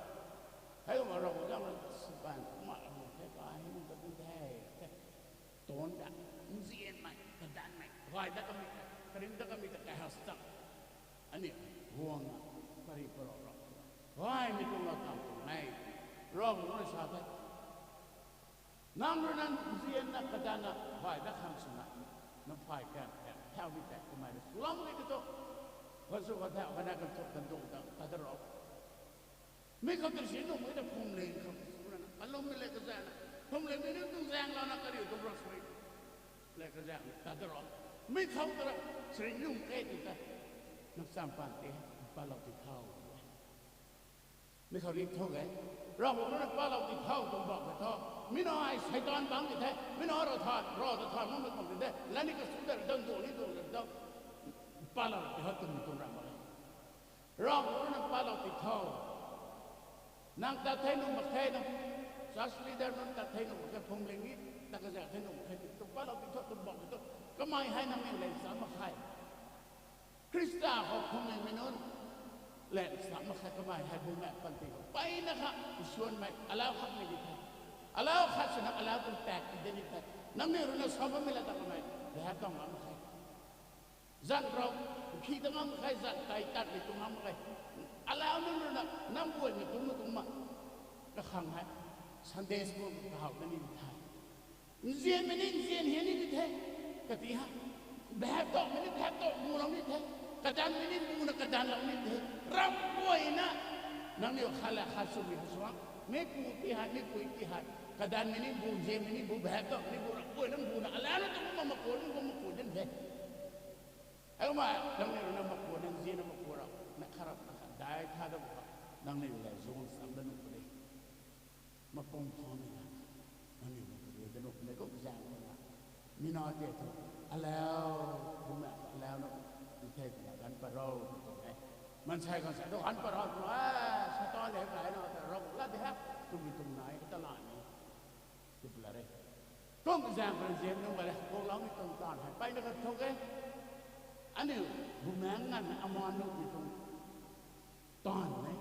Hei kumna Ravguangc zaeng rui sw pan kumna ram the, kai hei nunc ta tu the, the. Tuang ta, nzianmei, kadanmei, gay dat kamei ta, kariu dat kamei ta, kaihak chang. Aniu guangna, pary parou ra, gaymei tuang lou tam tuang e. Ravguangc rui sa the, nang rui na nzianna, kadanna, gay dat khang swna, nang phay kan kan thau ni tei kamei rui swlou mak ge tei thu, khou sw khou thau kana kan thuk kan dung ta, ta da rau. Mi khou tu si nuh mak ge ta phuamling khou sw rana, alummei le kazaeng na, phuamlingmei nunc tuang zaenglouna kariu tuang ra sui le kazaeng na ta da rau. Mi khou ta ra, sring nuh mak ge tei ta, nang cham pan tei, palou ti thau. Mi khou ni thu ge, Ravguangc rui na palou ti thau tuang bak khe thu, mi na ai Seitaan bangc ti the, mi na ra tha, ra ta tha makmei khang ti the, lani kasu da ra dang, duan ni duan ra dang, palou ti thau twmei tuang ra mak e. Ravguangc rui na palou ti thau. Nang tat thei nuh mak khe, nang church leader nunc tat thei nuh mak khe, phuamling ni tat kazaeng thei nuh mak khe, tu palou ti thau tuang bak khe thu, kamei hei nangniw le sa mak khe. Khrista khou phuamlingmei nunc le sa mak khe, kamei hei bumaengh panty khou mpeyna kha nsuanmei alau khatmei di the. Alau khat swna alau tuang tak ti de ni the. Nangniw rui na sa bammei la ta kamei, the tuang ngam mak khe. Zan rau, khi ta ngam mak khe, zan tei tatmei tuang ngam mak khe. Alau nunc rui na, nang guaymei tuang na tuang ma, kakhang hei, Sunday school kahaw na ni the. Nzianmei ni nzian hian ni di the, kati ha. Bhap tawmei ni bhap tawm bulou ni the, kadanmei ni buna kadanlou ni the. Ram guayna, nangniw khat la khat swmei ha suang, meipu ti hei, meipui ti hei, kadanmei ni bu, nzianmei ni bu, bhap tawmei ni bu, ram guayna buna alau na tuang ma, maku ni bu, maku din the. Hei kumna nangniw rui na maku, nang nzianna maku ra, na kharap na kha dai tha da bu kha, nangniw le zuang cham da nuh puni. Mapung thaumei na, nangniw na kariu da nuh puni kum zaeng khou na. Mi na tei thu, alau, bumaengh khou alau na, di the twna ganv parou tu e. Maansei khang sa tu ganv parou tu e, Seitaan le kai na ta rou la di ha, twmei tuang nai ta la ni. Tw pla re. Kum zaeng khou nzian nunc gay le, kuakloumei tuang taanv hei mpeyna kha thu e. Aniu bumaengh nganvna amaan nuhmei tuang taanv e.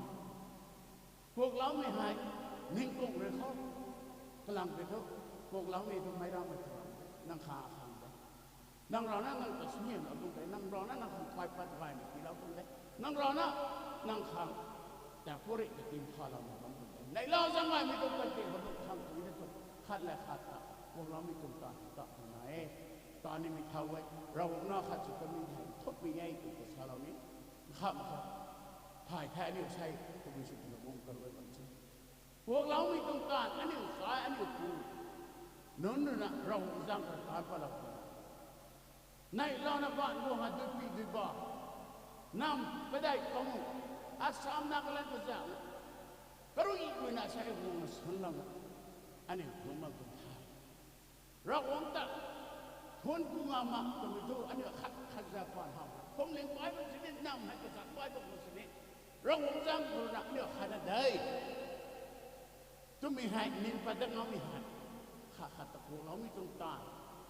Kuakloumei hei, ningkung rui khou, kalam tei thu, kuakloumei tu meic rammei thu, nang khang khang de. Nang rana nang ta smianlou tuang de, nang rana nang khang khuay pat gaymei tiilou tuang de, nang rana nang khang ta puri ta tin thalouna bam tuang de. Neihla zaeng gaymei tuang panty khou nang khang pui na tu, khat le khat ta, kuakloumei tuang taanv ta tu na e. Ta nimei thau e, Ravguangc na khat sw kamei hei nthukmei e tw ta salou ni. Kha mak kha, thay the aniu sei, tabui sw twna guang karuai bam se. Kuakloumei tuang taanv aniu sai, aniu pu nunc rui na Ravguangc zaeng khou taanc patlou khang, neihlouna baanv guang a duipi duiba, nam padeih kamu, Assam, Nagaland kazaeng, karui rui na sei guangna sunlouna, aniu guang bam tuang the. Ravguangc ta thuanc ku ngam mak twmei thu aniu khat khat za pan how. Phuamling bai bam sini, nam hei kazanc bai bam sini, Ravguangc zaeng khou rui na aniu khatna de twmei hei nin pat dat ngammei hei, khat khat ta kuakloumei tuang taanv,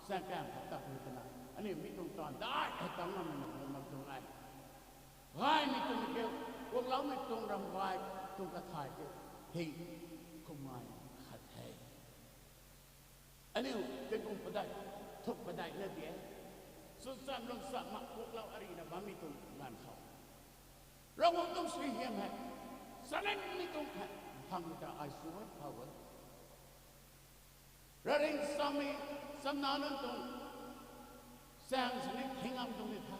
saengkam khat ta khou twna aniu mi tuang taanv dai hei tang ngammei na guang mak tuang e. Gaymei twmei kiu, kuakloumei tuang ram gay tuang kathay kiu, hei, kummei khat the. Aniu tingkum padeih, thuk padeih na di e. Swchan ramchan mak kuaklou arina bammei tuang ganv khou, Ravguangc tuang suaihiam hei, salenmei tuang hei, phangmei ta ai sw e, how e. Raring samei, chamna nunc tuang chaeng sini thing ngam tuang ni the.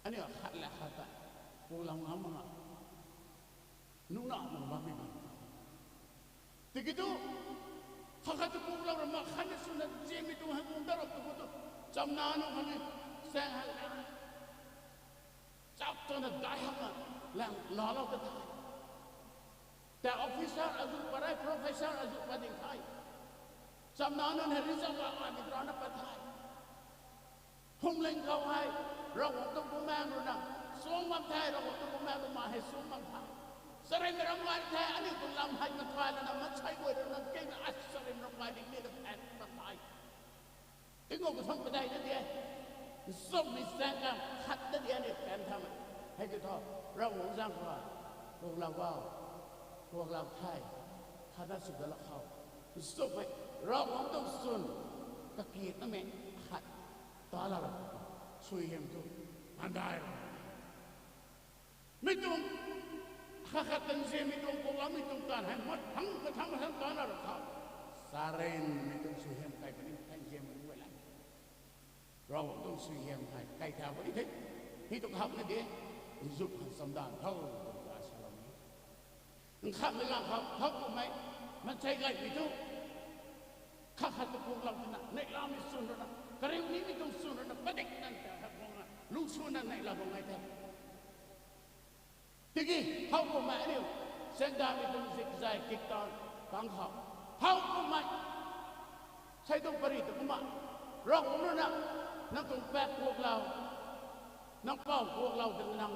Aniu khat le khat ta kuaklou ngam mak, nuna mak bammei ganv. Tiki thu, khat khat ta kuaklou ra mak khatna swna ziamei tuang hei guang dat rap tu khou tu, chamna nunc khang ni chaeng hei la, chap twna dai hakna lang laalou ta the. Tei officer azuh pat rei, professor azuh pat ding the. Chamna nunc hei result la ai mi rana pat the. Phuamling khou hei, Ravguangc tuang Bumaengh rui na suang bam the, Ravguangc tuang Bumaengh rui na hei suang bam the. Charynmei ram gay the, aniu tuang lam hei kathay lana, maansei guay rui na kena ai charynmei ram gay ding ni ta the, ta the. Tingkum kathumh padeih na di e. Nchumhmei chaeng kam khat na di e, aniu kan thamei. Hei kiu thu, Ravguangc zaeng khou, kuaklou o, kuaklou the, khatna sw dat lak khou, nchumhmei, Ravguangc tuang swn, kakiak namei khat ta la ra, suaihiam thu, handai ra. Mi tuang, khat khat tan ziamei tuang kuakloumei tuang taanv hei mathang mathang mathang ta la ra khou, charynmei tuang suaihiam kai puni, tan ziamei nunc guay la, Ravguangc tuang suaihiam hei kai ta puni the. Hei tuang hak na di e, nzuk khang chamdanv tho, twna salou ni. Nkhamhmei ganv khou thowkumhmei, maansei gaymei thu, khat khat ta kuaklou twna neihlamei swn rui na, kariu nimei tuang swn rui na, padik nang ta khat guang na lungswna neihla bam nai the. Tiki thowkumhmei aniu, sandamei tuang zikzay kiktaanv kang khou, thowkumhmei, sei tuang pary ta kumna, Ravguangc rui na, nang tuang pak kuaklou, nang pou kuaklou twna nang,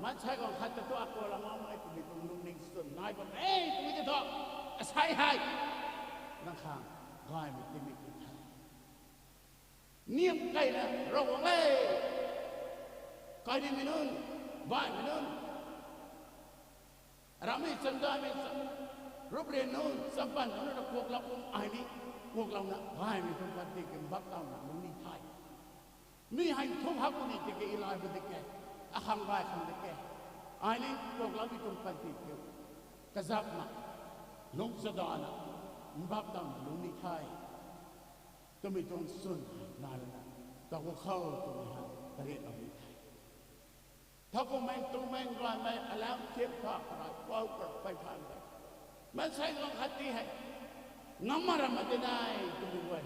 maansei guang khat ta thu akua lam ngam e twmei tuang lungning swn nai bam e twmei ta thu, asei hei, nang khang gaymei timei tu the. Niam keyna Ravguangc le, kaidimei nunc, baihmei nunc, ramei chandaimei, ruprian nunc, champan nunc rui na kuaklou kum ai ni, kuaklouna gaymei tuang panty ki mbak tawna lungc ni the. Mi hei nthuk hak puni tiki, elay puni tiki, akhang gay khang tiki, ai ni kuakloumei tuang panty kiu, kazapna, lungc chadana, mbak tawna lungc ni the twmei tuang swn hei nai lana, kakhou khou twmei hei kariatlou ni the. Thowkumhmei, tuangmei, gaymei, alam thiak pha, karai pou kar pey phan de, maansei guang khat ti hei, ngam mak ra mak ti nai twmei guay,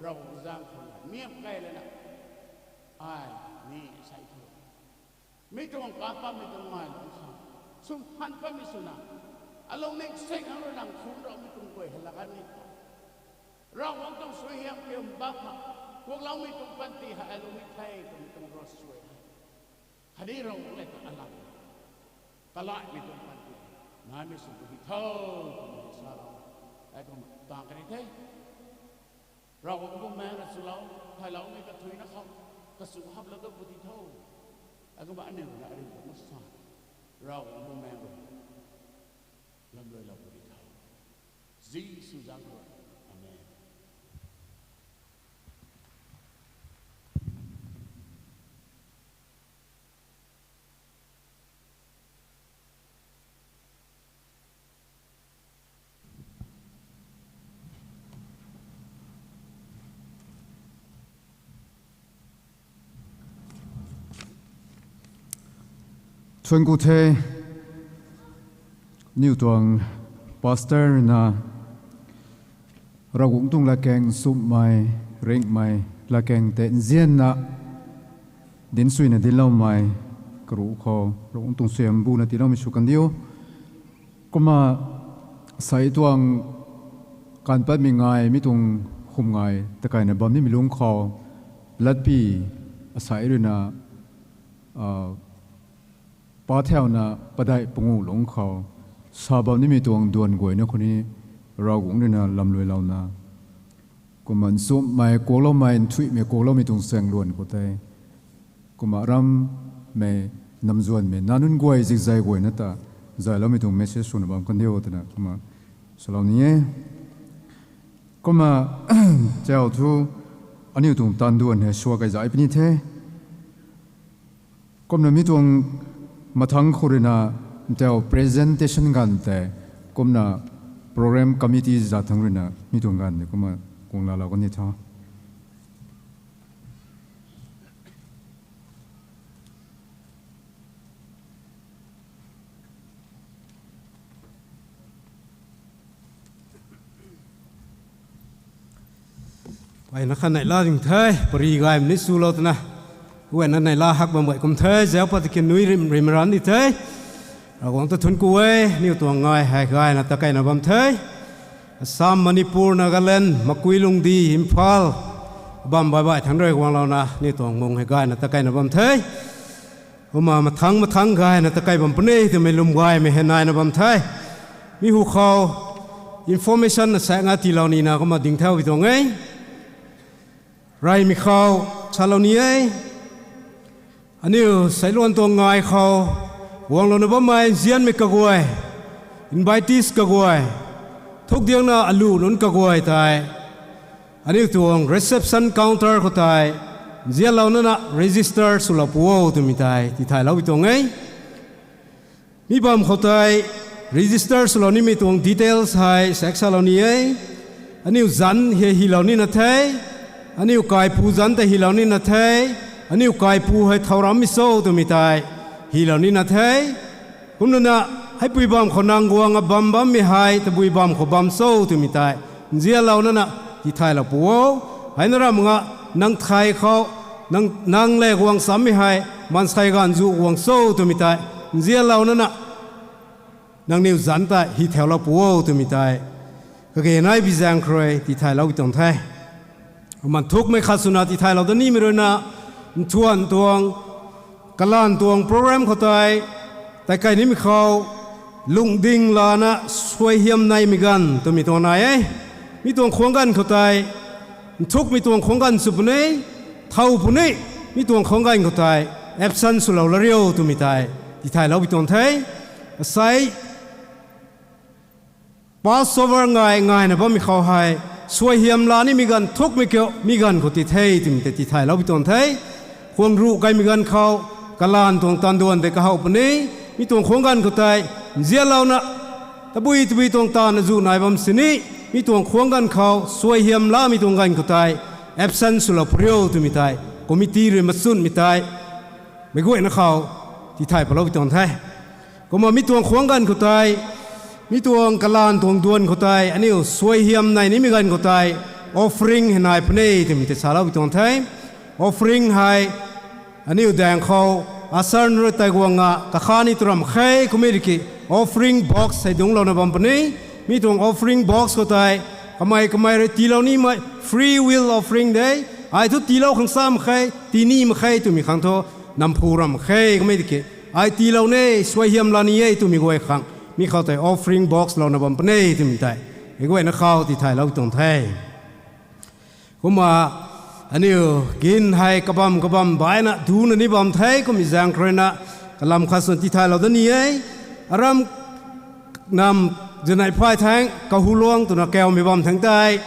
Ravguangc zaeng khou niam key lana, ai ni sei thu, mi tuang kan patmei tuang ngai lung khang, sw han patmei swna, alungning sing hang rui nang khum raumei tuang guay hei laa kan ni the. Ravguangc tuang suaihiam kiu mbak ma, kuakloumei tuang panty hei alungning the twmei tuang ravsuai hei, khatni Ravguangc le ta alam, kalaimei tuang panty naimei sw puni tho, twmei salou, hei kumna tang kani the. Ravguangc Bumaengh na chulou thayloumei kathuicna khou, kasu haplou dat puni tho. Hei kumna aniu na ariu ta masan, Ravguangc Bumaengh rui lamluailou puni tho. Jisu zaeng khou, amen. Thuanc ku the, niw tuang pastor na, Ravguangc tuang latkaeng nchumhmei, ringhmei, latkaeng tei nzianna, dinc suina dincloumei, karuh khou Ravguangc tuang suaihiam buna tiiloumei sw kan diu. Kumna, sei tuang kan patmei ngai mi tuang Kum ngai takaina bam nimei lungc khou, latpy asei ruina, ah, pa thauna padeih panguh lungc khou sa bam nimei tuang duan guayna khou ni Ravguangc ruina lamluilouna, kumna nchumhmei kuakloumei, nthuihmei kuakloumei tuang chaeng luan khou tei, kumna arammei, namzuanmei nac nunc guay zikzay guayna ta zayloumei tuang message swna bam kan diu twna kumna salou ni e. Kumna tau thu aniu tuang taanv duan hei sua kei zay puni the. Kumna mi tuang mathangc khou ruina tau presentation ganv tei, kumna program committee za thangc ruina mi tuang ganv tei kumna kung laalou kan ni tho. Ai na kha neihla ding the, pary gaymei ni swlou twna. Uaina neihla hak bam guay kum the, zauc pat tiki nui rim, rim ran di the. Ravguangc ta thuanc ku e, aniu tuang ngai hei gayna takeina bam the. Assam, Manipur, Nagaland, Makui Lungdi, Imphal, bam baih baih thangc rui guanglouna aniu tuang mung hei gayna takeina bam the. Kumna mathangc mathangc gayna takei bam puni twmei lwm gaymei hei naina bam the. Mi hu khou information na saekc nga tiilou nina kumna ding thau bi tuang e. Reymei khou salou ni e. Aniu seiluan tuang ngai khou guanglouna bammei nzianmei kaguay, invitees kaguay, thukdiangna aluh nunc kaguay tei aniu tuang reception counter khou tei nzianlouna na register swlou pu o twmei tei tithaylou bi tuang e. Mi bam khou tei register swlou nimei tuang details hei saekc salou ni e. Aniu zanc hei hylou nina the. Aniu kaipu zanc tei hylou nina the. Aniu kaipu hei thow rammei cho twmei tei hylou nina the. Kumna na, heipui bam khou nang guang a bam bammei hei tabui bam khou bam cho twmei tei nzianlouna na tithaylou pu o. Heina ram nga, nang thei khou, nang, nang le guang chammei hei maansei ganv zu guang cho twmei tei nzianlouna na nangniw zanc tei hy thaulou pu o twmei tei kage nai bi zaeng khou rui tithaylou bi tuang the. Kumna nthukmei khat swna tithaylou da nimei ruina, nthuan tuang, kalanv tuang program khou tei, tei kai nimei khou, lungding lana suaihiam naimei ganv twmei tuang nai e. Mi tuang khuang ganv khou tei, nthukmei tuang khuang ganv sw puni, thow puni, mi tuang khuang ganv khou tei, absent swlou la riu twmei tei tithaylou bi tuang the. Asei Passover ngai ngaina bammei khou hei, suaihiam la nimei ganv nthukmei kiu, mi ganv khou ti the twmei tei tithaylou bi tuang the. Khuang ruh kaimei ganv khou, kalanv tuang taanv duan tei kahow puni, mi tuang khuang ganv khou tei, nzianlouna, tabui tabui tuang taanv azuh nai bam sini, mi tuang khuang ganv khou, suaihiam lamei tuang ganv khou tei, absent swlou pu riu twmei tei, committee rui machunmei tei, meic guayna khou, tithay palou bi tuang the. Kumna mi tuang khuang ganv khou tei, mi tuang kalanv tuang duan khou tei, aniu suaihiam nai nimei ganv khou tei, offering hei nai puni twmei tei salou bi tuang the. Offering hei, aniu daeng khou, usher rui tei guang a, kakha ni tw ram khe, kummei riki, offering box hei dungclouna bam puni, mi tuang offering box khou tei, kamei kamei rui tiilou nimei, free will offering de, ai thu tiilou khang sa mak khe, tii ni mak khe twmei khang thu, namphu ram mak khe, kummei tiki, ai tiilou ne, suaihiam la ni e twmei guay khang, mi khou tei offering box louna bam puni twmei tei, meic guayna khou tithaylou tuang the. Kumna, aniu, gin hei kabam kabam baihna duna ni bam the, kummei zaeng khou ruina, kalam khat swn tithaylou da ni e, aram nam, zinei phay thangc, kahuluang twna kaumei bam thangc tei,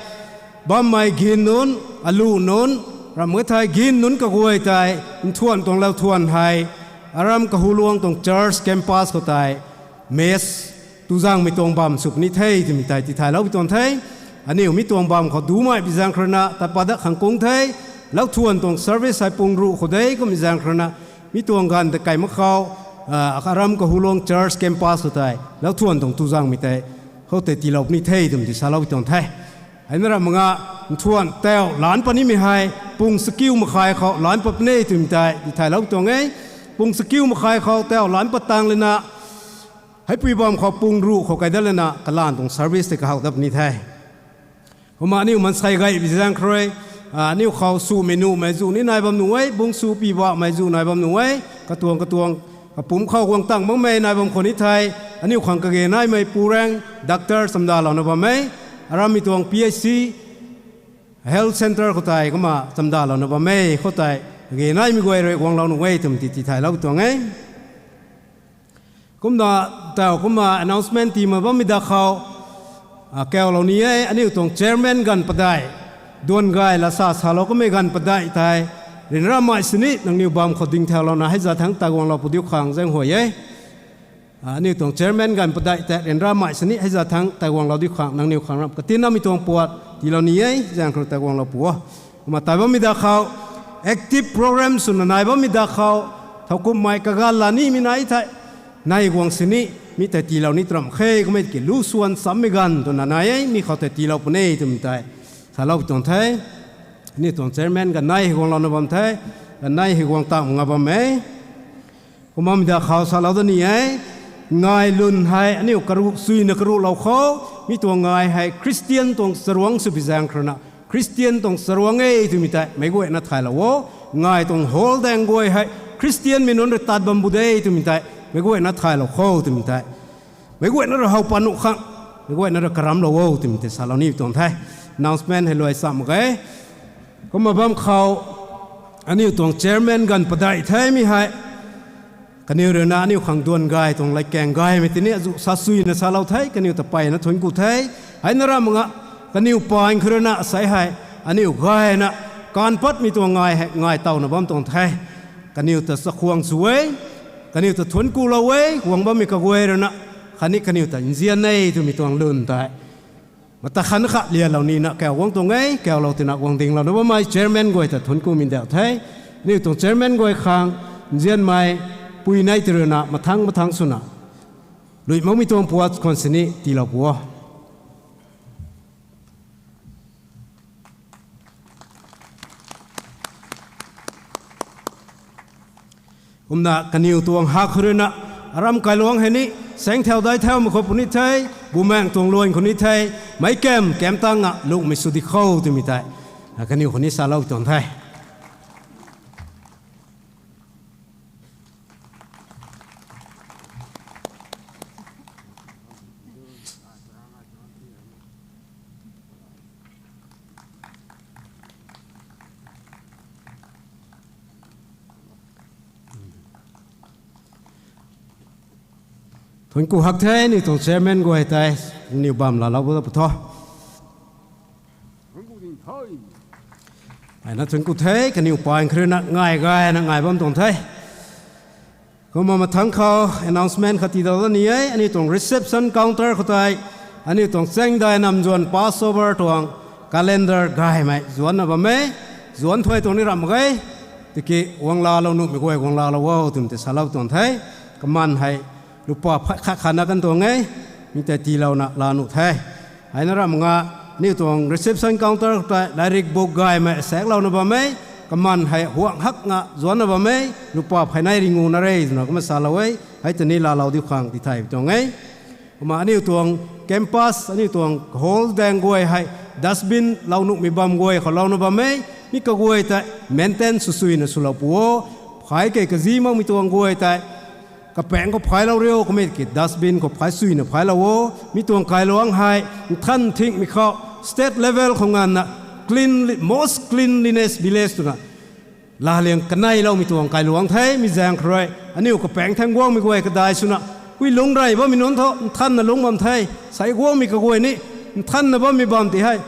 bammei gin nunc, aluh nunc, ram e thei gin nunc kaguay tei, nthuan tuang lou thuan hei, aram kahuluang tuang church campus khou tei, mess, tuzangmei tuang bam sw puni the twmei tei tithaylou bi tuang the. Aniu mi tuang bam khou dumei bi zaeng khou ruina, tat pat dat khang kung the, lou thuan tuang service hei pung ruh khou de, kummei zaeng khou ruina, mi tuang ganv tei kai mak khou, ah, aram kahuluang church campus khou tei, lou thuan tuang tuzangmei tei, khoutei tiilou puni the twmei tei salou bi tuang the. Heina ram nga, nthuan tau lanc pat nimei hei, pung chakiu makhai khou lanc pat puni twmei tei tithaylou bi tuang e, pung chakiu makhai khou tau lanc pat tang lana, heipui bam khou pung ruh khou kai dat lana, kalanv tuang service tei kahow dat puni the. Kumna aniu mansei gay bi zaeng khou rui, aniu khou swmei nuhmei zu ni nai bam nuh e, bung sw pi bamei zu nai bam nuh e, katuang katuang, kapumc khou guang tang makmei nai bam khou ni thei, aniu khang kage naimei pu raeng, doctor chamdalouna bam e, arammei tuang P H C, health centre khou tei kumna chamdalouna bam e, khoutei kage naimei guay rui guanglou nuh e twmei ti tithaylou tuang e. Kumna, taw kumna announcement tii mak bammei da khou, kaulou ni e, aniu tuang chairman ganv padeih, duan gay lasa salou kummei ganv padeih tei, ryanramei sini nangniw bam khou ding thaulouna hei za thangc tei guanglou pu diu khang zaeng huay e. Aniu tuang chairman ganv padeih tei ryanramei sini hei za thangc tei guanglou diu khang nangniw khang ram katinamei tuang puat tiilou ni e, zaeng khou tei guanglou pu o. Kumna tei bammei da khou, active program swna nai bammei da khou, thowkumhmei kaganv la nimei nai thei, nai guang sini, mi tei tiilou ni tram khe kummei ki lu swan chammei ganv twna nai e, mi khou tei tiilou puni twmei tei salou pi tuang the. Aniu tuang chairman ganv nei hei guanglouna bam the, ganv nei hei guang tang nga bam e. Kumna mi da khou salou da ni e, ngai lwn hei aniu karuh suina karuhlou khou, mi tuang ngai hei Christian tuang charuangc sw bi zaeng khou rui na, Christian tuang charuangc e twmei tei meic guayna thaylou o. Ngai tuang hall daeng guay hei Christian mei nunc rui tat bam bu de twmei tei meic guayna thaylou kho twmei tei, meic guayna rui how pat nuh khang, meic guayna rui karamlou o twmei tei salou ni tuang the. Announcement hei luai cham mak ge. Kumna bam khou, aniu tuang chairman ganv padeih the mi hei, kaniw rui na aniu khang duan gay tuang latkaeng gaymei tini azu sa suina salou the, kaniw ta mpeyna thuanc ku the. Heina ram nga, kaniw paeng khou rui na asei hei, aniu gayna, kaanv patmei tuang ngai hei ngai tawna bam tuang the. Kaniw ta chakhwang sw e, kaniw ta thuanc kulou e, guang bammei kaguay rui na, khatni kaniw ta nzian e twmei tuang lwn tei mata khan kha lialou nina kau guang tuang e, kaulou tina guang dinglouna bammei chairman guay ta thuanc kumei dauh the. Aniu tuang chairman guay khang, nzianmei, pui nei ti rui na mathangc mathangc swna, lui makmei tuang puat khwan sini tiilou pu o. Kumna kaniw tuang hak khou rui na, aram kailuangc hei ni, saengthau dai thaumei khou puni the, bumaengh tuang luan khou ni the, meic kam, kam tang nga lungmei sw di kho twmei tei, kaniw khou ni salou tuang the. Thuanc ku hak the, aniu tuang chairman guay tei, aniu bam laalou bu ta pu tho. Aina thuanc ku the, kaniw paeng khou rui na ngai gayna ngai bam tuang the. Kumna mathangc khou announcement khat tiidau da ni e, aniu tuang reception counter khou tei, aniu tuang chaengdai namzuan Passover tuang calendar gaymei zuanna bam e, zuanc thuay tuang ni ramh mak ge, tiki guang laalou nuhmei guay guang laalou o twmei tei salou tuang the, kaman hei lupa phay khat khatna kan tuang e, mi tei tiilouna laa nuh the. Heina ramh nga, aniu tuang reception counter khou tei lairik book gaymei asaeklouna bam e, kaman hei huang hak nga zuanna bam e, lupa phay nei ri ngu na re twna kumna salou e, hei ta ni laalou diu khang tithay tuang e. Kumna aniu tuang campus, aniu tuang hall daeng guay hei dustbin lou nuhmei bam guay khou louna bam e, mi kaguay tei maintain sw suina swlou pu o, phay kei kazi makmei tuang guay tei, kapaengc khou phaylou riu, kummei ki dustbin khou phay suina phaylou o, mi tuang kailuangc hei, nthan thingmei khou, state level khou nganvna, cleanly, most cleanliness village twna, laaliang kaneiloumei tuang kailuangc the, mi zaeng khou rui, aniu kapaengc thangc guangmei guay kadai swna, pui lungc rey bammei nunc thu, nthanna lungc bam the, sei guangmei kaguay ni, nthanna bammei bam ti hei,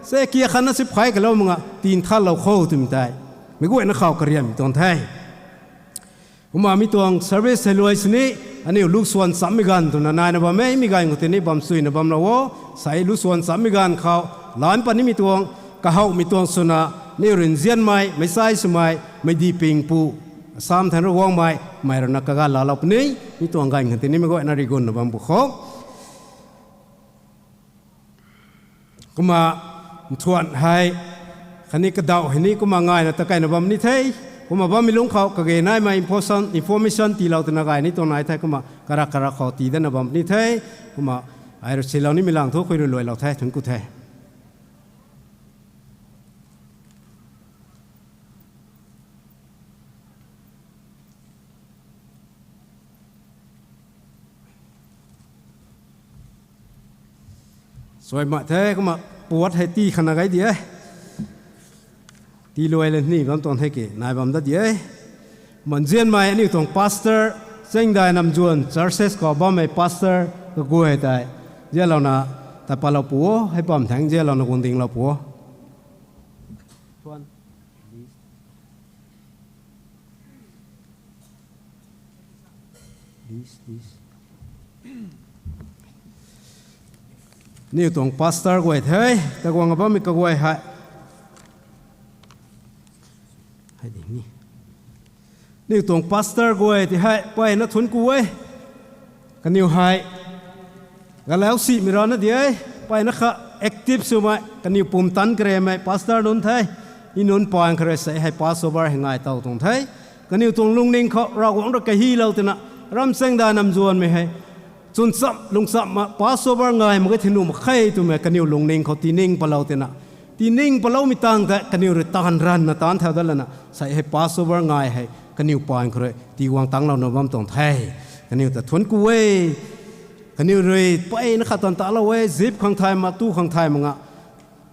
se kia khatna si phay kalou mak nga, ti nthanlou kho twmei tei, meic guayna khou kariammei tuang the. Kumna mi tuang service hei luai sini, aniu lu swan chammei ganv twna naina bam e, mi ganv khou tei ni bam suina bamlou o, sei lu swan chammei ganv khou, laan pat nimei tuang, kahouhmei tuang swna, aniu rui nzianmei, meic chai swmei, meidi pingpu, Assam thangc rui guangmei, mei rui na kaganv laalou puni, mi tuang ganv khou tei ni meic guayna rigunna bam bu kho. Kumna nthuan hei, khatni kadauh hei ni kumna ngaina ta kaina bam ni the, kumna bammei lungc khou kage naimei information, information tiilou twna gay ni tuang nai the, kumna karak karak khou tii dana bam ni the, kumna ai rui silou nimei lang thu khui rui luailou the, thuanc ku the. Suai mak the, kumna puat hei tii khana gai di e. Tii luai le ni bam tuang the ki, nai bam da di e. Kumna nzianmei aniu tuang pastor, Chaengdai Namzuan churches khou bammei pastor kaguay tei, nzianlouna, ta palou pu o, hei bam thangc nzianlouna guang dinglou pu o. Aniu tuang pastor guay the, ta guang bammei kaguay hei. Aniu tuang pastor guay ti hei, mpeyna thuanc ku e. Kaniw hei, galau simei rana di e, mpeyna kha active swmei, kaniw pumtan karemei pastor nunc the, i nunc paan kharui sei hei Passover hei ngai tow tuang the. Kaniw tuang lungning khou Ravguangc rui kahilou twna, ram Chaengdai Namzuanmei hei chwn cham, lung cham ma Passover ngai mak ge thinu mak khe twmei kaniw lungning khou tining palou twna, tining paloumei tang tei kaniw rui taanv ranvna taanc thau dat lana, sei hei Passover ngai hei kaniw paan kharui tiguang tangclouna bam tuang the. Kaniw ta thuanc ku e. Kaniw rui mpeyna kha tan talou e, zip khang thay ma, tu khang thay ma nga.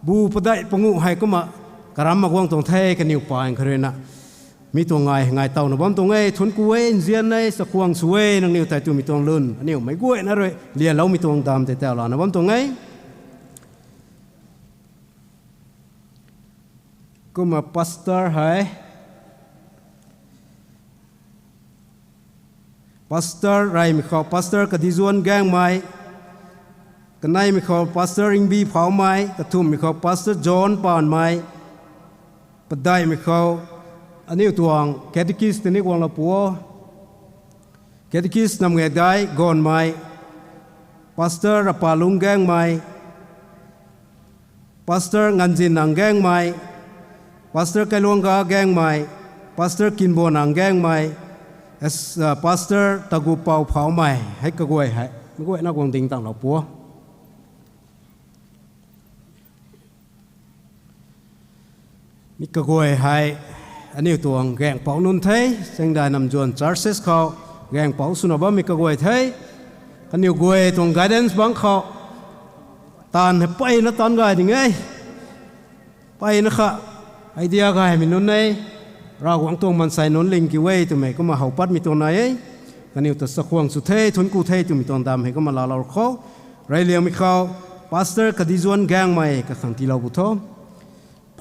Bu padeih panguh hei kumna karam mak guang tuang the, kaniw paan kharuina. Mi tuang ngai, ngai towna bam tuang e, thuanc ku e, nzian e, chakhwang sw e, nangniw tei twmei tuang lun, aniu meic guayna rui lialoumei tuang dam tei taw lana bam tuang e. Kumna pastor hei, pastor reymei khou Pastor Kadizuan Gaengmei, kaneimei khou Pastor Ringbi Phaumei, kathumhmei khou Pastor John Paanmei, padeihmei khou aniu tuang catechist tini guanglou pu o. Catechist Namgekdai Gaanvmei, Pastor Rapalung Gaengmei, Pastor Nganzinnang Gaengmei, Pastor Kailuangga Gaengmei, Pastor Kinbonang Gaengmei, as, uh, Pastor Tagupou Phaumei, hei kaguay hei, meic guayna guang ding tanglou pu o. Mi kaguay hei, aniu tuang gaengpouc nunc the, Chaengdai Namzuan churches khou gaengpouc swna bammei kaguay the, kaniw guay tuang guidance bangc khou, taanv hei mpeyna taanc gay ding e. Mpeyna kha, idea gaymei nunc e, Ravguangc tuang mansei nunc ling kiu e twmei kumna how patmei tuang nai e. Kaniw ta chakhwang sw the, thuanc ku the twmei tuang dam hei kumna laalou khou. Reyliangmei khou, Pastor Kadizuan Gaengmei kakhang tiilou bu tho.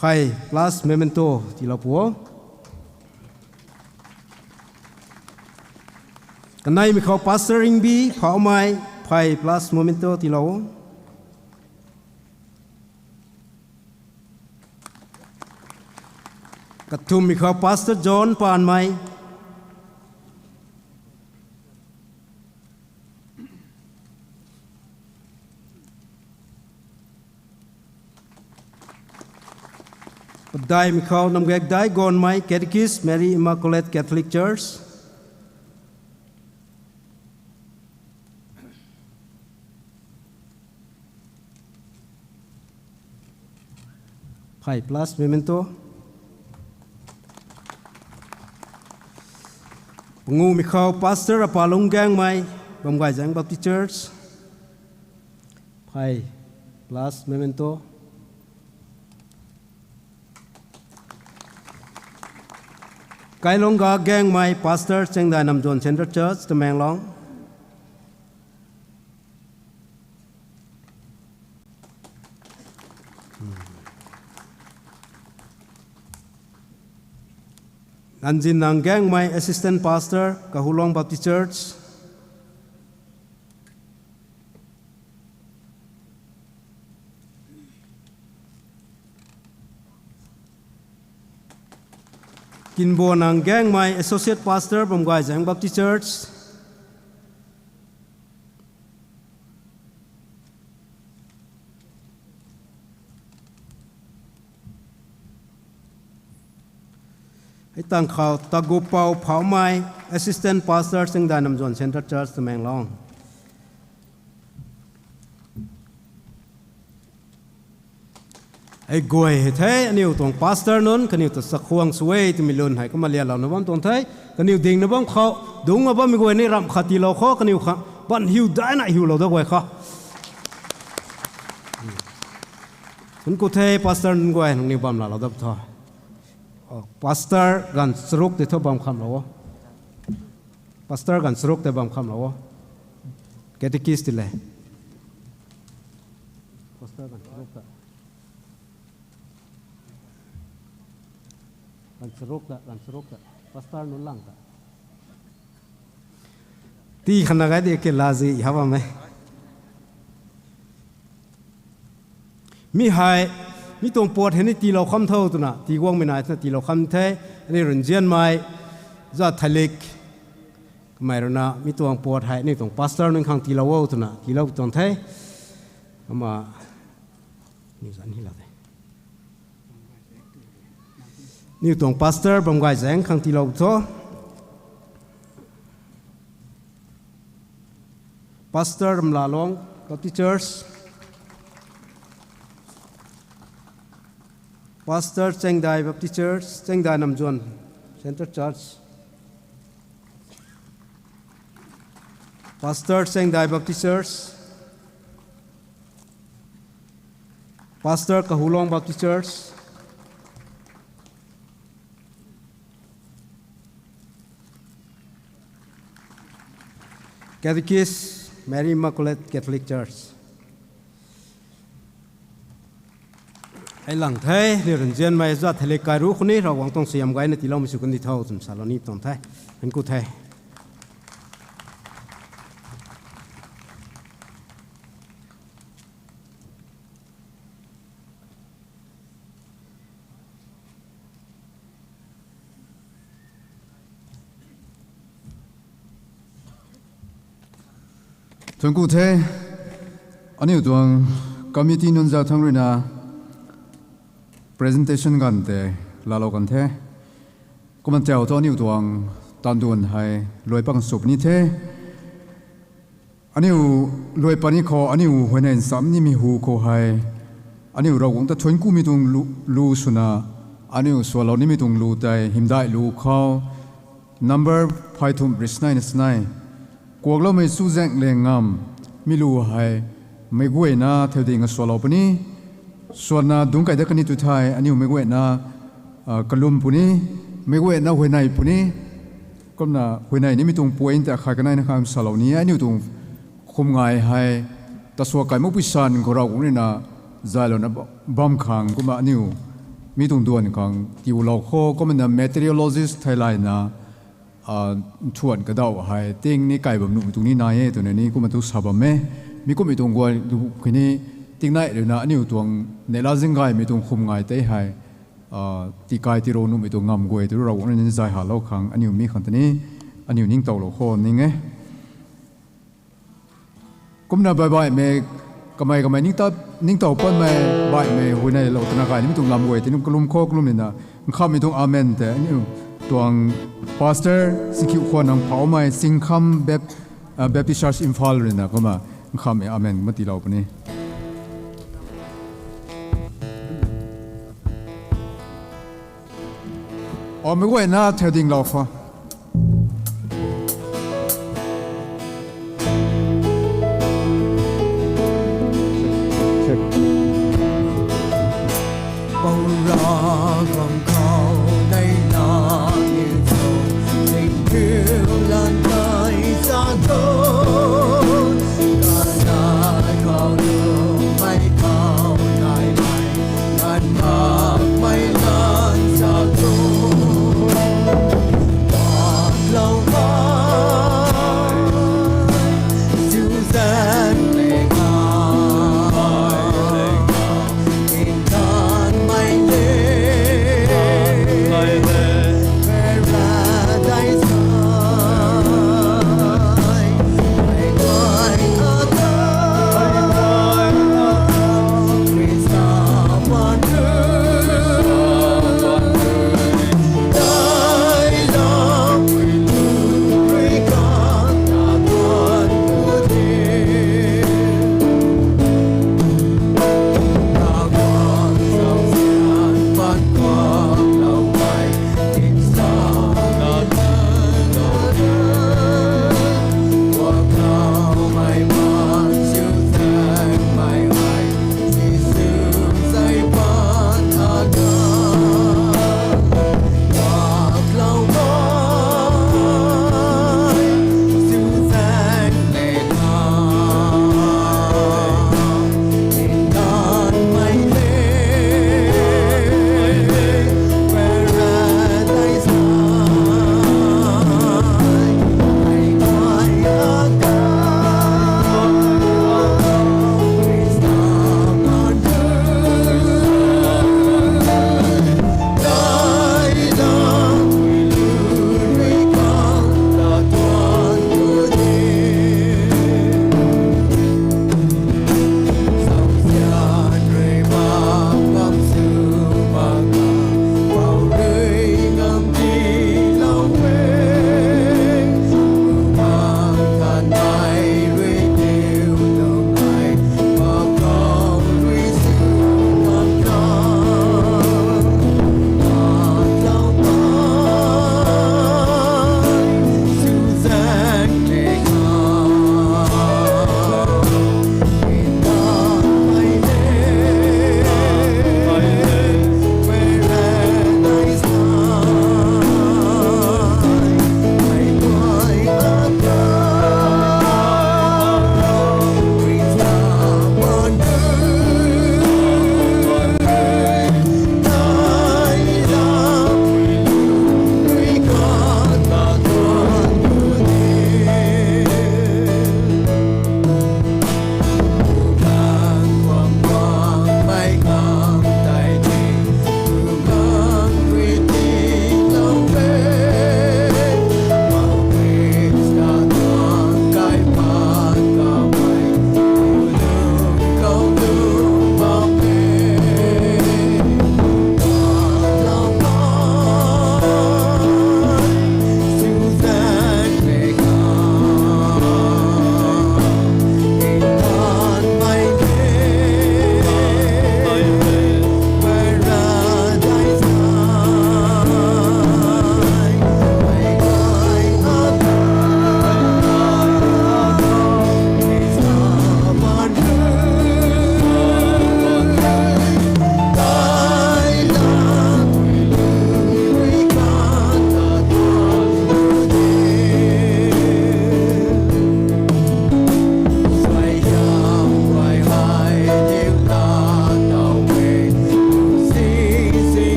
Phey plus memento tiilou pu o. Kaneimei khou Pastor Ringbi Phaumei, phey plus memento tiilou o. Kathumhmei khou Pastor John Paanmei. Padeihmei khou Namgekdai Gaanvmei, Catechist, Mary Immaculate Catholic Church. Phey plus memento. Panguhmei khou Pastor Rapalung Gaengmei, Bamgayzaeng Baptist Church. Phey plus memento. Kailuangga Gaengmei, Pastor, Chaengdai Namzuan Central Church, Tamenglong. Nganzinnang Gaengmei, Assistant Pastor, Kahulong Baptist Church. Kinbonang Gaengmei, Associate Pastor, Bamgayzaeng Baptist Church. Hei tang khou Tagupou Phaumei, Assistant Pastor, Chaengdai Namzuan Central Church, Tamenglong. Hei guay hei the, aniu tuang pastor nunc, kaniw ta chakhwang sw e twmei lun hei kumna lialouna bam tuang the, kaniw dingna bam khou, dungcna bammei guay ni ramh khat tiilou khou, kaniw khang, ban hiu daina hiulou da guay khou. Thuanc ku the, Pastor nunc guay nangniw bam laalou dat tho. Oh, Pastor ganv charuk tei thu bam khamlou o. Pastor ganv charuk tei bam khamlou o. Catechist tei le. Pastor ganv charuk ta. Ganv charuk ta, ganv charuk ta. Pastor nunc lang ta. Tii khanna gai di ke lazi ha bam e. Mi hei, mi tuang puat hei ni tiilou kham tho twna, tii guangmei nai twna tiilou kham the, ani runzianmei, za thalik, kamei rui na, mi tuang puat hei, ni tuang pastor nunc khang tiilou o twna, tiilou tuang the. Ama, ni zan hi la the. Niw tuang pastor bam gay zaeng khang tiilou tho. Pastor Ramlalong Baptist Church. Pastor Chengdai Baptist Church, Chengdai Namzuan Central Church. Pastor Chengdai Baptist Church. Pastor Kahulong Baptist Church. Catechist, Mary Immaculate Catholic Church. Hei lang the, ni runzianmei za thalik kai ru khou ni, Ravguangc tuang siam gayna tiiloumei sw kan di tho, twna salou ni tuang the. Thuanc ku the. Thuanc ku the, aniu tuang committee nunc zauc thangc rui na presentation ganv tei laalou kan the. Kumna tau thu aniu tuang taanduan hei luai pak sw puni the. Aniu luai puni khou, aniu huayney nsam nimei hu khou hei, aniu Ravguangc ta thuanc kumei tuang lu, lu swna, aniu swlou nimei tuang lu tei hymdaih lu khou, number phay thumh ri snei na snei. Kuakloumei chuzaengleng ngam, mi lu hei, meic guayna theiding a swlou puni, swanna dungc kai dat kani tu thei, aniu meic guayna, ah, kalum puni, meic guayna huayney puni, kumna huayney nimei tuang point ta khat kanei na kham salou ni, aniu tuang khum ngai hei, taswa kai mukpui san khou Ravguangc rui na, zaylouna ba, bam khang, kumna aniu, mi tuang duan khang, tiilou khou, kumna meteorologist theilayna, ah, nthuan kadauh hei, ting ni kai bam nuhmei tuang ni nai e, twna ni kumna tu sa bam e. Mi kummei tuang guay lu kini, tingnai rui na, aniu tuang neihla zinggaymei tuang khum ngai tei hei, ah, tiikai tiirou nuhmei tuang ngam guay tu Ravguangc rui ni zay halou khang, aniu mi khang ta ni, aniu ningtowlou khou ning e. Kumna baih baihmei, kamei kamei ningta, ningtow patmei, baihmei, huayneylou twna gay nimei tuang lam guay tei nunc kalum khou kalum nina, nkhammei tuang amen tei, aniu tuang pastor, Singkhiu khwan nang phaumei, Singkham Bap, ah, Baptist Church Imphal rui na, kumna nkhammei amen, kumna tiilou puni. O, meic guayna theidinglou khou. Check. Pou Ravguangc khou neihla ni cho, tingkauh lan kai sa tho, kanei khou lungmei khou naimei, nganv makmei lan sa tho. Patlou khou, chuzaengleng ngam, nthanmei le.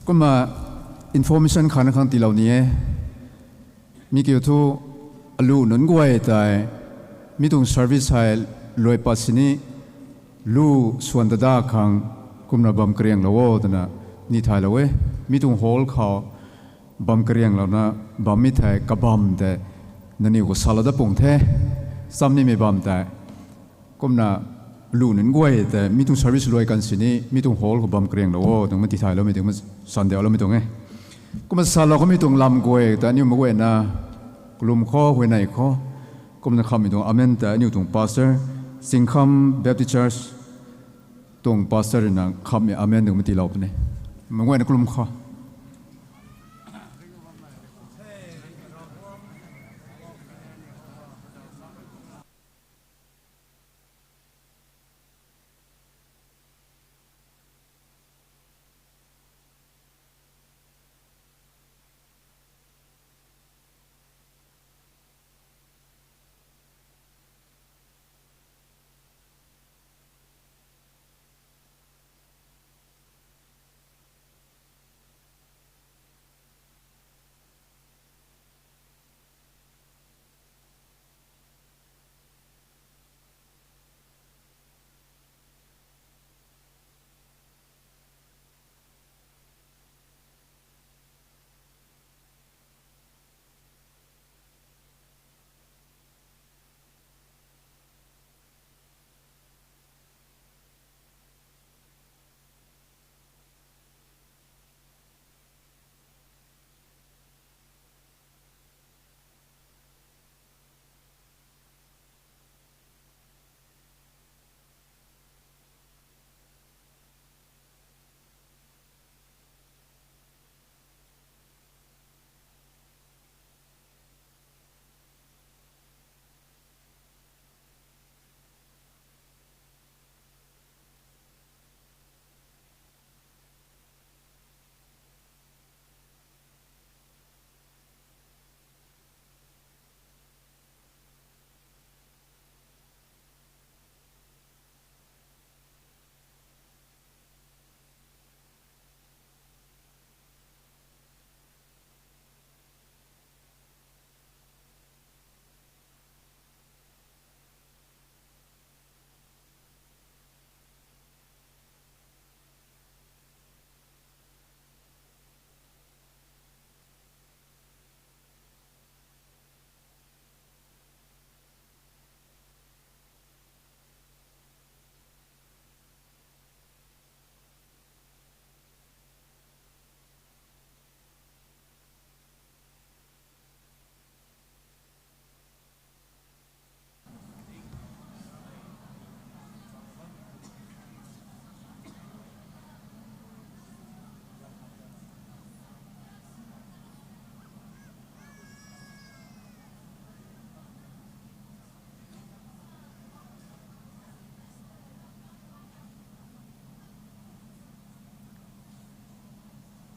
Kumna information khatna khang tiilou ni e. Mi kiu thu alu nunc guay tei mi tuang service hei luai pat sini lu swan tada khang kumna bam karianglou o twna ni thaylou e. Mi tuang hall khou bam karianglouna bammei thei kabam tei nangniw khou salou dat pung the. Cham nimei bam tei kumna lu nunc guay tei mi tuang service luai kan sini mi tuang hall khou bam karianglou o twna ma tithayloumei tuang ma sandiauloumei tuang e. Kumna salou kamei tuang lam guay ta aniu mei guayna kalum khou huayney khou kumna khammei tuang amen ta aniu tuang pastor, Chingkham Baptist Church tuang pastor ruina khammei amen tuang ma tiilou puni. Mei guayna kalum khou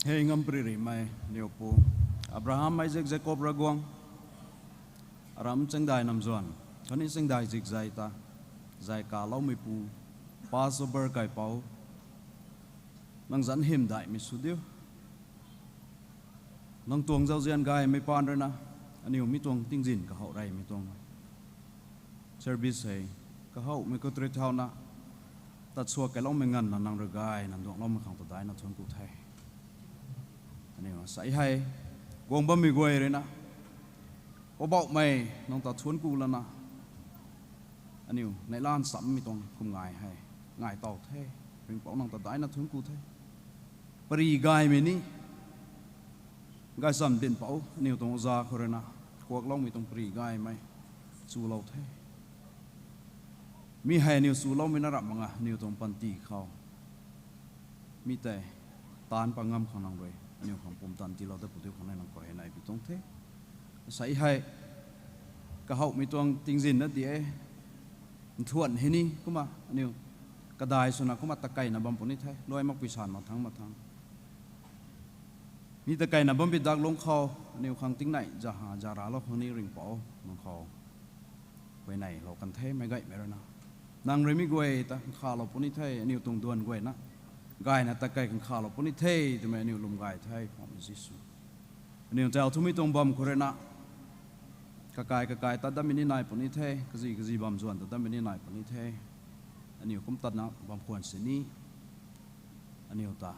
Hei ngam pririhmei niu pu, Abraham, Isaac, Jacob Ravguangc, aram changdai namzuan khatni changdai zikzai ta zay kaloumeipu, Passover kaipouc, nang zanc hymdaihmei sw diu. Nang tuang zauzian gaymei paan ruina aniu mi tuang tingzin kahow reymei tuang service hei kahowmei khou trithauna tat suak kailoumei nganvna nang rui gayna nduangloumei khang ta daicna thuanc ku the. Aniu sa hei guang bammei guay ruina Poubauhmei nang ta thuanc ku lana aniu neihla nchammei tuang kum ngai hei ngai tow the. Ringhpouc nang ta daicna thuanc ku the. Pary gaymei ni gaychamv dinhpouc aniu tuang oza khou ruina kuakloumei tuang pary gaymei chulou the. Mi hei aniu chuloumei na ramh mak nga aniu tuang panty khou mi tei taanc pat ngam khang nang rui aniu khang pumtan tiilou dat pu diu khang nai nang khou hei nai pi tuang the. Sa hei kahowmei tuang tingzin na di e. Nthuan hei ni kumna aniu kadai swna kumna takeyna bam puni the, luai makpui san mak thangc mak thangc. Mi takeyna bampi dak lungc khou aniu khang tingnei za ha za ralou khang ni Ringhpouc nang khou huayneylou kan the meic gaymei ruina. Nang rui mi guay ta nkhavlou puni the aniu tuang duan guayna. gayna tat kei khang khalou puni the twmei aniu lwm gay the, Poubauhmei Jisu. Aniu tau thumei tuang bam khou rui na, kakai kakai tat datmei ni nai puni the, kazi kazi bam zuan tat datmei ni nai puni the. Aniu kum tatna bam khwan sini, aniu ta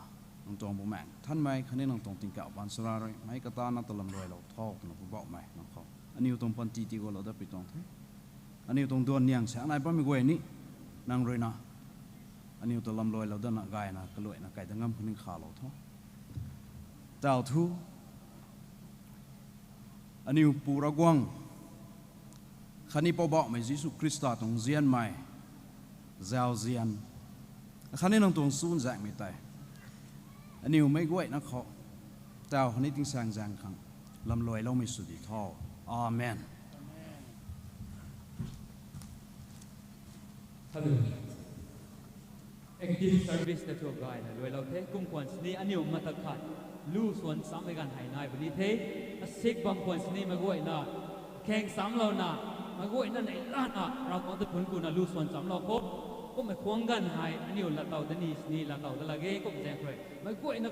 nang tuang Bumaengh Nthanmei khatni nang tuang tingkauh baanchara rui meic katana ta lamluailou tho twna Poubauhmei nang khou aniu tuang panty tii gualou dat pui tuang the. Aniu tuang duan niang saeng nai bammei guay ni nang rui na aniu ta lamluailou datna gayna kaluaina kai dat ngam khatni khalou tho. Tau thu, aniu Pu Ravguangc khatni Poubauhmei Jisu Khrista tuang nzianmei zauzian khatni nang tuang chuzaenghmei tei aniu meic guayna khou tau khatni tingsaengzaeng khang lamluailoumei sw di tho. Amen. Hello. Active service ta thu gayna luailou the. Kum khwan sini aniu mata khat lu swan chammei ganv hei nai puni the. Asik bam khwan sini meic guayna kheng chamlouna, meic guayna neihla na Ravguangc ta phungc kuna lu swan chamlou kho. Kummei khuang ganv hei aniu laatow da ni sini laatow da lak ge kum zaeng khou rui meic guayna